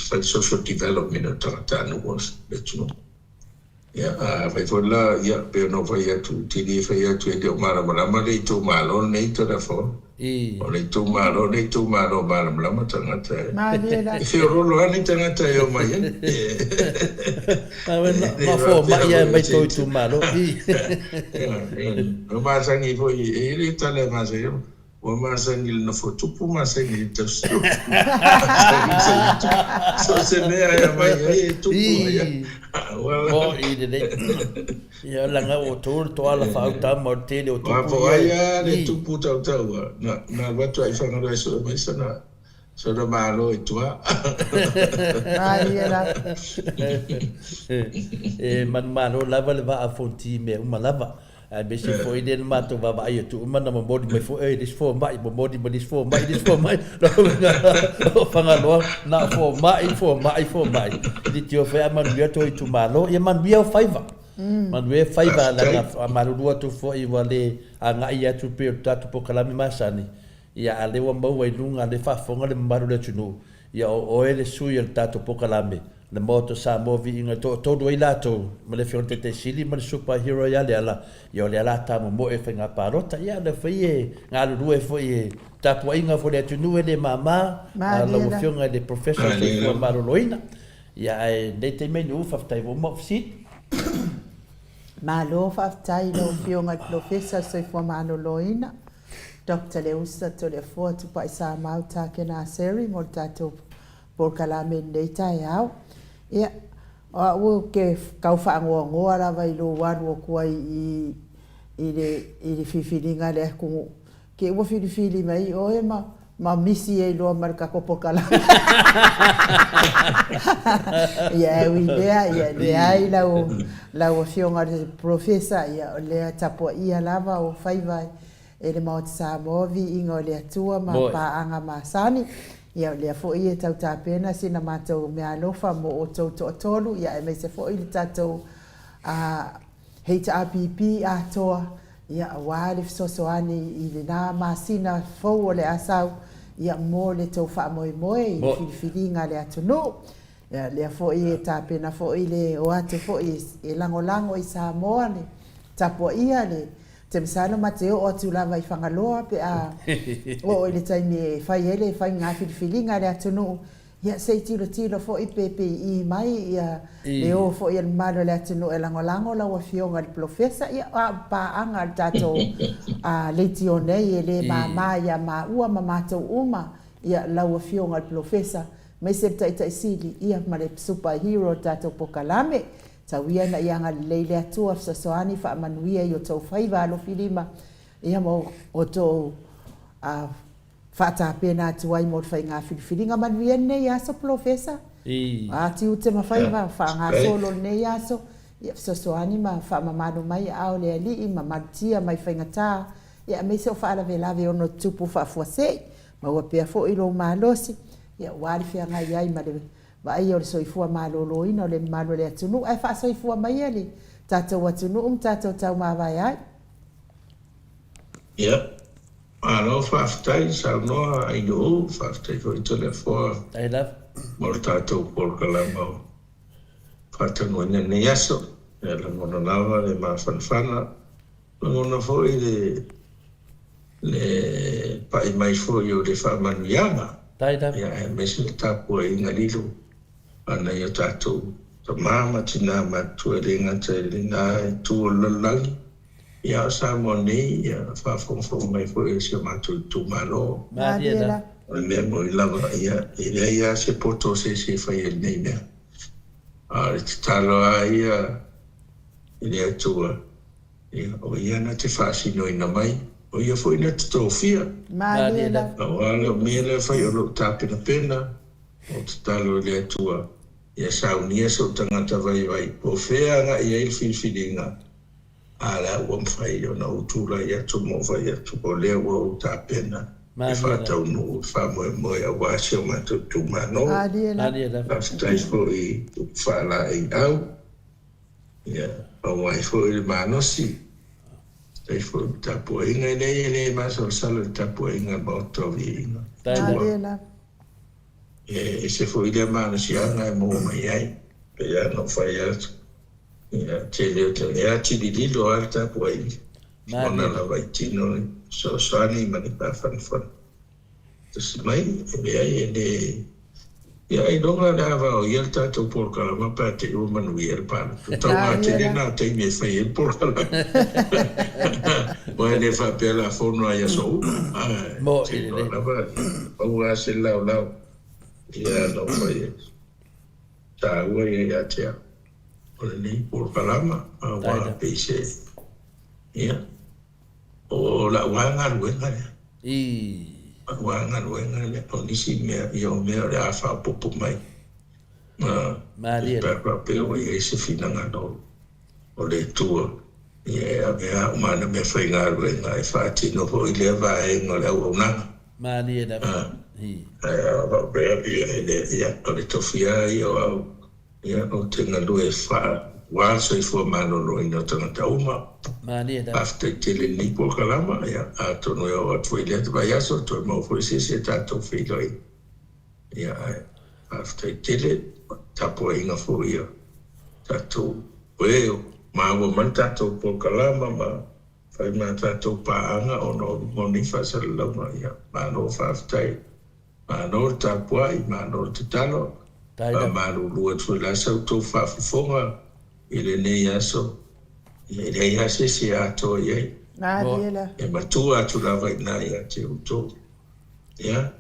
fai social development o tagatanuu o le atunuu. Ia, a fai foi la, ia, pei ona ou fai atu, ou te le fai atu e le o malamalama le itumalo lenei Tolafono. O le itumalo le itumalo malamalama tagata e. Malie la. E feoloolo lava ni tagata e omai ai. Ma fomai lava mai tou itumalo. Ua masani foi, e i ai le tala e masani ai, Ua masani i le nofo tupu, masani i le tausi tupu. So o se mea e aumai ai e tupu ai lava. Moni lelei. Ia leaga ua outou le toala faauta ma o le tele o tupu ia. Po o ai lava le tupu tautaua, na alu atu lava i Fagaloa e sue mai sana sana malo i tua. Malie lava. E manumalo lava le vaa Fonti i mea uma lava. Aemaise foi lea na matou vaavaai atu uma na momoli mai foi e le isi fomai, momoli mai le isi fomai, le isi fomai. O Fagaloa, na o fomai, fomai, fomai. I le tio foi a manuia tou itumalo, ia manuia o faiva. Manuia faiva leaga faamalulu atu foi ua le agai atu pei o le tatou polokalame masani, ia a lea ua maua i luga, lea e faafofoga le mamalu o le atunuu, ia o oe le sui o le tatou polokalame. Le Maota o Samoa Viiga e toatolu ai latou, ma le Afioga i le Taitai Sili ma le Super Hero ia Leala, ia o lea la tamomoe i faiga palota. Ia o lea foi e galulue foi i tapuaiga foi a le atunuu e le mama, lau Afioga i le Professor o le Soifua Maloloina. Ia ae lenei taimi atunuu, faafetai ua uma ou fesili. Malo faafetai i lau Afioga i le Polofesa o le Soifua Maloloina, Doctor Leusa Toleafoa Tupai Samau Takena Seri mo le tatou polokalame i lenei taeao. Ia, o au ou te tau faanoanoa lava i lou alu atu ai i i le i le filifiliga a le atunuu, te i ua filifili mai oe ma ma misi ai loa ma le tatou polokalame. Ia, e ui i lea, ia, leai lau lau Afioga i le Polofesa, ia, o lea tapuaia lava o faiva e le Maota Samoa viiga o le Atua ma paaga masani. Ia o lea foi e tau tapena sina matou meaalofa mo outou toatolu, ia aemaise foi le tatou HRPP atoa, ia aua le fesoasoani i lena masina fou o le a sau, ia mo le tou faamoemoe i le filifiliga a le atunuu. Ia lea foi e tapena foi le o atu foi e lagolago i Samoa le tapuaia le Ou te masalo ma te oo atu lava i Fagaloa pe a oo i le taimi e fai ai le faiga filifiliga a le atunuu, ia se i tilotilo foi pe pei mai ia le o foi a le mamalu o le atunuu e lagolago lau Afioga i le Polofesa, ia a o paaga a le tatou leitio nei e le mama ia maua ma matou uma, ia lau Afioga i le Polofesa, aemaise le Taitai Sili, ia ma le Super Hero o le tatou polokalame. Tau ia ina ia agalelei le Atua fesoasoani faamanuia i outou faiva alofi lima, ia ma outou faatapena atu ai mo le faiga filifiliga. Manuia lenei aso Polofesa. A tiute ma faiva faagasolo lenei aso, ia fesoasoani ma faamamalu mai aao le Alii ma malutia mai faigata, ia aemaise o faalavelave e ono tutupu faafuasei. Maua pea foi lou malosi, ia aua le feagai ai ma le vaaia o le soifua maloloina o le mamalu o le atunuu, ae faasoifua maia le tatou atunuu ma tatou taumavae ai. Ia, malo faafetai saunoa Ainuu, faafetai foi Toleafoa mo le tatou polokalama o faatanoina lenei aso. Ia lagona lava le mafanafana, lagona foi le le pai mai foi o le faamanuiaga, ia aemaise le tapuaiga lilo a nai o tatou tama ma tina matutua e le gata i lena itu o le lalolagi, ia a o Samoa nei, ia faafogafoga mai foi e si o matou itumalo. O le mea moni lava, ia, e leai lava se poto o se isi e faia i lenei mea. A o le tatalo lava ia i le Atua, Ia, o ia na te faasinoina mai, o ia foi na te tofia. Malie lava. Aua o le mea lea fai o lou tapenapena, o tatalo i le Atua, ia saunia sou tagata vaivai, po o fea agai ai le filifiliga, a la ua mafai ona ou tulai atu ma ou fai atu, o lea ua ou tapena e faataunuu le faamoemoe aua si o matou itumalo. Malie lava. Faafetai foi i upu faalaeiau. Ia maua ai foi le malosi, faafetai foi i le tapuaiga. E leai e le masalosalo i le tapuaiga a le Maota o Viiga. Tua. E ese foi lea malosiaga e maua mai ai, pei lava ona ou fai atu, ia, tele o te, e atili lilo lava le tapuaiga, ona lava i tino le fesoasoani ma le faafanafono. Tusi mai, e leai, e le... Ia, ailoga le a vaoia le tatou polokalama pe a te i ua manuia le palota. Tauga tele na o taimi e fai ai le polokalama. Aua e le faapea o le a fono lava i aso uma. Seiloga lava maua lava se laolao ia ona ou fai atu. Taua ia ia te au o lenei polokalama aua pei se... Ia. O lau lava galuega lea. Lau lava galuega lea. O nisi mea, ia o mea o le a faaopoopo mai. Pe a faapea ua i ai se finagalo o le Atua, ia e ave lava au ma ana meafaigaluega e faatino foi lea vaega o le auaunaga. Ae a faapea, ia e le, ia o le tofi lava ia o au. Ia, ou te galue faa-ua le soifua maloloina o tagata uma. Faafetai tele i lenei polokalama. Ia, atonu e oo atu foi i lea vaiaso, toe maua foi se isi e tatou feiloai. Ia, ae faafetai tele, tapuaiga foi a tatou e o maua mai le tatou polokalama ma fai ma tatou paaga ona o luma o nei faasalalauga. Ia, malo faafetai. Malo le tapuai, malo le tatalo. Faamalulu atu foi la sa outou faafofoga i lenei aso, e leai lava se isi e atoa i ai. E matua atu lava i ina ia te outou. Ia,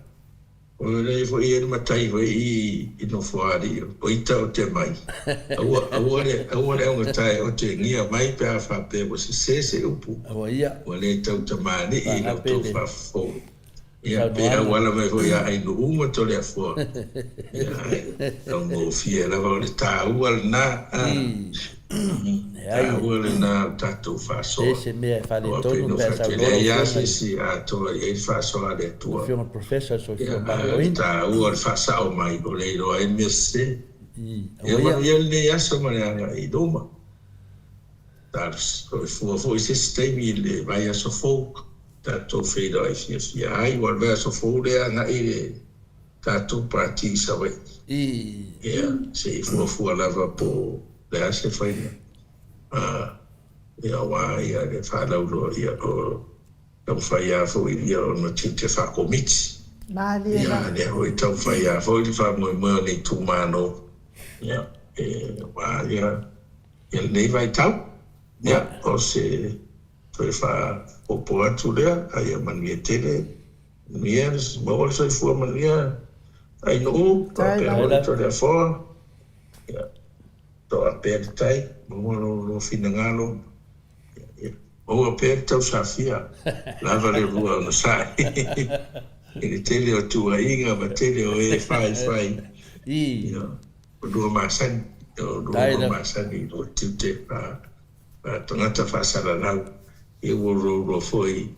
o lea foi e i ai le matai foi i i Nofoalii, o ita o te mai. Aua, aua le, aua le augata e otegia mai pe a faapea ua sese se upu, ua le tautamalii i la outou faafofoga. Ia, pe auala mai foi ia Ainuu ma Toleafoa. Ia, ae taugofie lava o le taua lena. Taua lena o le tatou faasoa. Leai se mea e faaletonu pe a sau loa lau Leai lava se isi atoa i ai le faasoa a le Atua. Afioga Professor Soifua Ia, ae o le taua o le faasao mai, o le iloa ai le mea sese. Ia manuia lenei aso ma le agai i luma. Soifua foi se isi taimi i le vaiaso fou tatou feiloai fiafia ai. Ua o le vaiaso fou lea agai i le tatou pati i Savaii. Ia, se i fuafua lava po o le a se faiga ia aua ia le faalauiloa ia o taumafai lava foi ia ona tiute faa-Komiti. Malie Ia, lava. lea foi taumafai lava foi le faamoemoe o le itumalo ia aua ia I lenei vaitau, ia, o se toe faaopoopo atu lea, a ia manuia tele, manuia, maua le soifua manuia Ainuu, faapea foi Toleafoa. Ia. To'a pea le tai, maua lo finagalo, ia, maua pea le tausafia, lava le lua onosai i le tele o tuuaiga ma tele o e faifai, ia, o lua masani, o lua masani i lua tiute faa-tagata faasalalau, ia ua louloua foi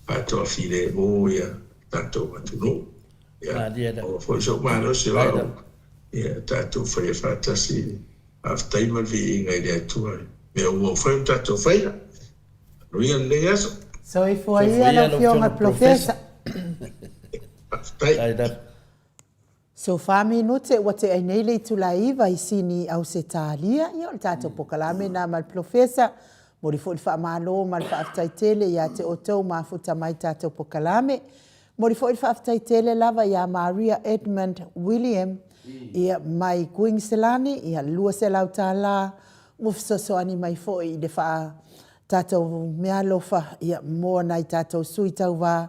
faatoafilemu ia tatou atunuu. Ia, maua foi sou malosi o au, ia tatou faia faatasi faafetai ma le viiga i le Atua i mea uma ua fai ma tatou faia. Manuia lenei aso. Soifua ia lau Afioga i le Polofesa. Faafetai. So fa minute ua tea ai nei le itula e 9 i Sini i Ausetalia, ia o le tatou pokalame na ma le Polofesa. Momoli foi le faamalo ma le faafetai tele ia te outou mafuta mai tatou pokalame. Momoli foi le faafetai tele lava ia Maria Edmund William ia mai Kuiniselani ia $200 ua fesoasoani mai foi i le faa tatou meaalofa ia mo nai tatou sui tauva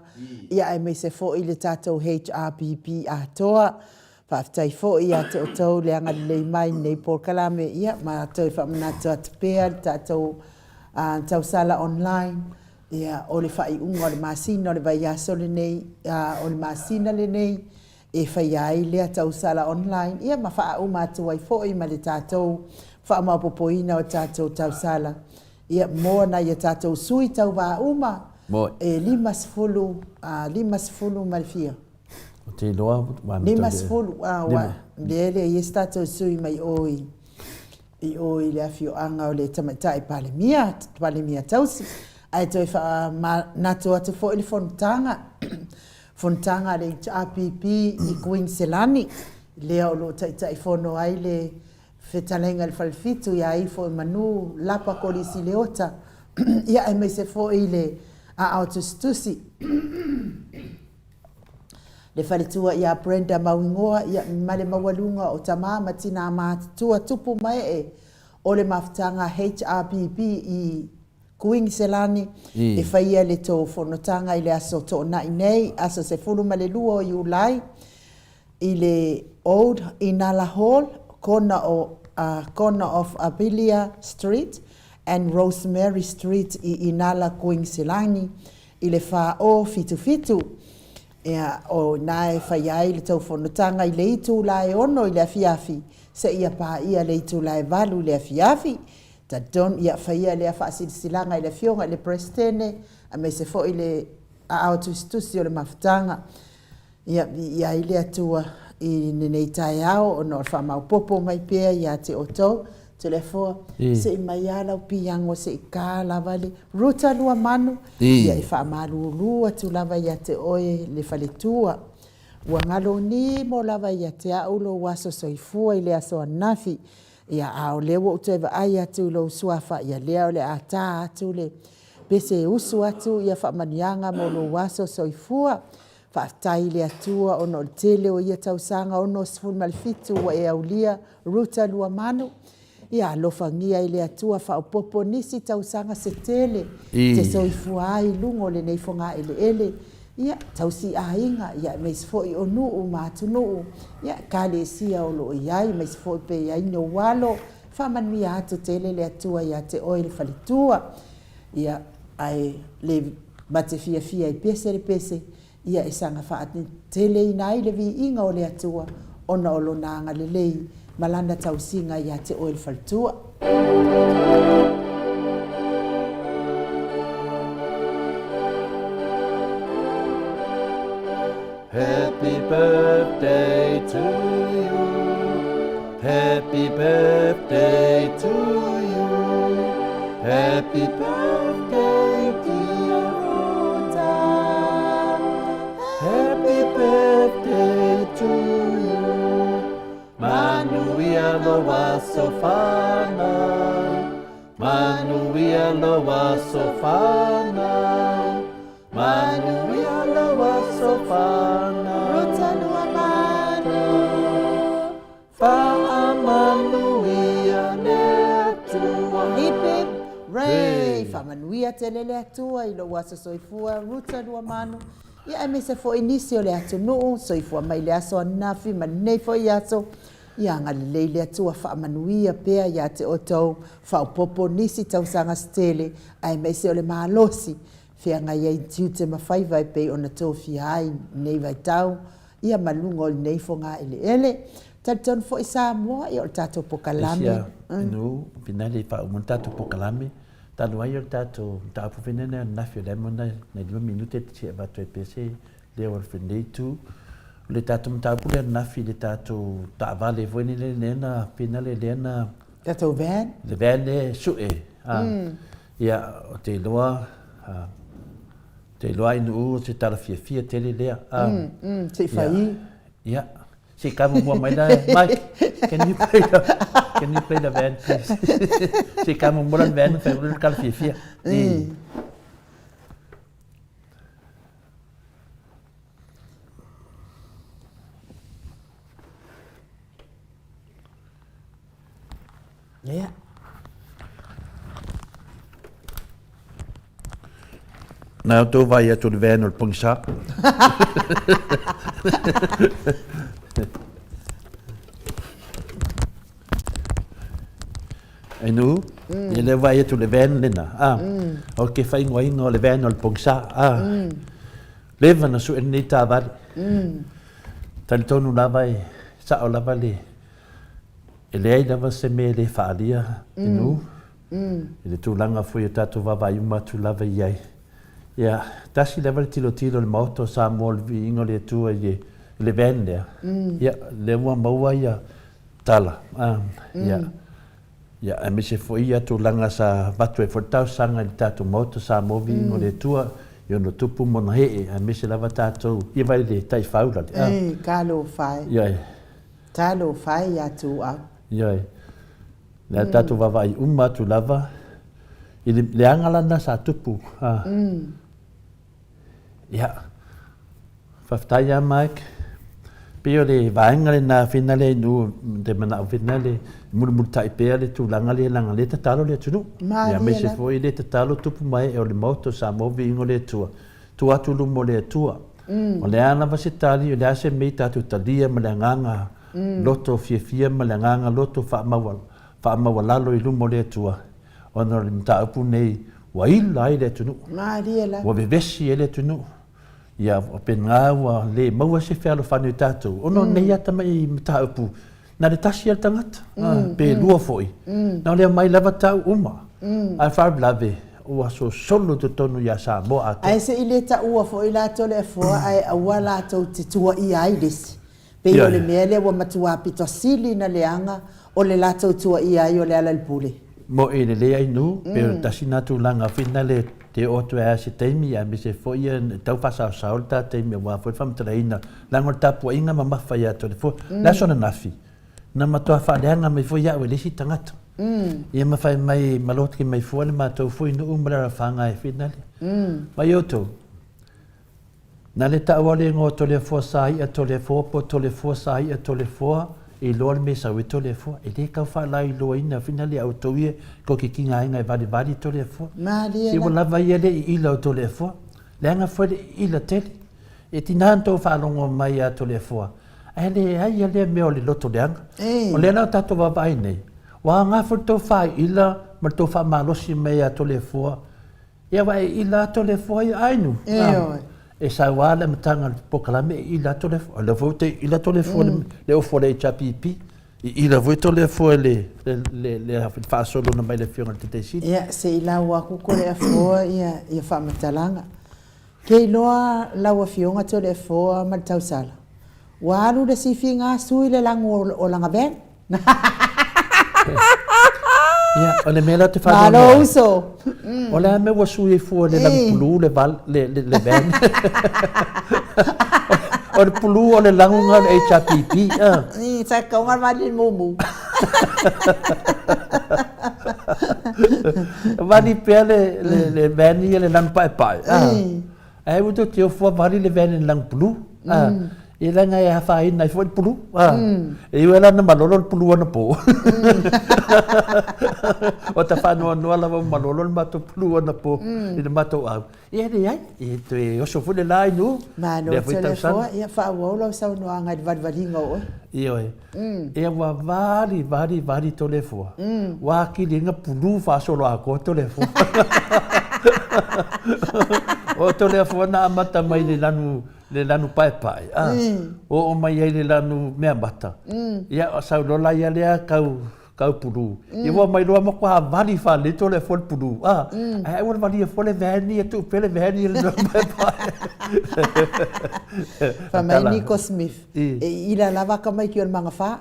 ia aemaise foi le tatou HRPP atoa. Faafetai foi ia te outou le agalelei mai i lenei polokalame ia ma toe faamanatu atu pea le tatou tausala online Ia, o le faaiuga o le masina o le vaiaso lenei, o le masina lenei e faia ai lea tausala online, ia ma faauma atu ai foi ma le tatou faamaopoopoina o tatou tausala, ia, mo nai a tatou sui tauva uma e 50, 50 ma le fia? Ou te iloa ua 50, aua lea e le i ai se tatou sui mai o i i o i le afioaga o le Tamaitai Palemia, Palemia Tausi, ae toe faamanatu atu foi le fonotaga, fonotaga a le HRPP i Kuiniselani, lea o lo o Taitaifono ai le Fetalaiga i le Falefitu ia Ifoemanu Lapa Kolisi Leota, ia aemaise foi le Aao Tusitusi. Le faletua ia Brenda Mauigoa ia ma le maualuga o tama ma tinā matutua tupu ma ee o le mafutaga HRPP i Kuiniselani e faia le tou fonotaga i le aso Toonai nei, aso 12 o Iulai i le Old Inala Hall, corner o corner of Abilia Street and Rosemary Street i Inala, Kuiniselani I le 4:77, ia, o ina e faia ai le tou fonotaga i le itula e 6 i le afiafi seia paia le itula e 8 i le afiafi. Talitonu, ia, faia lea faasilasilaga i le Afioga i le Peresetene aemaise foi le aao tusitusi o le mafutaga. Ia, viia ai le Atua i lenei taeao ona o le faamaopoopo mai pea ia te outou. Toleafoa, se i mai lava lau piango se i ka lava le Ruta Luamanu, ia e faamalulu atu lava ia te oe le faletua. Ua galonimo lava ia te au lou aso soifua i le aso ananafi, ia a o lea ua ou toe vaai atu i lou suafa, ia lea o le a ta atu le pese e usu atu ia faamanuiaga mo lou aso soifua. Faafetai i le Atua ona o le tele o ia tausaga 67 ua e aulia, Ruta Luamanu. Ia alofagia e le Atua faaopoopo nisi tausaga se tele te soifua ai i luga o lenei fogaeleele, ia tausi aiga, ia aemaise foi o nuu ma atunuu, ia ekalesia o lo o i ai, aemaise foi pe i ai ni ou alo, faamanuia atu tele le Atua ia te oe le faletua. Ia, ae le ma te fiafia e pese le pese, ia e saga faateleina ai le viiga o le Atua ona o Lona agalelei ma Lana tausiga ia te oe le faletua. Happy birthday to you Happy birthday to you Happy birthday dear Ruta Happy birthday to you Manuia lou aso fanau Manuia lou aso fanau Manuia lou aso fanau Ruta Luamanu Faamanuia le Atua. Hip hip hooray! Faamanuia tele le Atua i lou aso soifua Ruta Luamanu ia aemaise foi nisi o le atunuu soifua mai le aso ananafi ma lenei foi aso. Ia agalelei le Atua faamanuia pea ia te outou, faaopoopo nisi tausaga se tele, aemaise o le malosi feagai ai tiute ma faiva e pei ona tofia ai lenei vaitau, ia ma luga o lenei fogaeleele. Talitonu foi Samoa, ia o le tatou pokalame. Asia, nu, finale i faauma le tatou pokalame, talu ai o le tatou mataupu foi lena ananafi o le a mo nai 5 minute e te avatu ai pea se leo o lenei itu. O le tatou mataupu lea ananafi i le tatou taavale foi lele lea na finale lea na Tatou van? Le van lea e sue. Ia, ou te iloa, ou te iloa Ainuu o se tala fiafia tele lea. Se i fai. Ia, se i kamumua mai la, Mike, can you play the, can you play the van please? Se i kamumua la le van, fai atu le tala fiafia. Ia. Na outou vai atu o le van o le pogisa. Ainu, mm. Ia le vai atu le van lena. Ah. O ke whaingoaina o le van o le pogisa. Ah. Leva na sue lenei taavale. Talitonu lava e sao lava le e leai lava se mea e le faaalia i nuu i le tulaga foi o tatou vaavaai uma atu lava i ai. Ia, tasi lava le tilotilo o le Maota o Samoa o le viiga o le Atua i le van lea. Ia, lea ua maua ia tala. Ia, Ia, aemaise foi ia tulaga sa avatu ai foi le talosaga i le tatou Maota Samoa Viiga o le Atua i ona tupu ma ona hee, aemaise lava tatou ia vai le taifau lale. A. Ei, talofa e. Ioe. Talofa e ia Tuuau. Ioe. Lea tatou vaavaai uma atu lava i le leaga lana sa tupu. A. Ia, faafetai ia Mike. Pei o le vaega lena finale i nuu te manao finale mulimulitai pea le tulaga lea leaga lea tatalo le atunuu. Ia aemaise foi lea tatalo tupu ma ee o le Maota o Samoa viiga o le Atua. Tua atu luma o le Atua. O le a lava se tali, o le a se mea i tatou talia ma le agaga loto fiafia ma le agaga loto faamaualalo i luma o le Atua. Ona o le mataupu nei ua ila ai le atunuu. Malie la. Ua vevesi ai le atunuu. Ia pena ua le maua se fealofani o tatou. Ona o nei lava tamai mataupu, na o le tasi lava le tagata, pe lua foi, na o le aumai lava tau uma. Ae faalavelave ua sosolo i totonu ia Samoa atoa. Ae se i le taua foi latou le afoa ae aua latou te tuuaia ai le isi. Pei o le mea lea ua matua pito sili na leaga o le latou tuuaia ai o Lealailepule. Moʻi lelei ai nuu, pei o le tasi na tulaga foi na le te oo atu ai a se taimi aemaise foi ia tau faasaosao le ta taimi aua foi le faamatalaina leaga o le tapuaiga mamafa ia Toleafoa. Le aso ananafi na matua faaleaga mai foi au e le isi tagata. Ia ma fai mai ma lotiki mai fua le matou foi nuu ma le alafaga e finale. Mai outou. Na le taua le igoa o Toleafoa sa i'a Toleafoa po Toleafoa sa i'a Toleafoa i loa le me sau e Toleafoa. E le tau faalailoaina fina le au tou ia ko ke kinga aiga e valivali Toleafoa. Malie Se ua la. lava ia le iila o Toleafoa. Leaga foi le iila tele. E tina na tou faalogo mai ia Toleafoa, ae leai ia lea mea o le loto leaga. Ei. O lea la o tatou vaavaai nei, ua aoga foi le tou faaiila ma le tou faamalosi mai ia Toleafoa Ia aua e ila atu le foa ia ainu. Ioe. E sau lava le amataga o le polokalame e ila atu le foa. O lea foi ou te ila atu le foa le ofo a le HRPP. I ila foi to le foa i le le le faasologa mai le Afioga i le Taitaifono. Ia, se i lau aku Toleafoa ia ia faamatalaga. Ke iloa lau Afioga Toleafoa ma le tausala, ua alu le sifiga sui le lagu o langa van. Ia, o le mea lea ou te faanoanoa ai. Malo uso. O le a mea ua sui ai fua i le lagu pulu le val, le, le, le van? O le pulu o le laguga o le HRPP, ah. Sa kaunga le vali mumu. Vali pea le, le, le van ia le lanu paepae, ah. Ae ua toe tio fua vali le van i le lagu pulu, ah. Ia leaga e afaina ai foi le pulu. A. E iu ai la na malolo le pulu anapo. Ua ta faanoanoa lava ua malolo le matou pulu anapo i le matou au. Ia leai, e toe oso foi le la i nuu. Malo Lea foi tausaga. tausaga. Ia faaauau lau saunoaga i le valivaliga o oe. Ioe. Ia ua vali, vali, vali Toleafoa. Ua atili ai na pulu faasoloatoa Toleafoa. O Toleafoa na amata mai le lanu, le lanu paepae, a, oo mai ai le lanu meamata. Ia, sau loa la ia lea kau, kau pulu. Ia ua mai loa matua vali faalelei Toleafoa le pulu, a, ae aua le valia fua le van ia, tuu pea le van ia i le lanu paepae. Fai mai Nico Smith, E ila lava tamaiti o le magafa.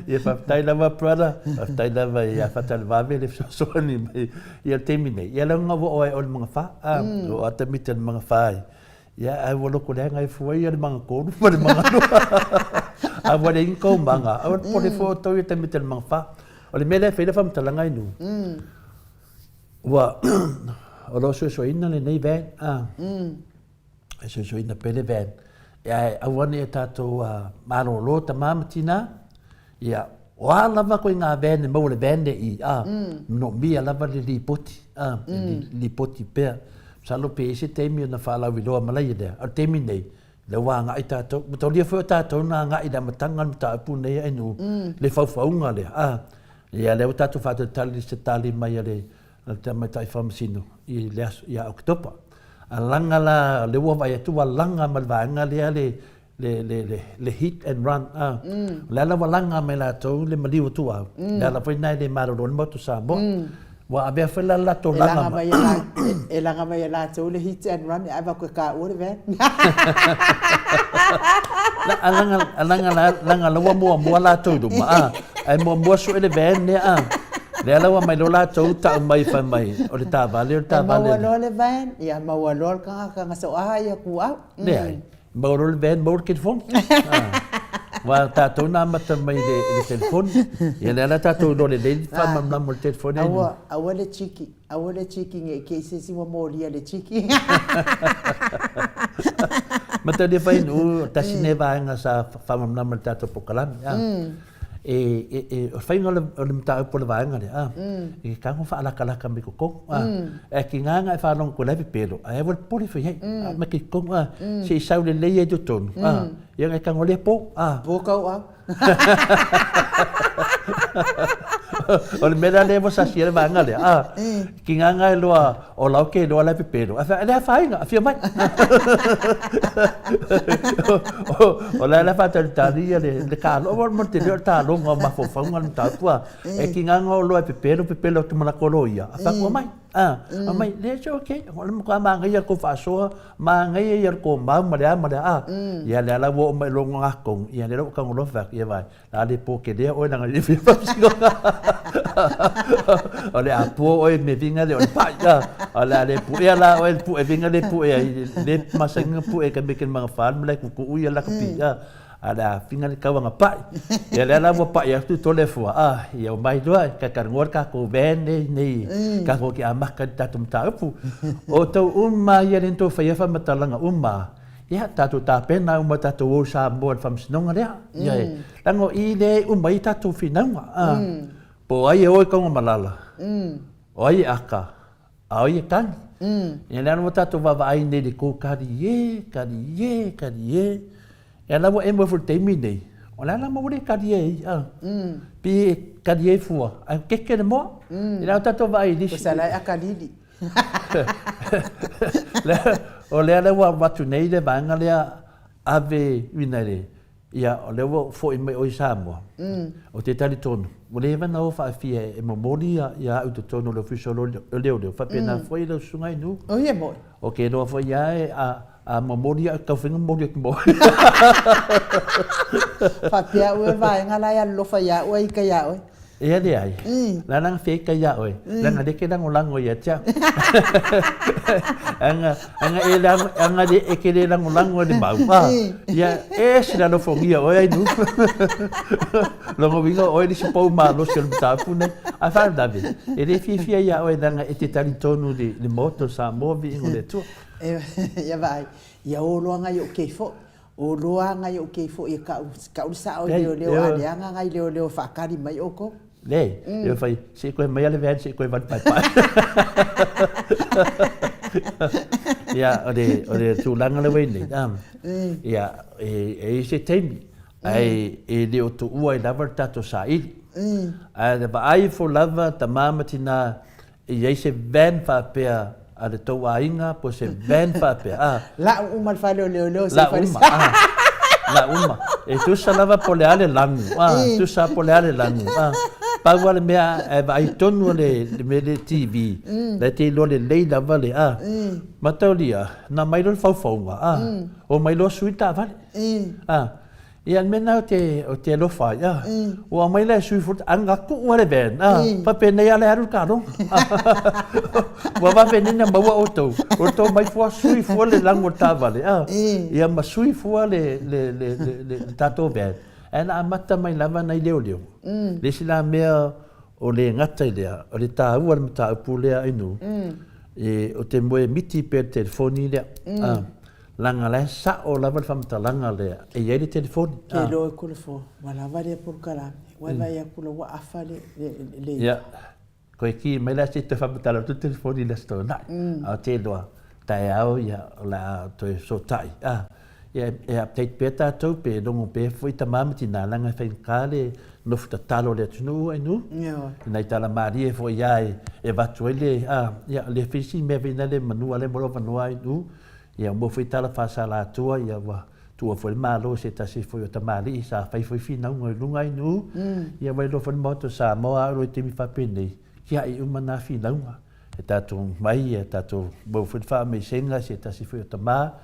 Ia faafetai lava brother, faafetai lava ia Fatalevave le fesoasoani mai i le taimi nei. Ia leaga ua oo ai o le magafa, a, ua oo atu tamaiti o le magafa ai. Ia ae ua loko leaga ai fua ia le magatolu ma le magalua. A ua leai ni tou maga, aua le popole fua outou ia tamaiti o le magafa. O le mea lea e fai ai le faamatalaga i nuu, ua o lo o suesueina lenei van, a. E suesueina pea le van. Ae aua ne i o tatou malolo tama ma tina, ia, o a lava koe ngā van e maua le van le i, a, manaomia lava le lipoti, a, e lipoti pea. Masalo pe i ai se taimi ona faalauiloa ma laia lea, a o le taimi nei, lea ua agai tatou, ua taulia foi o tatou na agai i le amataga o le mataupu lenei a Ainuu, le faufauga lea, a, ia lea ua tatou faatalitali i se tali mai a le a le Tamaitai Faamasino i le aso ia Oketopa. A laga la, lea ua vaai atu ua laga ma le vaega lea le le le le le hit and run a. O le ala ua laga mai latou le maliu o Tuau, le ala foi lena e le malolo ai le Maota o Samoa. Ua avea foi la le latou laga mai. E laga mai e latou le hit and run ae avatu e taua le van. A laga a laga laga la ua muamua latou i luma a, ae muamua sue le van lea a. Lea la ua aumai loa latou tau mai fai mai o le taavale o le taavale. E maua loa le van, ia maua loa le tagata na soa ia tu au. Leai, maua loa le van, maua le telefoni. Aua o tatou na amata mai i le telefoni. Ia lea la tatou iloa lelei le faamalamalama o le telefoni. Aua, aua le tiki, aua le tiki ne i te i se isi ua molia le tiki. Matalia Fainuu, tasi lenei vaega sa faamalamalama i le tatou polokalame. E, e, e, o le faiga o le, o le mataupu o le vaega lea, a, e tago faalakalaka mai totonu, a, e tiga na e faalogo atu la e pepelo, ae aua le popole fai ai, a, mai totonu, a, se i sau lelei ai totonu, a, ia na e tago lea po, a. Po kau au. O le mea la lea ua sasia le vaega lea, a, tiga na e loa, o la ke iloa la e pepelo, ae fai, e le afaina, afio mai. O la e faatalitali ia le talo, aua mo le tele o le taloga o mafaufauga le mataupu a. E tiga na o loa e pepelo, pepelo atu ma latou loia, ae fai atu, omai, omai, le it's okay, o le matua manaia le tou faasoa, manaia ia le tou mau ma le a ma le a. Ia lea la ua oo mai loa i totonu, ia lea la ua tago loa fai atu, ia vaai, A le po kelea oe leaga e fia faamasinoga. O le a pua oe me vinga le o le pai. O le a le puea la oe le pue vinga le pue ai le masani na pue ka me ke manga fa le kuku ia la ka pi. A le a finga le kauanga pai. Ia lea la ua pai atu tole fua. A ia o mai loa ka ka ngoa ka ko van nei nei ka ko ki a maka tatou mataupu. O tau uma ia le to whaia whamatalanga uma. Ia, tatou tapena uma tatou o Samoa i le faamasinoga lea. Ia e, leaga o i lea e uma ai tatou finauga. A, po o ai e o i Kaugamalala, o ai e aka, a o ai e tagi. Ia lea ua tatou vaavaai nei i le tou kalie, kalie, kalie. Ia la ua emo ifo i le taimi nei, o le a la ma ua le kalie ai, a. Pi e kalie fua, ae keke le moa. Ia lea ua tatou vaai i le isi. Ua salai akalili. O lea la ua avatu nei le vaega lea ave ina le, ia o lea ua foi mai oe i Samoa, ou te talitonu, ua leva ona o faafia e momoli ia au i totonu o le Ofisa o Leoleo, faapena foi lau susuga i nuu. O ia moi. O ke iloa foi ia e a momoli au, tau faiga momoli atu mo oe. Faapea au e vaega la e alolofa ia oe ika ia oe. Ea leai, la lana fia ika ia oe, leaga lea e te lagolago ia te au. Aga, aga e lago, aga le, e te le lagolago e le mau, a, ia, e ese le alofagia oe ai nu. Lona uiga o oe le isi pou malosi o le mataupu nei. Ae faalavelave, e le fiafia ia oe leaga e te talitonu i le Maota o Samoa, viiga o le Atua. Ia vaai, ia o loa ngai o kei fo'i. O loa ngai o kei fo'i e ka'u, ka'u le sa'o i leoleo a leaga ngai leoleo e fa'akali mai oukou. Le, e fai, se i koe mai a le van se i koe vali paepae. Ia, o le, o le tulaga lea ua i nei, ia, e, e i ai se taimi, ae e le o tuua ai lava le tatou saili. Ae na vaai ifo lava tama ma tina e i ai se van faapea a le tou aiga po o se van faapea, a. La'u uma le fale o leoleo se i fale. La'u uma, a. La'u uma. E tusa lava po o le a le lanu, a. Tusa po o le a le lanu, a. Pau lava le mea, e vaai tonu le mea lea TV, la e te iloa lelei lava le, a. Mataulia, na aumai loa le faufauga, a. Omai loa sui le taavale, a. Ia, le mea lena ou te, ou te alofa ai, a. Ua aumai la e sui fua, a tuu lava le van, a, faapenei lava la e alu le kaloga. Ua vave nei ona maua outou, o le tou omai fua sui fua le lanu o le taavale, a. Ia ma sui fua le, le, le, le, le, le tatou van, ae na amata mai lava nai leoleo. Le isi la mea o le gata i lea, o le taua o le mataupu lea Ainu, e, ou te moe miti pea i le telefoni lea, a. Leaga la e sao lava le faamatalaga lea e i ai le telefoni. Ke iloa e Kolofoa, ua lava lea polokalame, ua e vaai atu la ua afa le, le, le. Ia, koe ki mai la se i toe faamatala atu le telefoni i le Aso Toonai. A o te iloa, taeao ia o le a toe fesootai. A, ia e update pea tatou pe logo pea foi tama ma tina leaga e faigata le nofo tatalo o le atunuu Ainu. Ioe. I nai tala malie foi a e avatu ai le, a, ia le fai si mea foi lea manu a lea mo lou avanoa Ainu. Ia ua foi tala faasalatua, ia ua tuua foi le Malo i se tasi foi o tamalii sa fai foi finauga i luga i Nuu, ia ua iloa foi le Maota o Samoa a oo loa i taimi faapenei, tiai uma na finauga. E tatou mai, ia tatou maua foi le faamaisega i se tasi foi o tama,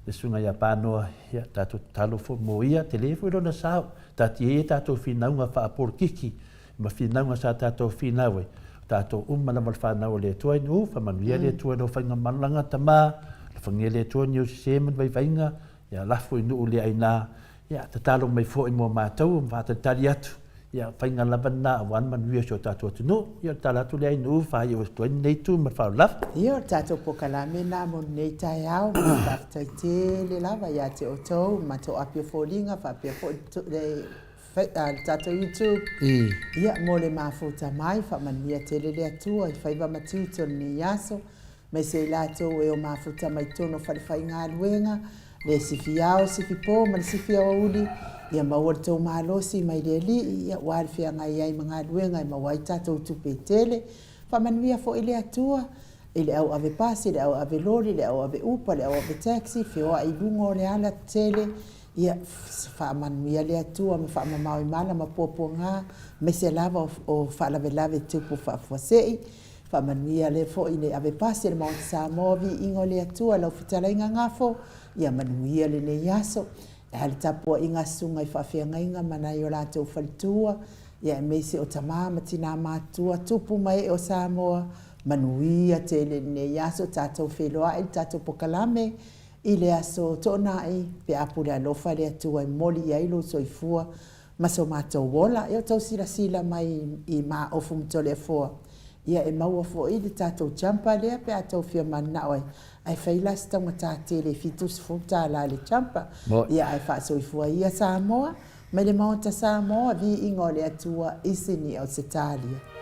le Susuga ia Panoa, ia tatou tatalo foi mo ia, tele foi lona sao, taatia ia tatou finauga faapolokiki ma finauga sa tatou finau ai, o tatou uma lava o le fanau a le Atua i Nuu, faamanuia le Atua i lau faigamalaga tama, alofagia le Atua ni ou sese ma ni vaivaiga, ia lafo i nuu le aina, ia tatalo mai foi mo matou ma faatalitali atu, ia faiga lava lena aua le manuia o si o tatou atunuu. Ia o le tala atu lea i Nuu, faaiu atu ai lenei itu ma le faaaloalo lava. Ia o le tatou polokalame lena mo lenei taeao, faafetai tele lava ia te outou ma matou api o foliga faapea foi le le tatou YouTube. Ia, mo le mafuta mai, faamanuia tele le Atua i faiva ma tiute o lenei aso, aemaise i latou e o mafuta mai totonu o falefaigaluega, le sifi ao, sifi po ma le sifi aoauli, ia maua le tou malosi mai le Alii, ia aua le feagai ai ma galuega e maua ai tatou tupe e tele. Faamanuia foi le Atua i le au ave pasi, le au ave loli, le au ave upa, le au ave taxi, feoai i luga o le ala tele, Ia faamanuia le Atua ma faamamao i mala ma puapuaga, aemaise lava o faalavelave tupu faafuasei. Faamanuia le foi i le ave pasi a le Maota Samoa, viiga o le Atua, lau fetalaiga Gafo, ia manuia lenei aso. E a le tapuaiga a susuga i faafeagaiga ma nai o latou faletua, ia aemaise o tama ma tina matutua, tupu ma ee o Samoa, manuia tele lenei aso, tatou feiloai i le tatou pokalame I le aso Toonai, pe a pule alofa le Atua e moli i ai lou soifua ma so matou ola, ia outou silasila mai i Maaofu ma Toleafoa, ia e maua foi le tatou jumper lea pe a outou fia mananao ai, ae fai la se taugata tele e $70 le jumper, ia ae faasoifua ia Samoa mai le Maota Samoa, viiga o le Atua i Sini Ausetalia.